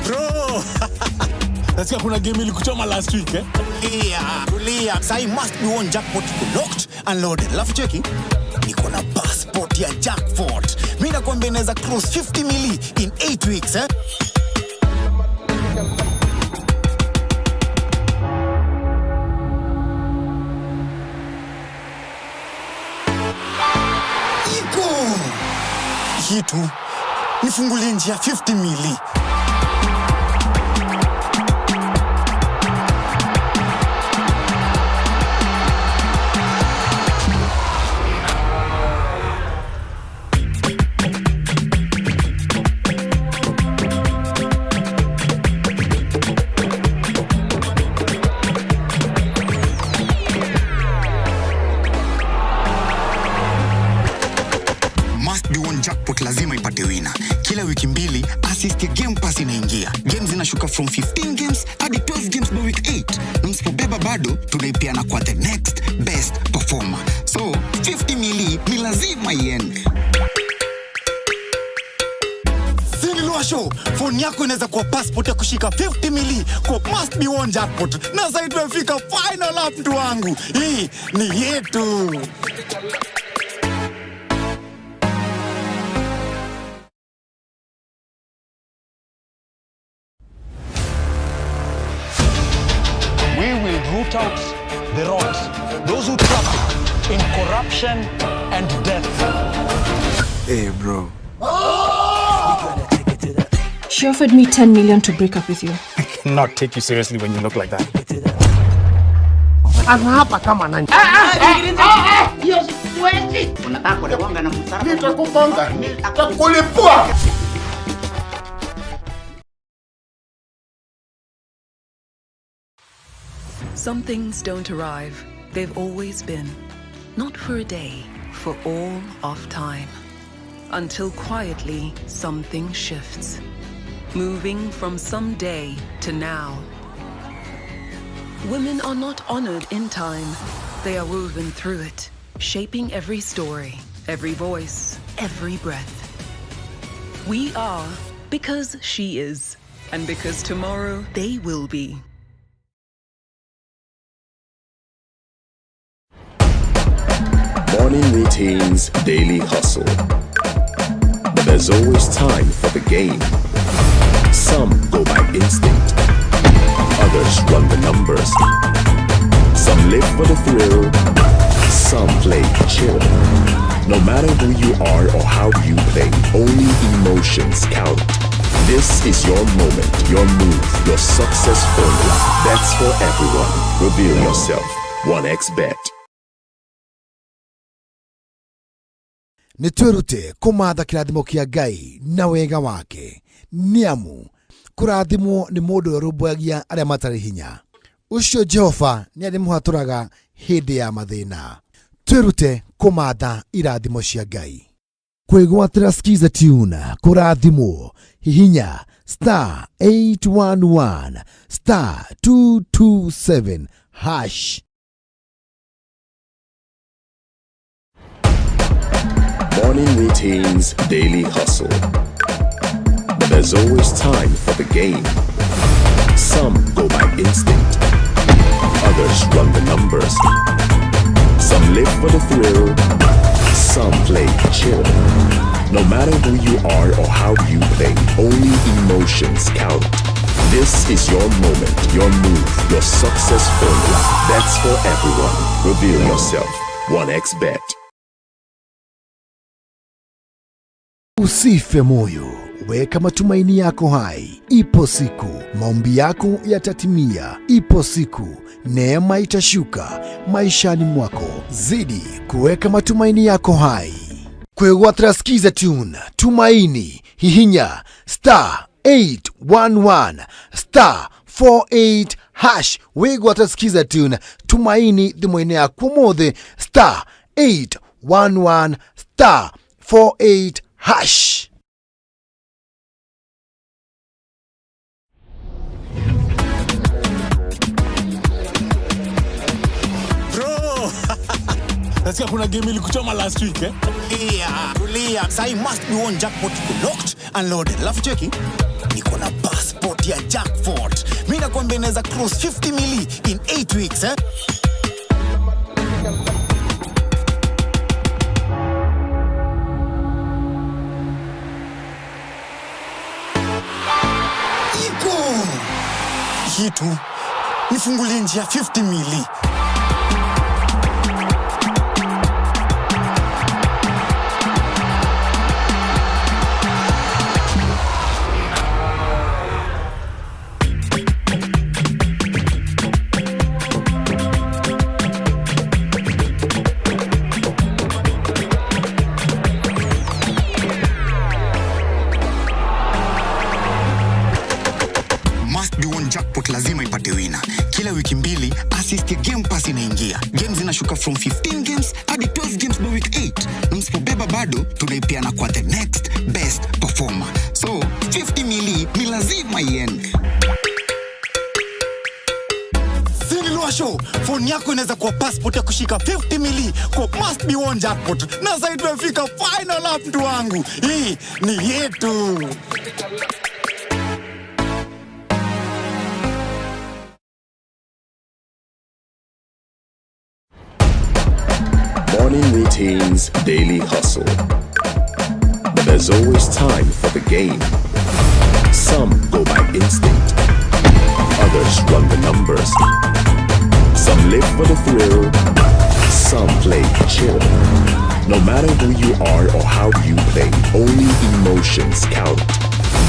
Speaker 8: Bro! Nasikia kuna game ilikuchoma last week, eh?
Speaker 9: Tulia, tulia. Sai must be one jackpot iko locked and loaded. Alafu cheki, niko na passport ya jackpot. Mimi nakwambia inaweza cross 50 mili in 8 weeks, eh? Iko! Hii tu nifungulie njia 50 mili. Must be one jackpot lazima ipate winner. Kila wiki mbili assist ya Game Pass inaingia. Games zinashuka from 15 games hadi 12 games by week 8. Na msipobeba bado tunaipeana kwa the next best performer. So 50 mili ni lazima iende. Show, phone yako inaweza kuwa passport ya kushika 50 mili kwa must be one jackpot. Na sasa tumefika final lap, mtu wangu. Hii ni yetu.
Speaker 13: We will root out the rot, those who traffic in corruption and death.
Speaker 14: Hey, bro.
Speaker 15: She offered me 10 million to break up with you.
Speaker 16: I cannot take you seriously when you look like that.
Speaker 17: Anaapa kama nani?
Speaker 18: Nitakupanga, nitakulipua.
Speaker 19: Some things don't arrive. They've always been. Not for a day, for all of time. Until quietly, something shifts. Moving from someday to now. Women are not honored in time. They are woven through it, shaping every story, every voice, every breath. We are because she is, and because tomorrow they will be.
Speaker 12: Morning routines, daily hustle. But there's always time for the game. Some go by instinct. Others run the numbers. Some live for the thrill. Some play chill. No matter who you are or how you play, only emotions count. This is your moment, your move, your success formula. Bets for everyone. Reveal yourself. 1xBet.
Speaker 7: Nĩ twĩrute kũmatha kĩrathimo kĩa Ngai na wega wake, nĩ amu kũrathimwo nĩ mũndũ ũrĩa ũrũmbũyagia arĩa matarĩ hinya. Ũcio Jehova nĩ arĩmũhatũraga hĩndĩ ya mathĩna. Twĩrute kũmatha irathimo cia Ngai. Kwĩgwatĩra Skiza Tune, kũrathimwo, hihinya star 811 star 227 hash.
Speaker 12: Morning routines, daily hustle. But there's always time for the game. Some go by instinct, others run the numbers. Some live for the thrill, some play chill. No matter who you are or how you play, only emotions count. This is your moment, your move, your success formula. Bets for everyone. Reveal yourself. 1xBet.
Speaker 7: Usife moyo, weka matumaini yako hai. Ipo siku maombi yako yatatimia. Ipo siku neema itashuka maishani mwako. Zidi kuweka matumaini yako hai. Kwĩgwatĩra Skiza Tune, Tumaini, hihinya star 811 star 48 hash. Wĩgwatĩra Skiza Tune, Tumaini thimũ-inĩ yaku ũmũthĩ, star 811 star 48 hash.
Speaker 8: Bro! Nasikia kuna game ilikuchoma last week eh?
Speaker 9: Tulia, tulia. Sahi must be one jackpot iko locked and loaded. Alafu cheki, niko na passport ya jackpot. Mimi nakwambia inaweza cross 50 mili in 8 weeks eh? Iko hii tu nifungulie njia 50 mili. Must be one jackpot lazima ipate wina. Kila wiki mbili assist ya Game Pass inaingia. Games zinashuka from 15 games hadi 12 games by week 8. Na msipobeba bado tunaipeana kwa the next best performer. So 50 mili ni lazima iende. Show phone yako inaweza kuwa passport ya kushika 50 mili kwa must be one jackpot. Na sasa tumefika final lap, mtu wangu. Hii ni yetu.
Speaker 12: Morning routines, daily hustle. But there's always time for the game. Some go by instinct, others run the numbers. Some live for the thrill, some play chill. No matter who you are or how you play, only emotions count.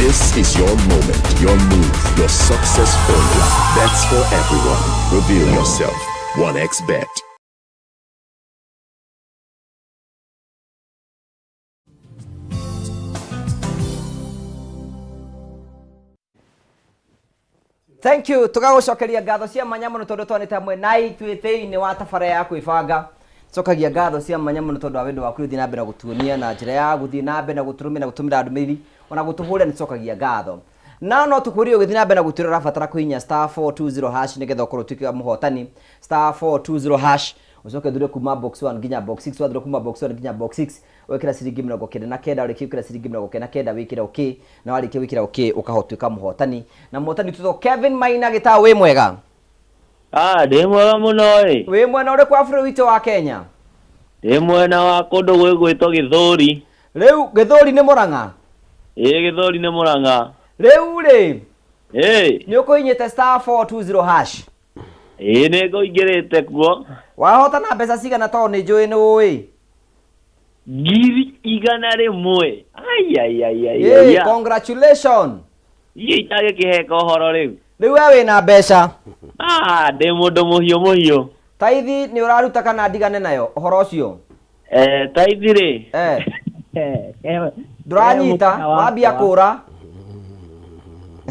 Speaker 12: This is your moment, your move, your success formula. Bets for everyone. Reveal yourself. 1xBet.
Speaker 1: Thank you. Tugagucokeria ngatho cia mwanya mũno tondũ twanĩte hamwe na ithuĩ thĩinĩ wa tabara ya kwĩbanga. Cokagia ngatho cia mwanya mũno tondũ wa wendo waku ũthiĩ na mbere na gũtuonia na njĩra ya gũthiĩ na mbere na gũtũrũmĩrĩra na gũtũmĩra ndũmĩrĩri ona gũtũhũrĩra nĩ tũcokagia ngatho. Na no tũkũrie ũgĩthiĩ na mbere na gũtwĩra ũrabatara kũhihinya star 420 hash nĩgetha ũkorwo ũtuĩke wa mũhotani. Star 420 hash ũcoke ũthure kuma box 1 nginya box 6, wathura kuma box 1 nginya box 6 wekĩra ciringi 99, warĩkia gwĩkĩra ciringi 99 wĩkĩre okay, na warĩkia gwĩkĩra okay ũkahota mũhotani. Na mũhotani tũtwo Kevin Maina Gĩtaũ, wĩ mwega?
Speaker 20: Ndĩ mwega mũno ĩ.
Speaker 1: Wĩ mwena ũrĩkũ wa bũrũri witũ wa Kenya?
Speaker 20: Ndĩ mwena wa kũndũ gwĩgwĩtwo Gĩthũri.
Speaker 1: Rĩu Gĩthũri nĩ Mũrang'a?
Speaker 20: Ĩ, Gĩthũri nĩ Mũrang'a.
Speaker 1: Rĩu rĩ,
Speaker 20: Ĩ,
Speaker 1: nĩ ũkũhinyĩte star 420 hash?
Speaker 20: Ĩ, nĩ ngũingĩrĩte kuo.
Speaker 1: Wahotana mbeca cigana tondũ nĩ njũĩ nĩ ũĩ?
Speaker 20: 100,000. Ai ai ai ai.
Speaker 1: Hey,
Speaker 20: ai.
Speaker 1: congratulations.
Speaker 20: Iĩ itagĩkĩheka ũhoro rĩu.
Speaker 1: Rĩu we wĩna mbeca.
Speaker 20: Ah, ndĩ mũndũ mũhiũ mũhiũ.
Speaker 1: Taithi nĩ ũraruta kana ndigane nayo ũhoro ũcio?
Speaker 20: Eh, taithi rĩ.
Speaker 1: Eh. Ndũranyita, wambia kũra.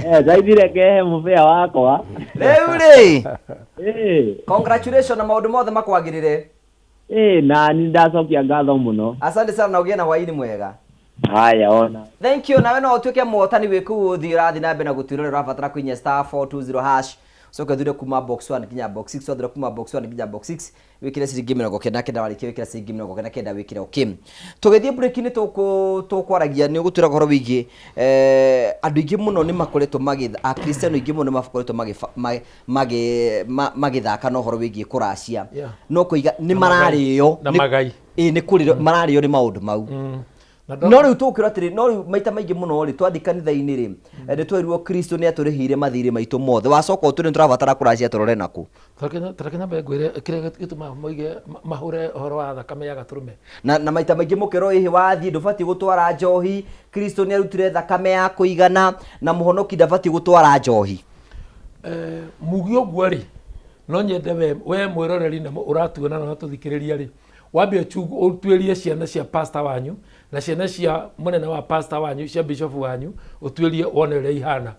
Speaker 20: Eh, taithi reke he mũbĩa wakwa.
Speaker 1: Rĩu rĩ.
Speaker 20: Eh.
Speaker 1: Congratulations na maũndũ mothe makwagĩrĩre.
Speaker 20: Eh, na nĩ ndacokia ngatho mũno.
Speaker 1: Asante sana na ũgĩe na hwaĩ-inĩ mwega.
Speaker 20: Haya ona.
Speaker 1: Thank you nawe no ũtuĩke mũhotani wĩ kũu ũthiĩ ũrathiĩ na mbere na gũtwĩrorera ũrabatara kũinya star 420 hash ũcoke ũthure kuma box 1 nginya box 6 wathura kuma box 1 nginya box 6 wĩkĩre ciringi 99 warĩkia wĩkĩre ciringi 99 wĩkĩre okay tũgĩthiĩ break-inĩ tũkwaragia nĩ ũgũtwĩra ũhoro wĩgiĩ eh, andũ aingĩ mũno nĩ makoretwo magĩ akristiano aingĩ mũno nĩ makoretwo magĩthaka na ũhoro wĩgiĩ kũracia
Speaker 3: Yeah.
Speaker 1: no kũiga nĩ
Speaker 3: Na magai.
Speaker 1: mararĩo
Speaker 3: Na magai.
Speaker 1: ĩ nĩ kũrĩo mararĩo nĩ maũndũ mau
Speaker 3: Na ndo-
Speaker 1: no rĩu tũkĩra atĩrĩ no rĩu maita maingĩ mũno rĩ twathiĩ kanitha-inĩ rĩ nĩ twerirwo kristo nĩ atũrĩhĩire mathirĩ maitũ mothe wacoka ũtwĩre nĩ tũrabatara kũracia tũrore nakũ
Speaker 3: Tareke nyambe ngwĩre kĩrĩa gĩtũmaga moige mahũre ũhoro wa thakame ya gatũrũme.
Speaker 1: Na maita maingĩ mũkerwo ĩhĩ wathiĩ ndũbatiĩ gũtwara njohi kristo nĩ arutire thakame ya kũigana na mũhonoki ndabatiĩ gũtwara njohi
Speaker 3: Eh, mugi ũguo rĩ no nyende we mwĩroreri na ũratuona na ũratũthikĩrĩria rĩ wambe ũtuĩrie ciana cia pastor wanyu na ciana cia mũnene wa pastor wanyu cia bishop wanyu ũtuĩrie wone ũrĩa ihana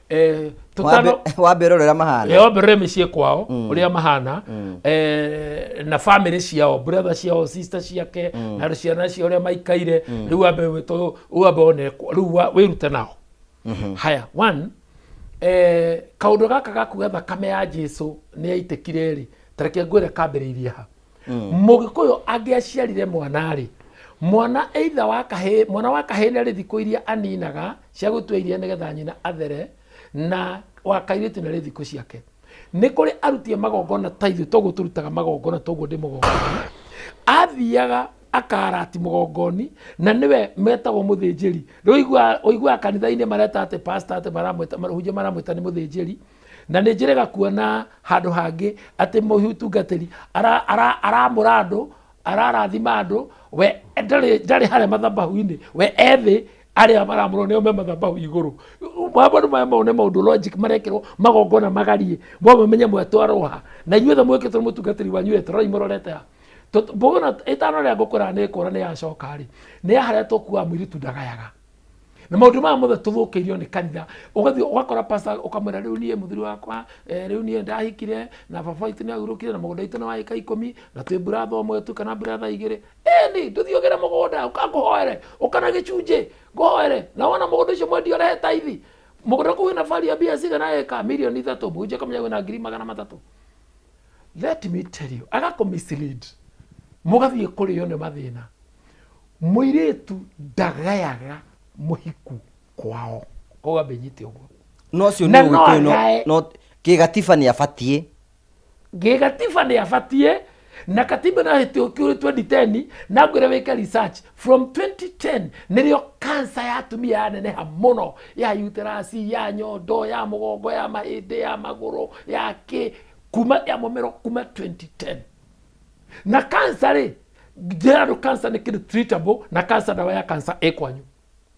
Speaker 3: eh, tũtano
Speaker 1: Wambe ũrore ũrĩa mahana
Speaker 3: Eh, wambe ũrore mĩciĩ kwao ũrĩa mahana eh, na family ciao brother ciao sister ciake na ciana ciao ũrĩa maikaire rĩu wambe wambe wone rĩu wĩrute nao haya one eh, kaũndũ gaka ga kuga thakame ya Jesu nĩ yaitĩkire rĩ tareke ngwĩre kambĩrĩirie ha mũgĩkũyũ angĩaciarire mwana rĩ mwana either wa kahĩĩ mwana wa kahĩĩ nĩ arĩ thikũ iria aninaga cia gũtua iria nĩgetha nyina athere na wa kairĩtu nĩ arĩ thikũ ciake nĩ kũrĩ aruti a magongona ta ithuĩ toguo tũrutaga magongona toguo ndĩ mũgongoni athiaga akarati mũgongoni na nĩwe metagwo mũthĩnjĩri rĩu ũiguaga kanitha-inĩ mareta atĩ pastor atĩ maramwĩta mahunjia maramwĩta nĩ mũthĩnjĩri na nĩ njĩrĩga kuona handũ hangĩ atĩ mũtungatĩri aramũra andũ ararathima andũ we ndarĩ harĩa mathabahu-inĩ we ethĩ arĩa maramũrwo nĩo me mathabahu igũrũ maũndũ maya mau nĩ maũndũ logic marekĩrwo magongona magarie mo mamenye mwetwarwo ha na inyuothe mwĩkĩtwo nĩ mũtungatĩri wanyu rĩ tũrorei mũrorete ha mbũgũna ĩtano rĩa ngũkũra nĩ kũra nĩ yacoka rĩ nĩ ya harĩa tũkuaga mũirĩtu ndagayaga na maũndũ maya mothe tũthũkĩirio nĩ kanitha ũgathiĩ ũgakora pastor ũkamwĩra rĩu niĩ mũthuri wakwa eh, rĩu niĩ ndahikire na baba witũ nĩ ahurũkire na mũgũnda witũ nĩ wa ĩka ikũmi na twĩ buratha ũmwe tu kana buratha igĩrĩ ĩni ndũthiĩ ũgĩre mũgũnda ũka ngũhoere ũka na gĩcunjĩ ngũhoere na wona mũgũnda ũcio mwendia ũrehe taithi mũgũnda kũu wĩna value ya mbia cigana ĩka mirioni 3 mũhunjia akamenya wĩna 300,000 let me tell you agakũ mislead mũgathiĩ kũrĩo nĩ mathĩna mũirĩtu ndagayaga mũhiku kwao koguo ambe nyite ũguo
Speaker 1: no ũcio
Speaker 3: Na
Speaker 1: nĩ
Speaker 3: no
Speaker 1: ũgĩkũyũ no
Speaker 3: agae.
Speaker 1: no kĩgatiba nĩ abatiĩ
Speaker 3: gĩgatiba nĩ abatiĩ na katiba na hĩtũkio 2010 na ngwĩre wĩke research from 2010 nĩrĩo kansa ya atumia yaneneha mũno ya uterus ya nyondo ya mũgongo ya mahĩndĩ ya magũrũ ya kĩ kuma ya mũmero kuma 2010 na kansa rĩ njĩra andũ kansa nĩ kĩndũ treatable na kansa ndawa ya kansa ĩ kwanyu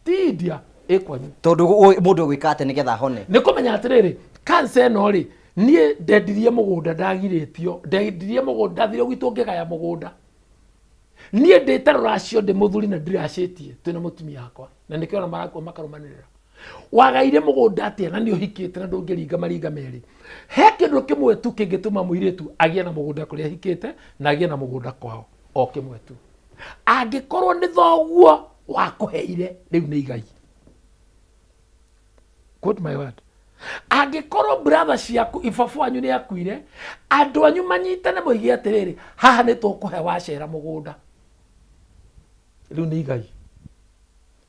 Speaker 3: ti India ĩ kwanyu
Speaker 1: tondũ mũndũ egwĩka atĩa nĩgetha ahone
Speaker 3: nĩ kũmenya atĩrĩrĩ kansa ĩno rĩ niĩ ndendirie mũgũnda ndagirĩtio ndendirie mũgũnda ndathire gwitũ ngĩgaya mũgũnda niĩ ndĩte rũracio ndĩ mũthuri na ndiracĩtie twĩna mũtumia wakwa na nĩkĩo ona marakua makarũmanĩrĩra wagaire mũgũnda atĩa na nĩ ũhikĩte na ndũngĩringa maringa merĩ he kĩndũ kĩmwe tu kĩngĩtũma mũirĩtu agĩe na mũgũnda kũrĩa ahikĩte na agĩe na mũgũnda kwao o kĩmwe tu angĩkorwo nĩ thoguo wakũheire rĩu nĩ igai quote my word angĩkorwo brother ciaku ibaba wanyu nĩ akuire andũ anyu manyitane moige atĩrĩrĩ haha nĩ tũkũhe wacera mũgũnda rĩu nĩ igai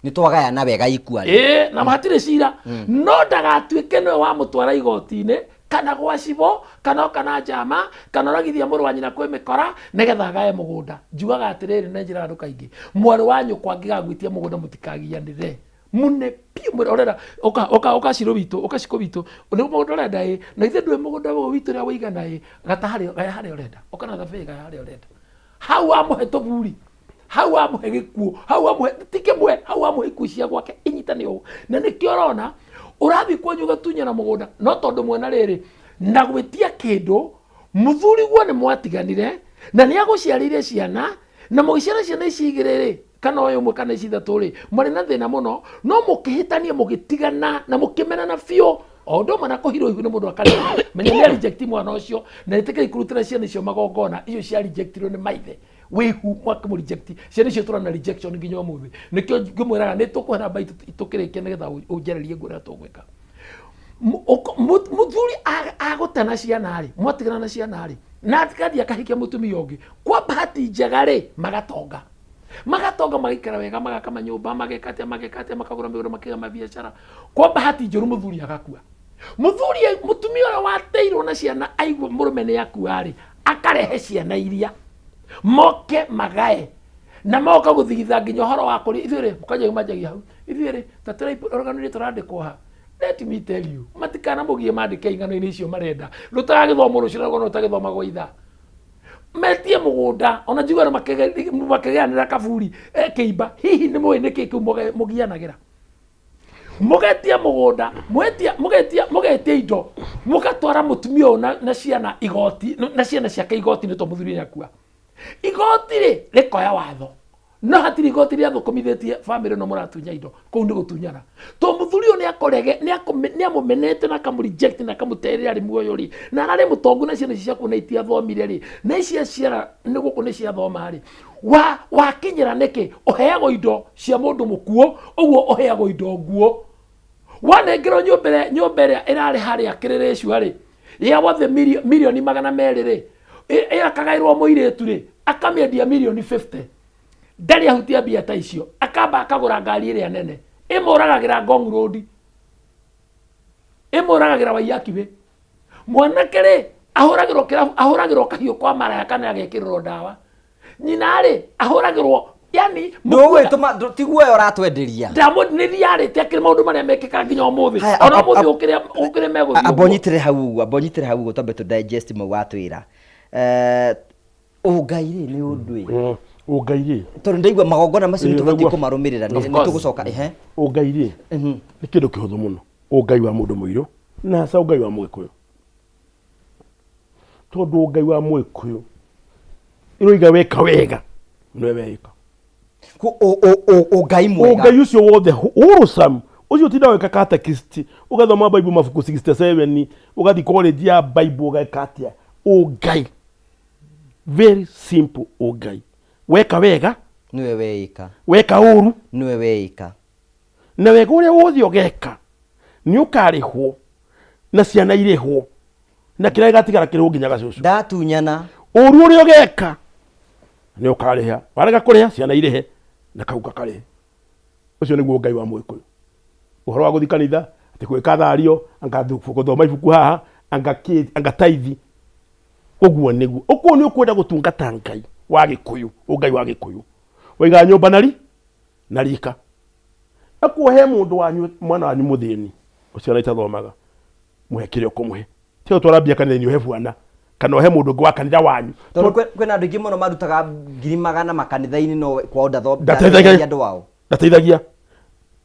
Speaker 1: nĩ twagayana wega ikua rĩ
Speaker 3: ĩĩ na hatirĩ cira no ndagatuĩke nĩwe wamũtwara igoti-inĩ kana gwa cibo kana kana njama kana ũragithia mũrũ wa nyina kwĩ mĩkora nĩgetha agae mũgũnda njugaga atĩrĩrĩ na njĩra andũ kaingĩ mwarĩ wa nyũkwa angĩgagwĩtia mũgũnda mũtikagianĩre mune piũ mwĩre ũrenda ũka ũka ũka cirũ witũ ũka cikũ witũ nĩ mũgũnda ũrenda ĩ na ithe ndũĩ mũgũnda ũyũ witũ ũrĩa wĩigana ĩ gata harĩa gaya harĩa ũrenda ũka na thabĩ gaya harĩa ũrenda hau wamũhe tũburi Hau wamũhe gĩkuũ, hau wamũhe ti kĩmwe, hau wamũhe ikuũ cia gwake inyitane ũũ. Na nĩkĩo ũrona ũrathiĩ kwanyu ũgatunyana mũgũnda, no tondũ mwena rĩrĩ na gwĩtia kĩndũ mũthuri guo nĩ mwatiganire na nĩ agũciarĩire ciana na mũgĩciara ciana ici igĩrĩ rĩ kana ũyũ ũmwe kana ici ithatũ rĩ mwarĩ na thĩna mũno no mũkĩhĩtania mũgĩtigana na mũkĩmenana biũ o ũndũ ũmwe na kũhirwo ihu nĩ mũndũ akarega menya nĩ reject mwana ũcio na ĩtĩkĩri kũrutĩra ciana icio magongona icio cia rejectirwo nĩ maithe wĩhu mwakĩmũ reject ciana icio tũrona rejection nginya ũmũthĩ nĩkĩo ngĩmwĩraga nĩ tũkũhe namba itũ tũkĩrĩkia nĩgetha ũnjarĩrie nguo tũgwĩka Mũthuri agũte na ciana rĩ mwatigana na ciana rĩ na agathiĩ akahikia mũtumia ũngĩ kwa bahati njega rĩ magatonga magatonga magaikara wega magaka manyũmba mageka atĩa mageka atĩa makagũra mĩgũnda makaiga mabiacara kwa bahati njũru mũthuri agakua mũthuri mũtumia ũrĩa wateirwo na ciana aigua mũrũme nĩ akua rĩ akarehe ciana iria moke magae na moka gũthigitha nginya ũhoro wa kũrĩa ithuĩ rĩ mũkanjagia manjagia hau ithuĩ rĩ ta tũrorganĩrie tũrandĩkwo ha let me tell you matikana mũgie mandĩke ing'ano-inĩ icio marenda rũtaragĩthomwo rũcio rũgano rũtagĩthomagwo ithaa metie mũgũnda ona njiguaga makĩgĩanĩra kaburi kĩimba hihi nĩ mũĩ nĩkĩ kĩu mũgianagĩra mũgetia mũgũnda mwetia mũgetia mũgetia indo mũgatwara mũtumia ũyũ na ciana igoti na ciana ciake igoti nĩ to mũthuri nĩ akua igoti rĩ rĩkoya watho no hatirĩ igoti rĩathũkũmithĩtie bamĩrĩ ĩno mũratunya indo kũu nĩ gũtunyana to mũthuri ũyũ nĩakorege nĩamũmenete na akamũ reject na akamũterera arĩ muoyo rĩ na ararĩ mũtongu na ciana ici ciaku na itiathomire rĩ na ici aciara nĩ gũkũ nĩ ciathoma rĩ wa wakinyĩra nĩkĩ ũheagwo indo cia mũndũ mũkuũ ũguo ũheagwo indo nguũ wanengerwo nyũmba ĩrĩa nyũmba ĩrĩa ĩrarĩ harĩa kĩrĩrĩcua rĩ ya wothe mirioni 200 rĩ ĩakagaĩrwo mũirĩtu rĩ akamĩendia mirioni 50 ndarĩ ahutia mbia ta icio akamba akagũra ngari ĩrĩa nene ĩmũragagĩra Ngong Road ĩmũragagĩra Waiyaki Way mwanake rĩ ahũragĩrwo kĩrabu ahũragĩrwo kahiũ kwa maraya kana agekĩrĩrwo ndawa nyina rĩ ahũragĩrwo yani
Speaker 1: ndũgwĩtũma ti guoya ũratwenderia
Speaker 3: ndamũ nĩ reality akĩrĩ maũndũ marĩa mekĩkaga nginya ũmũthĩ
Speaker 1: Haya,
Speaker 3: ona ũmũthĩ ũkĩrĩ ũkĩrĩ megũthiĩ
Speaker 1: amba
Speaker 3: ũguo.
Speaker 1: ũnyitĩre hau ũguo amba ũnyitĩre hau ũguo twambe tũ digest mau watwĩra Eh, ũngai rĩ nĩ ũndũ ĩ
Speaker 2: Ũngai rĩ
Speaker 1: tondũ ndaigua magongona macio nĩ
Speaker 2: Ĩĩ,
Speaker 1: tũbatiĩ
Speaker 2: naguo.
Speaker 1: kũmarũmĩrĩra
Speaker 2: Of
Speaker 1: nĩ
Speaker 2: course.
Speaker 1: tũgũcoka ehe
Speaker 2: Ũngai rĩ nĩ kĩndũ kĩhũthũ mũno ũngai wa mũndũ mũirũ na hasa ũngai wa mũgĩkũyũ tondũ ũngai wa mũgĩkũyũ ĩroiga weka wega nĩwe weĩka
Speaker 1: ũngai mwega
Speaker 2: ũngai ũcio wothe wholesome ũcio ũtinda weka catechist ũgathoma bible mabuku 67 ũgathiĩ college ya bible ũgeka atĩa ũngai very simple ũngai weka wega
Speaker 1: nĩwe weĩka
Speaker 2: weka ũru
Speaker 1: nĩwe weĩka
Speaker 2: na wega ũrĩa wothe ũgeka nĩ ũkarĩhwo na ciana irĩhwo na kĩrĩa gĩgatigara kĩrĩhwo nginya gacũcũ
Speaker 1: ndatunyana
Speaker 2: ũru ũrĩa ũgeka nĩ ũkarĩha warega kũrĩha ciana irĩhe na kau gakarĩhe ũcio nĩguo ngai wa mũgĩkũyũ ũhoro wa gũthiĩ kanitha atĩ gwĩka thario anga gũthoma ibuku haha anga kĩ anga taithi ũguo nĩguo ũkorwo nĩ ũkwenda gũtungata ngai wa gĩkũyũ ũngai wa gĩkũyũ waigaga nyũmba nari na rika akuo he mũndũ wanyu mwana wanyu mũthĩni ũcio ona itathomaga mũhe kĩrĩa ũkũmũhe tiga gũtwara mbia kanitha-inĩ ũhe bwana kana ũhe mũndũ ũngĩ wa kanitha wanyu
Speaker 1: tondũ kwĩna andũ aingĩ mũno marutaga ngiri magana makanitha-inĩ no kwao
Speaker 2: Ndateithagia.
Speaker 1: andũ ao
Speaker 2: ndateithagia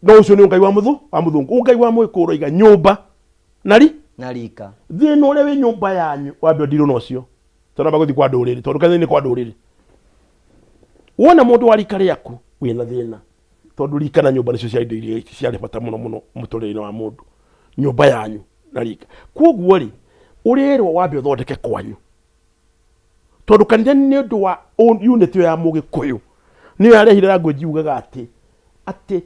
Speaker 2: no ũcio nĩ ũngai wa mũthũ wa mũthũngũ ũngai wa mũgĩkũyũ ũroiga nyũmba na ri
Speaker 1: na rika
Speaker 2: thĩna ũrĩa wĩ nyũmba yanyu wambe ũndirwo na ũcio tondũ amba gũthiĩ kwa ndũrĩrĩ tondũ kanitha-inĩ kwa ndũrĩrĩ wona mũndũ wa rika rĩaku wĩna thĩna tondũ rika na nyũmba nĩcio cia indo iria ciarĩ bata mũno mũno mũtũrĩre-inĩ wa mũndũ nyũmba yanyu na rika koguo rĩ ũrerwo wambe ũthondeke kwanyu tondũ kanitha nĩ ũndũ wa unity ya mũgĩkũyũ nĩyo yarehire language yugaga atĩ atĩ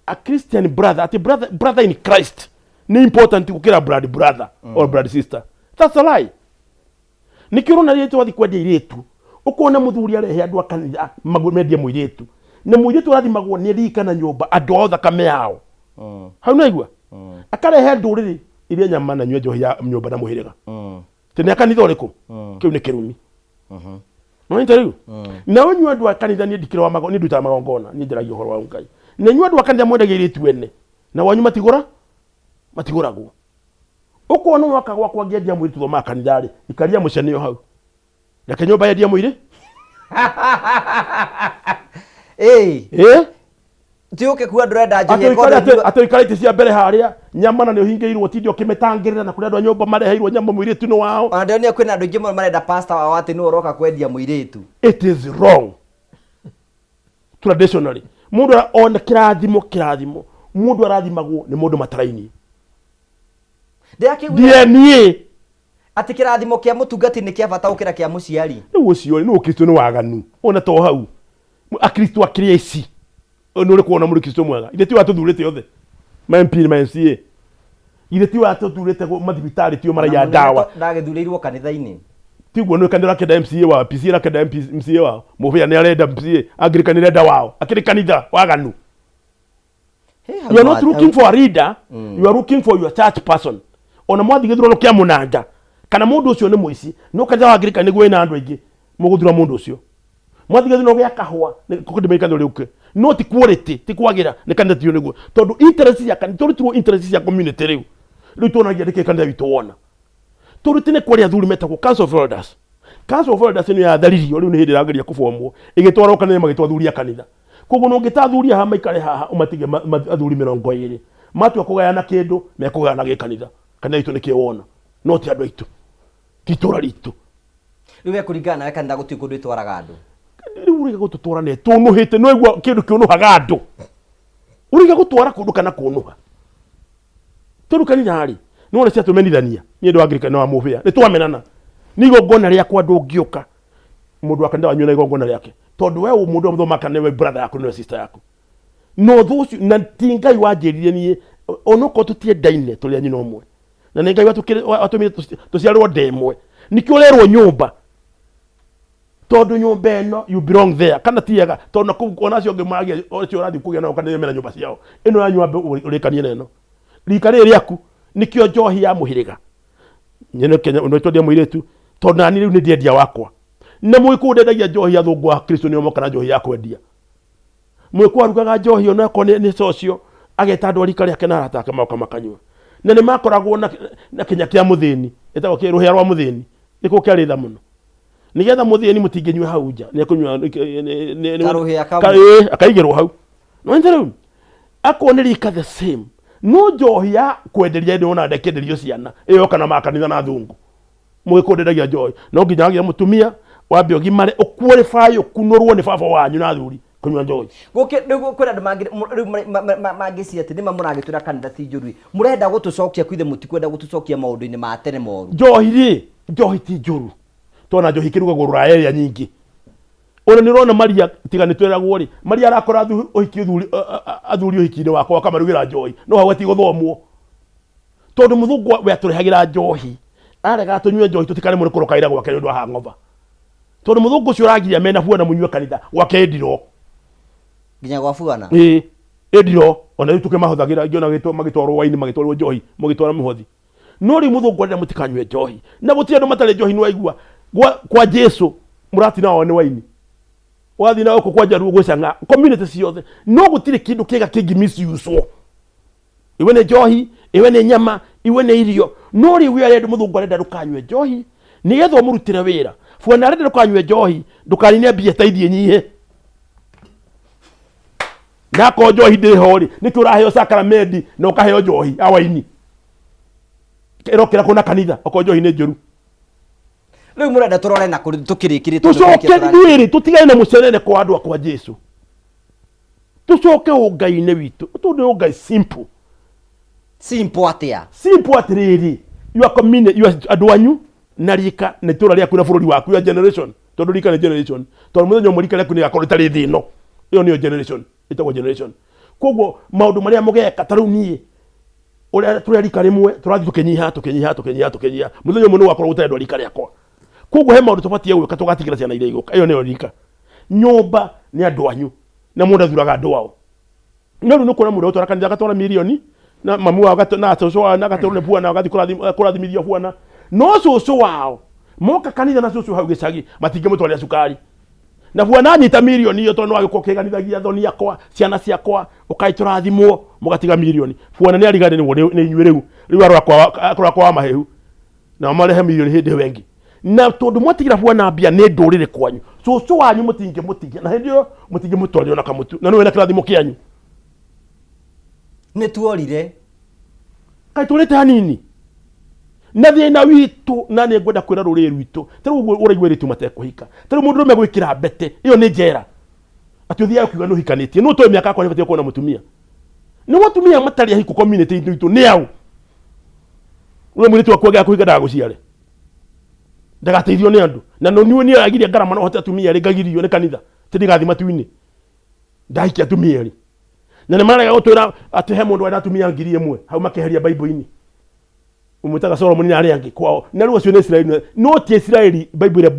Speaker 2: a Christian brother atĩ brother, brother in Christ nĩ important gũkĩra blood brother or blood sister that's a lie nĩkĩo ũrona rĩrĩa twathiĩ kwendia airĩtu ũkona mũthuri arehe andũ a kanitha mendie mũirĩtu na mũirĩtu arathimagwo nĩ rika na nyũmba andũ ao thakame yao hau naigua akarehe ndũrĩrĩ iria nyama na nyue njohi ya nyũmba na mũhĩrĩga tĩ nĩ a kanitha ũrĩkũ kĩu nĩ kĩrumi nonyita rĩu na ũnyue andũ a kanitha niĩ ndikĩrĩ wa niĩ ndutaga magongona niĩ njaragia ũhoro wa Ngai na inyuĩ andũ a kanitha mwendagia airĩtu ene na wanyu matigũra matigũragwo ũkona waka gwakwa ngĩendia mũirĩtu thomaga kanitha rĩ ikaria mũcenio hau reke nyũmba yendia mũirĩ
Speaker 1: Ĩĩ.
Speaker 2: Ĩ?
Speaker 1: Ti ũke kuga ndũrenda njohi
Speaker 2: Atĩ
Speaker 1: ĩkorwo
Speaker 2: ũikare-
Speaker 1: ndũnyua-
Speaker 2: atĩ ũikare itĩ cia mbere harĩa nyama na nĩ ũhingĩirwo ũtinde ũkĩmĩtangĩrĩra na kũrĩ andũ a nyũmba mareheirwo nyama mũirĩtu nĩ wao.
Speaker 1: Ona ndĩronire kwĩna andũ aingĩ mũno marenda pastor wao atĩ nĩwe ũroka kwendia mũirĩtu.
Speaker 2: It is wrong traditionally. Mũndũ ona kĩrathimo kĩrathimo mũndũ arathimagwo nĩ mũndũ mataraini.
Speaker 1: Ndĩrakĩiguire
Speaker 2: DNA.
Speaker 1: Atĩ kĩrathimo kĩa mũtungati nĩ kĩa bata gũkĩra kĩa mũciari.
Speaker 2: Rĩu ũcio nĩ ũkristo nĩ waganu ona to hau akristo akĩrĩa ici nĩ ũrĩ kuona mũrĩ kristo mwega ithe tiwe atũthurĩte othe ma MP na ma MCA ithe tiwe atũthurĩte mathibitarĩ tio maraiya ndawa.
Speaker 1: Ndagĩthurĩirwo kanitha-inĩ.
Speaker 2: Tiguo nĩ kanitha ũrakĩenda MCA wao, PC ĩrakĩenda MP MCA wao, mũbĩa nĩ arenda MCA, Anglican ĩrenda wao, akĩrĩ kanitha waganu. You are not looking for a leader, you are looking for your church person. Ona mwathi gĩthurano kĩa mũnanja kana mũndũ ũcio nĩ mũici, no kanitha wa Anglican nĩguo wĩna andũ aingĩ mũgũthura mũndũ ũcio. Mwathi gĩthurano gĩa kahũa kũndĩmĩka kanitha ũrĩa ũke, no ti quality, ti kwagĩra nĩ kanitha tio nĩguo, tondũ interest cia kanitha tũrutirwo interest cia community rĩu rĩu tuonagia nĩkĩ kanitha witũ wona. Tondũ tene kwarĩ athuri metagwo Council of Elders. Council of Elders nĩyo yatharirio rĩu nĩ hĩndĩ ĩrageria kũbomwo ĩgĩtwarwo kanitha magĩtwo athuri a kanitha. Koguo ona ũngĩta athuri haha maikare haha ũmatige athuri 20 matua kũgayana kĩndũ mekũgayana gĩkanitha. Kanitha witũ nĩkĩo wona no ti andũ aitũ, ti itũra ritũ.
Speaker 1: Rĩu we kũringana nawe kanitha gũtirĩ kũndũ ĩtwaraga andũ?
Speaker 2: Rĩu ũrĩga gũtũtwara nĩ tũnũhĩte, nĩ waigua kĩndũ kĩũnũhaga andũ. Ũrĩga gũtwara kũndũ kana kũnũha. Tondũ kanitha rĩ, nĩ wona ciatũmenithania, niĩ ndĩ wa Anglican na wa Mũbĩa, nĩ twamenana. Nĩ igongona rĩakwa ndũngĩũka, mũndũ wa kanitha wanyu na igongona rĩake. Tondũ we mũndũ ũrĩa mũthomaga kanitha nĩwe brother yaku nĩwe sister yaku. Na ũthũ ũcio, na ti Ngai wanjĩrire niĩ, onokorwo tũtiendaine tũrĩ a nyina ũmwe. Na nĩ Ngai watũmire tũciarwo nda ĩmwe. Nĩkĩo ũrerwo nyũmba. Tondũ nyũmba ĩno you belong there kana ti ega tondũ na kũu ona acio angĩ maragia acio ũrathiĩ kũgĩa nao kana mena nyũmba ciao ĩno yanyu wambe ũrĩkanie na ĩno rika rĩrĩ rĩaku nĩkĩo njohi ya mũhĩrĩga nyene Kenya ũndũ twendia mũirĩtu tondũ nani rĩu nĩ ndiendia wakwa na mũgĩkũyũ ndendagia njohi athũngũ a Kristo nĩo moka na njohi ya kwendia Mũgĩkũyũ arugaga njohi ona okorwo nĩ cocio ageta andũ a rika rĩake na arata ake magoka makanyua na nĩ makoragwo na kĩnya kĩa mũthĩni ĩtagwo kĩ rũhĩa rwa mũthĩni nĩkuo kĩarĩ tha mũno nĩgetha mũthĩni mũtingĩnyua hau nja nĩekũnyua
Speaker 1: Karũhĩa kamwe.
Speaker 2: ĩĩ, akaigĩrwo hau nĩwanyita rĩu akorwo nĩ rika the same no njohi ya kwenderia ĩndĩ wona ndekĩenderio ciana ĩyo yoka na makanitha na athũngũ mũgĩkũyũ ndendagia njohi no nginya wagĩa mũtumia wambe ũgimare ũqualify ũkunũrwo nĩ baba wanyu na athuri kũnyua njohi.
Speaker 1: Gũkĩ rĩu kwĩna andũ mangĩ rĩu mangĩciria atĩ nĩma mũragĩtwĩra kanitha ti njũru ĩ, mũrenda gũtũcokia kwithe mũtikwenda gũtũcokia maũndũ-inĩ ma tene moru.
Speaker 2: Njohi rĩ, njohi ti njũru tondũ njohi ĩkĩrugagwo rũraya ĩrĩa nyingĩ. Ona nĩ ũrona Maria tiga nĩ tweragwo rĩ, Maria arakora ũhiki athuri ũhiki-inĩ wakwa akamarugĩra njohi no hau hatigũthomwo. Tondũ mũthũngũ we atũrehagĩra njohi, aregaga tũnyue njohi tũtikaremwo nĩ kũroka wĩra gwake nĩ ũndũ wa hangover. Tondũ mũthũngũ ũcio ũragiria mena buana mũnyue kanitha gwake ĩndirwo.
Speaker 1: Nginya gwa buana?
Speaker 2: Ĩĩ, ĩndirwo. Ona rĩu tũkĩmahũthagĩra ingĩ ona magĩtwarwo waini magĩtwarwo njohi mũgĩtwara mũhothi. No rĩu mũthũngũ arenda mũtikanyue njohi. Na gũtirĩ andũ matarĩ njohi nĩwaigua. Gwa, kwa Jesu mũratina wao nĩ waini. Wathiĩ na gũkũ kwa Njaruo gwĩ cang'aa. Community ciothe. No gũtirĩ kĩndũ kĩega kĩngĩ misuse-wo. Iwe nĩ njohi, iwe nĩ nyama, iwe nĩ irio. No rĩu we arenda mũthũngũ arenda ndũkanyue njohi nĩgetha ũmũrutĩre wĩra. Bwana arenda ndũkanyue njohi ndũkanine mbia ta ithiĩ nyihe. Na akorwo njohi ndĩrĩ ho rĩ, nĩkĩ ũraheo sacramenti na ũkaheo njohi ya waini? Ĩrokĩra kũ na kanitha okorwo njohi nĩ njũru.
Speaker 1: Rĩu mũrenda tũrore na kũrĩ tũkĩrĩkĩrĩtie
Speaker 2: Tũcoke ithuĩ rĩ, tũtigane na mũceneneko wa andũ akwa Jesu. Tũcoke ũngai-inĩ witũ. Tondũ nĩ ũngai simple.
Speaker 1: Simple atĩa?
Speaker 2: Simple atĩrĩrĩ, your community, your andũ anyu na rika na itũra rĩaku na bũrũri waku, your generation. Tondũ rika nĩ generation. Tondũ mũthenya ũmwe rika rĩaku nĩrĩgakorwo rĩtarĩ thĩ ĩno. Ĩyo nĩyo generation, ĩtagwo generation. Koguo maũndũ marĩa mũgeka ta rĩu niĩ ũrĩa tũrĩ a rika rĩmwe tũrathiĩ tũkĩnyiha tũkĩnyiha tũkĩnyiha tũkĩnyiha mũthenya ũmwe nĩ gũgakorwo gũtarĩ andũ a rika rĩakwa. Koguo he maũndũ tũbatiĩ gwĩka tũgatigĩra ciana iria igũka. Ĩyo nĩyo rika. Nyũmba nĩ andũ anyu na mũndũ athuraga andũ ao. No rĩu nĩ ũkuona mũndũ agũtwara kanitha agatwara mirioni na mamu wao na cũcũ wao na agatwarwo nĩ bwana agathiĩ kũrathimithio bwana. No cũcũ wao moka kanitha na cũcũ hau gĩcagi matingĩmũtwarĩra cukari. Na bwana anyita mirioni ĩyo tondũ nĩ wagĩkorwo ũkĩganithagia thoni yakwa, ciana ciakwa, ũkai tũrathimwo, mũgatiga mirioni. Bwana nĩ ariganĩrwo nĩ inyuĩ rĩu. Rĩu arora kwa wa mahehu. Nao marehe mirioni hĩndĩ ĩyo ĩngĩ. Na tondũ mwatigira bwana mbia nĩ ndũrĩrĩ kwanyu. Cũcũ wanyu mũtingĩmũtigia na hĩndĩ ĩyo mũtingĩmũtwarĩra na kamũtu na nĩwe na kĩrathimo kĩanyu.
Speaker 1: Nĩ tuorire.
Speaker 2: Kaĩ tũrĩte hanini na thĩna witũ na nĩ ngwenda kwĩra rũrĩrĩ rwitũ ta rĩu ũguo ũraigua airĩtu matekũhika ta rĩu mũndũrũme gwĩkĩra mbete ĩyo nĩ njera atĩ ũthiaga ũkiuga nĩ ũhikanĩtie nũ ũtoĩ mĩaka yakwa nĩ batiĩ kuona mũtumia nĩ atumia matarĩ ahiku community itũ nĩ au we mũirĩtu waku angĩaga kũhika ndagagũciare ndagateithio nĩ andũ na no niĩ niĩ agiria ngarama no hote atumia erĩ ngagirio nĩ kanitha atĩ ndigathiĩ matu-inĩ ndahikia atumia erĩ na nĩ marega gũtwĩra atĩ he mũndũ warĩ na atumia 1000 hau makeheria Bible-inĩ ũmwĩtaga Solomoni na arĩa angĩ kwao na rĩu acio nĩ Isiraeli no ti Isiraeli Bible ĩrĩa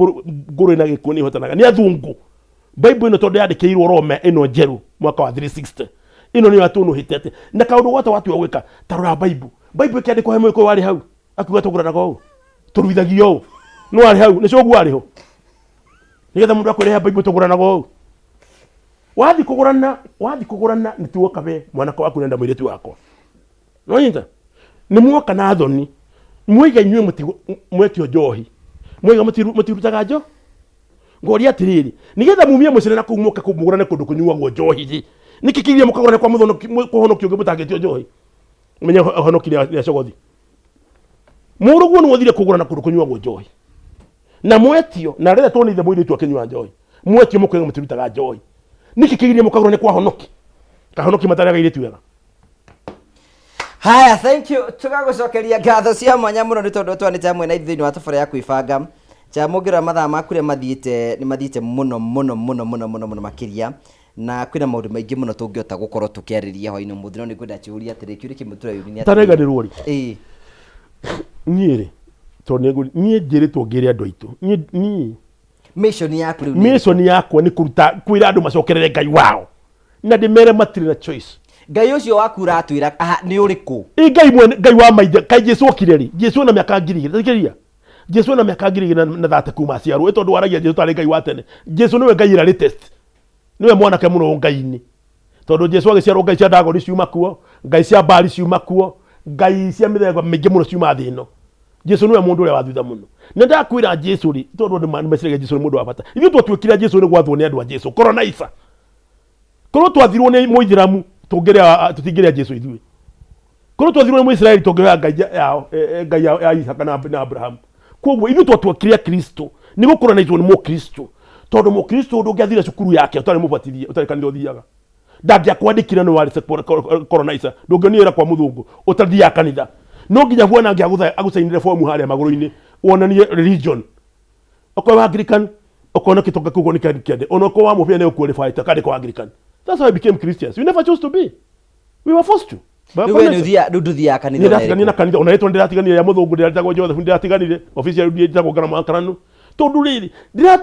Speaker 2: ngũrũ ĩna gĩkuũ nĩ ĩhotanaga nĩ athũngũ Bible ĩno tondũ yandĩkĩirwo Rome ĩno njerũ mwaka wa 360 ĩno nĩyo yatũnũhĩte atĩ na kaũndũ gothe watua gwĩka ta rora Bible Bible ĩkĩandĩkwo he mũgĩkũyũ warĩ hau akiuga tũgũranaga ũũ tũruithagio ũũ no warĩ hau nĩ coguo warĩ ho nĩgetha mũndũ akwĩre he Bible tũgũranaga ũũ wathi kũgũrana wathi kũgũrana nĩ tuoka we mwanake waku nenda mũirĩtu wakwa nonyita nĩ muoka na thoni mwoiga inyuĩ mwetio njohi mwoiga mũtirutaga njo ngoria atĩrĩrĩ nĩgetha mumie mũcere na kũu mũke mũgũrane kũndũ kũnyuagwo njohi rĩ nĩkĩ kĩgiria mũkagũrane kwa kũhonokio ũngĩ mũtangĩtio njohi menye honoki nĩ acogothi mũrũguo nĩ wothire kũgũrana kũndũ kũnyuagwo njohi na mwetio na rĩrĩa tuonire mũirĩtu akĩnyua njohi mwetio mũkoiga mũtirutaga njohi nĩkĩ kĩgiria mũkagũrane kwa honoki kahonoki matarĩaga airĩtu ega
Speaker 1: Haya, thank you. Tũgagũcokeria ngatho cia mwanya mũno nĩ tondũ twanĩte hamwe na ithuĩ thĩinĩ wa tabarĩra ya kwĩbanga. Chamũngĩrora mathaa maku ũrĩa mathiĩte nĩ mathiĩte mũno mũno mũno mũno mũno mũno makĩria na kwĩna maũndũ maingĩ mũno tũngĩhota gũkorwo tũkĩarĩria hwainĩ ũmũthĩ no nĩ ngwenda njũrie atĩrĩ kĩũria kĩmwe tũreyũria nĩ atĩrĩrĩ.
Speaker 2: Tareganĩrwo rĩ
Speaker 1: Ĩĩ.
Speaker 2: Niĩ rĩ tondũ nĩ niĩ njĩrĩtwo ngĩre andũ aitũ niĩ niĩ
Speaker 1: Mission yaku rĩu nĩ ĩrĩkũ?
Speaker 2: Mission yakwa nĩ kũruta kwĩra andũ macokerere Ngai wao na ndĩmere matirĩ na choice.
Speaker 1: Ngai ũcio waku ũratwĩra aha nĩ ũrĩkũ?
Speaker 2: Ĩ Ngai mwene Ngai wa maithe kaĩ Jesu okire rĩ Jesu ena mĩaka 2000 thikĩrĩria Jesu ena mĩaka 2000 na thate kuma aciarwo ĩ tondũ waragia Jesu tarĩ Ngai wa tene Jesu nĩwe Ngai ĩrĩa latest nĩwe mwanake mũno Ngai-inĩ tondũ Jesu agĩciarwo Ngai cia Dagoni ciuma kuo Ngai cia Baali ciuma kuo Ngai cia mĩthemba mĩingĩ mũno ciuma thĩ ĩno Jesu nĩwe mũndũ ũrĩa wa thutha mũno na ndakwĩra Jesu rĩ tondũ andũ meciragia Jesu nĩ mũndũ wa bata ithuĩ twatuĩkire Jesu nĩ gwathwo nĩ andũ a Jesu korona isa korwo twathirwo nĩ mũithĩramu tũngĩrĩa tũtingĩrĩa Jesu ithuĩ korwo twathirwo nĩ mũisiraeli tũngĩhoya ngai yao ngai ya Isaka na Abrahamu koguo ithuĩ twatuĩkire Kristo nĩ gũkũranĩtwo nĩ mũkristo tondũ mũkristo ndũngĩathire cukuru yake ũtarĩ mũbatithie ũtarĩ kanitha ũthiaga ndangĩakwandĩkire nĩ warĩ colonizer ndũngĩonire wĩra kwa mũthũngũ ũtathiaga kanitha no nginya bwana angĩ agũcainĩre fomu harĩa magũrũ-inĩ wonanie religion okorwo wa Anglican okorwo gĩtonga kĩu nĩ kĩande ona okorwo wa mũbĩa nĩ ũqualify akandĩkwo Anglican. That's how we became Christians. We never chose to be, we were forced to.
Speaker 1: Rĩu we nĩ ũthiaga rĩu ndũthiaga kanitha ona
Speaker 2: ndĩratiganire na
Speaker 1: ĩrĩkũ?
Speaker 2: Kanitha ona rĩtwa ndĩratiganire ya mũthũngũ ndĩretagwo Joseph ndĩratiganire official ndĩretagwo Ngarama Karanu tondũ rĩrĩ ndĩra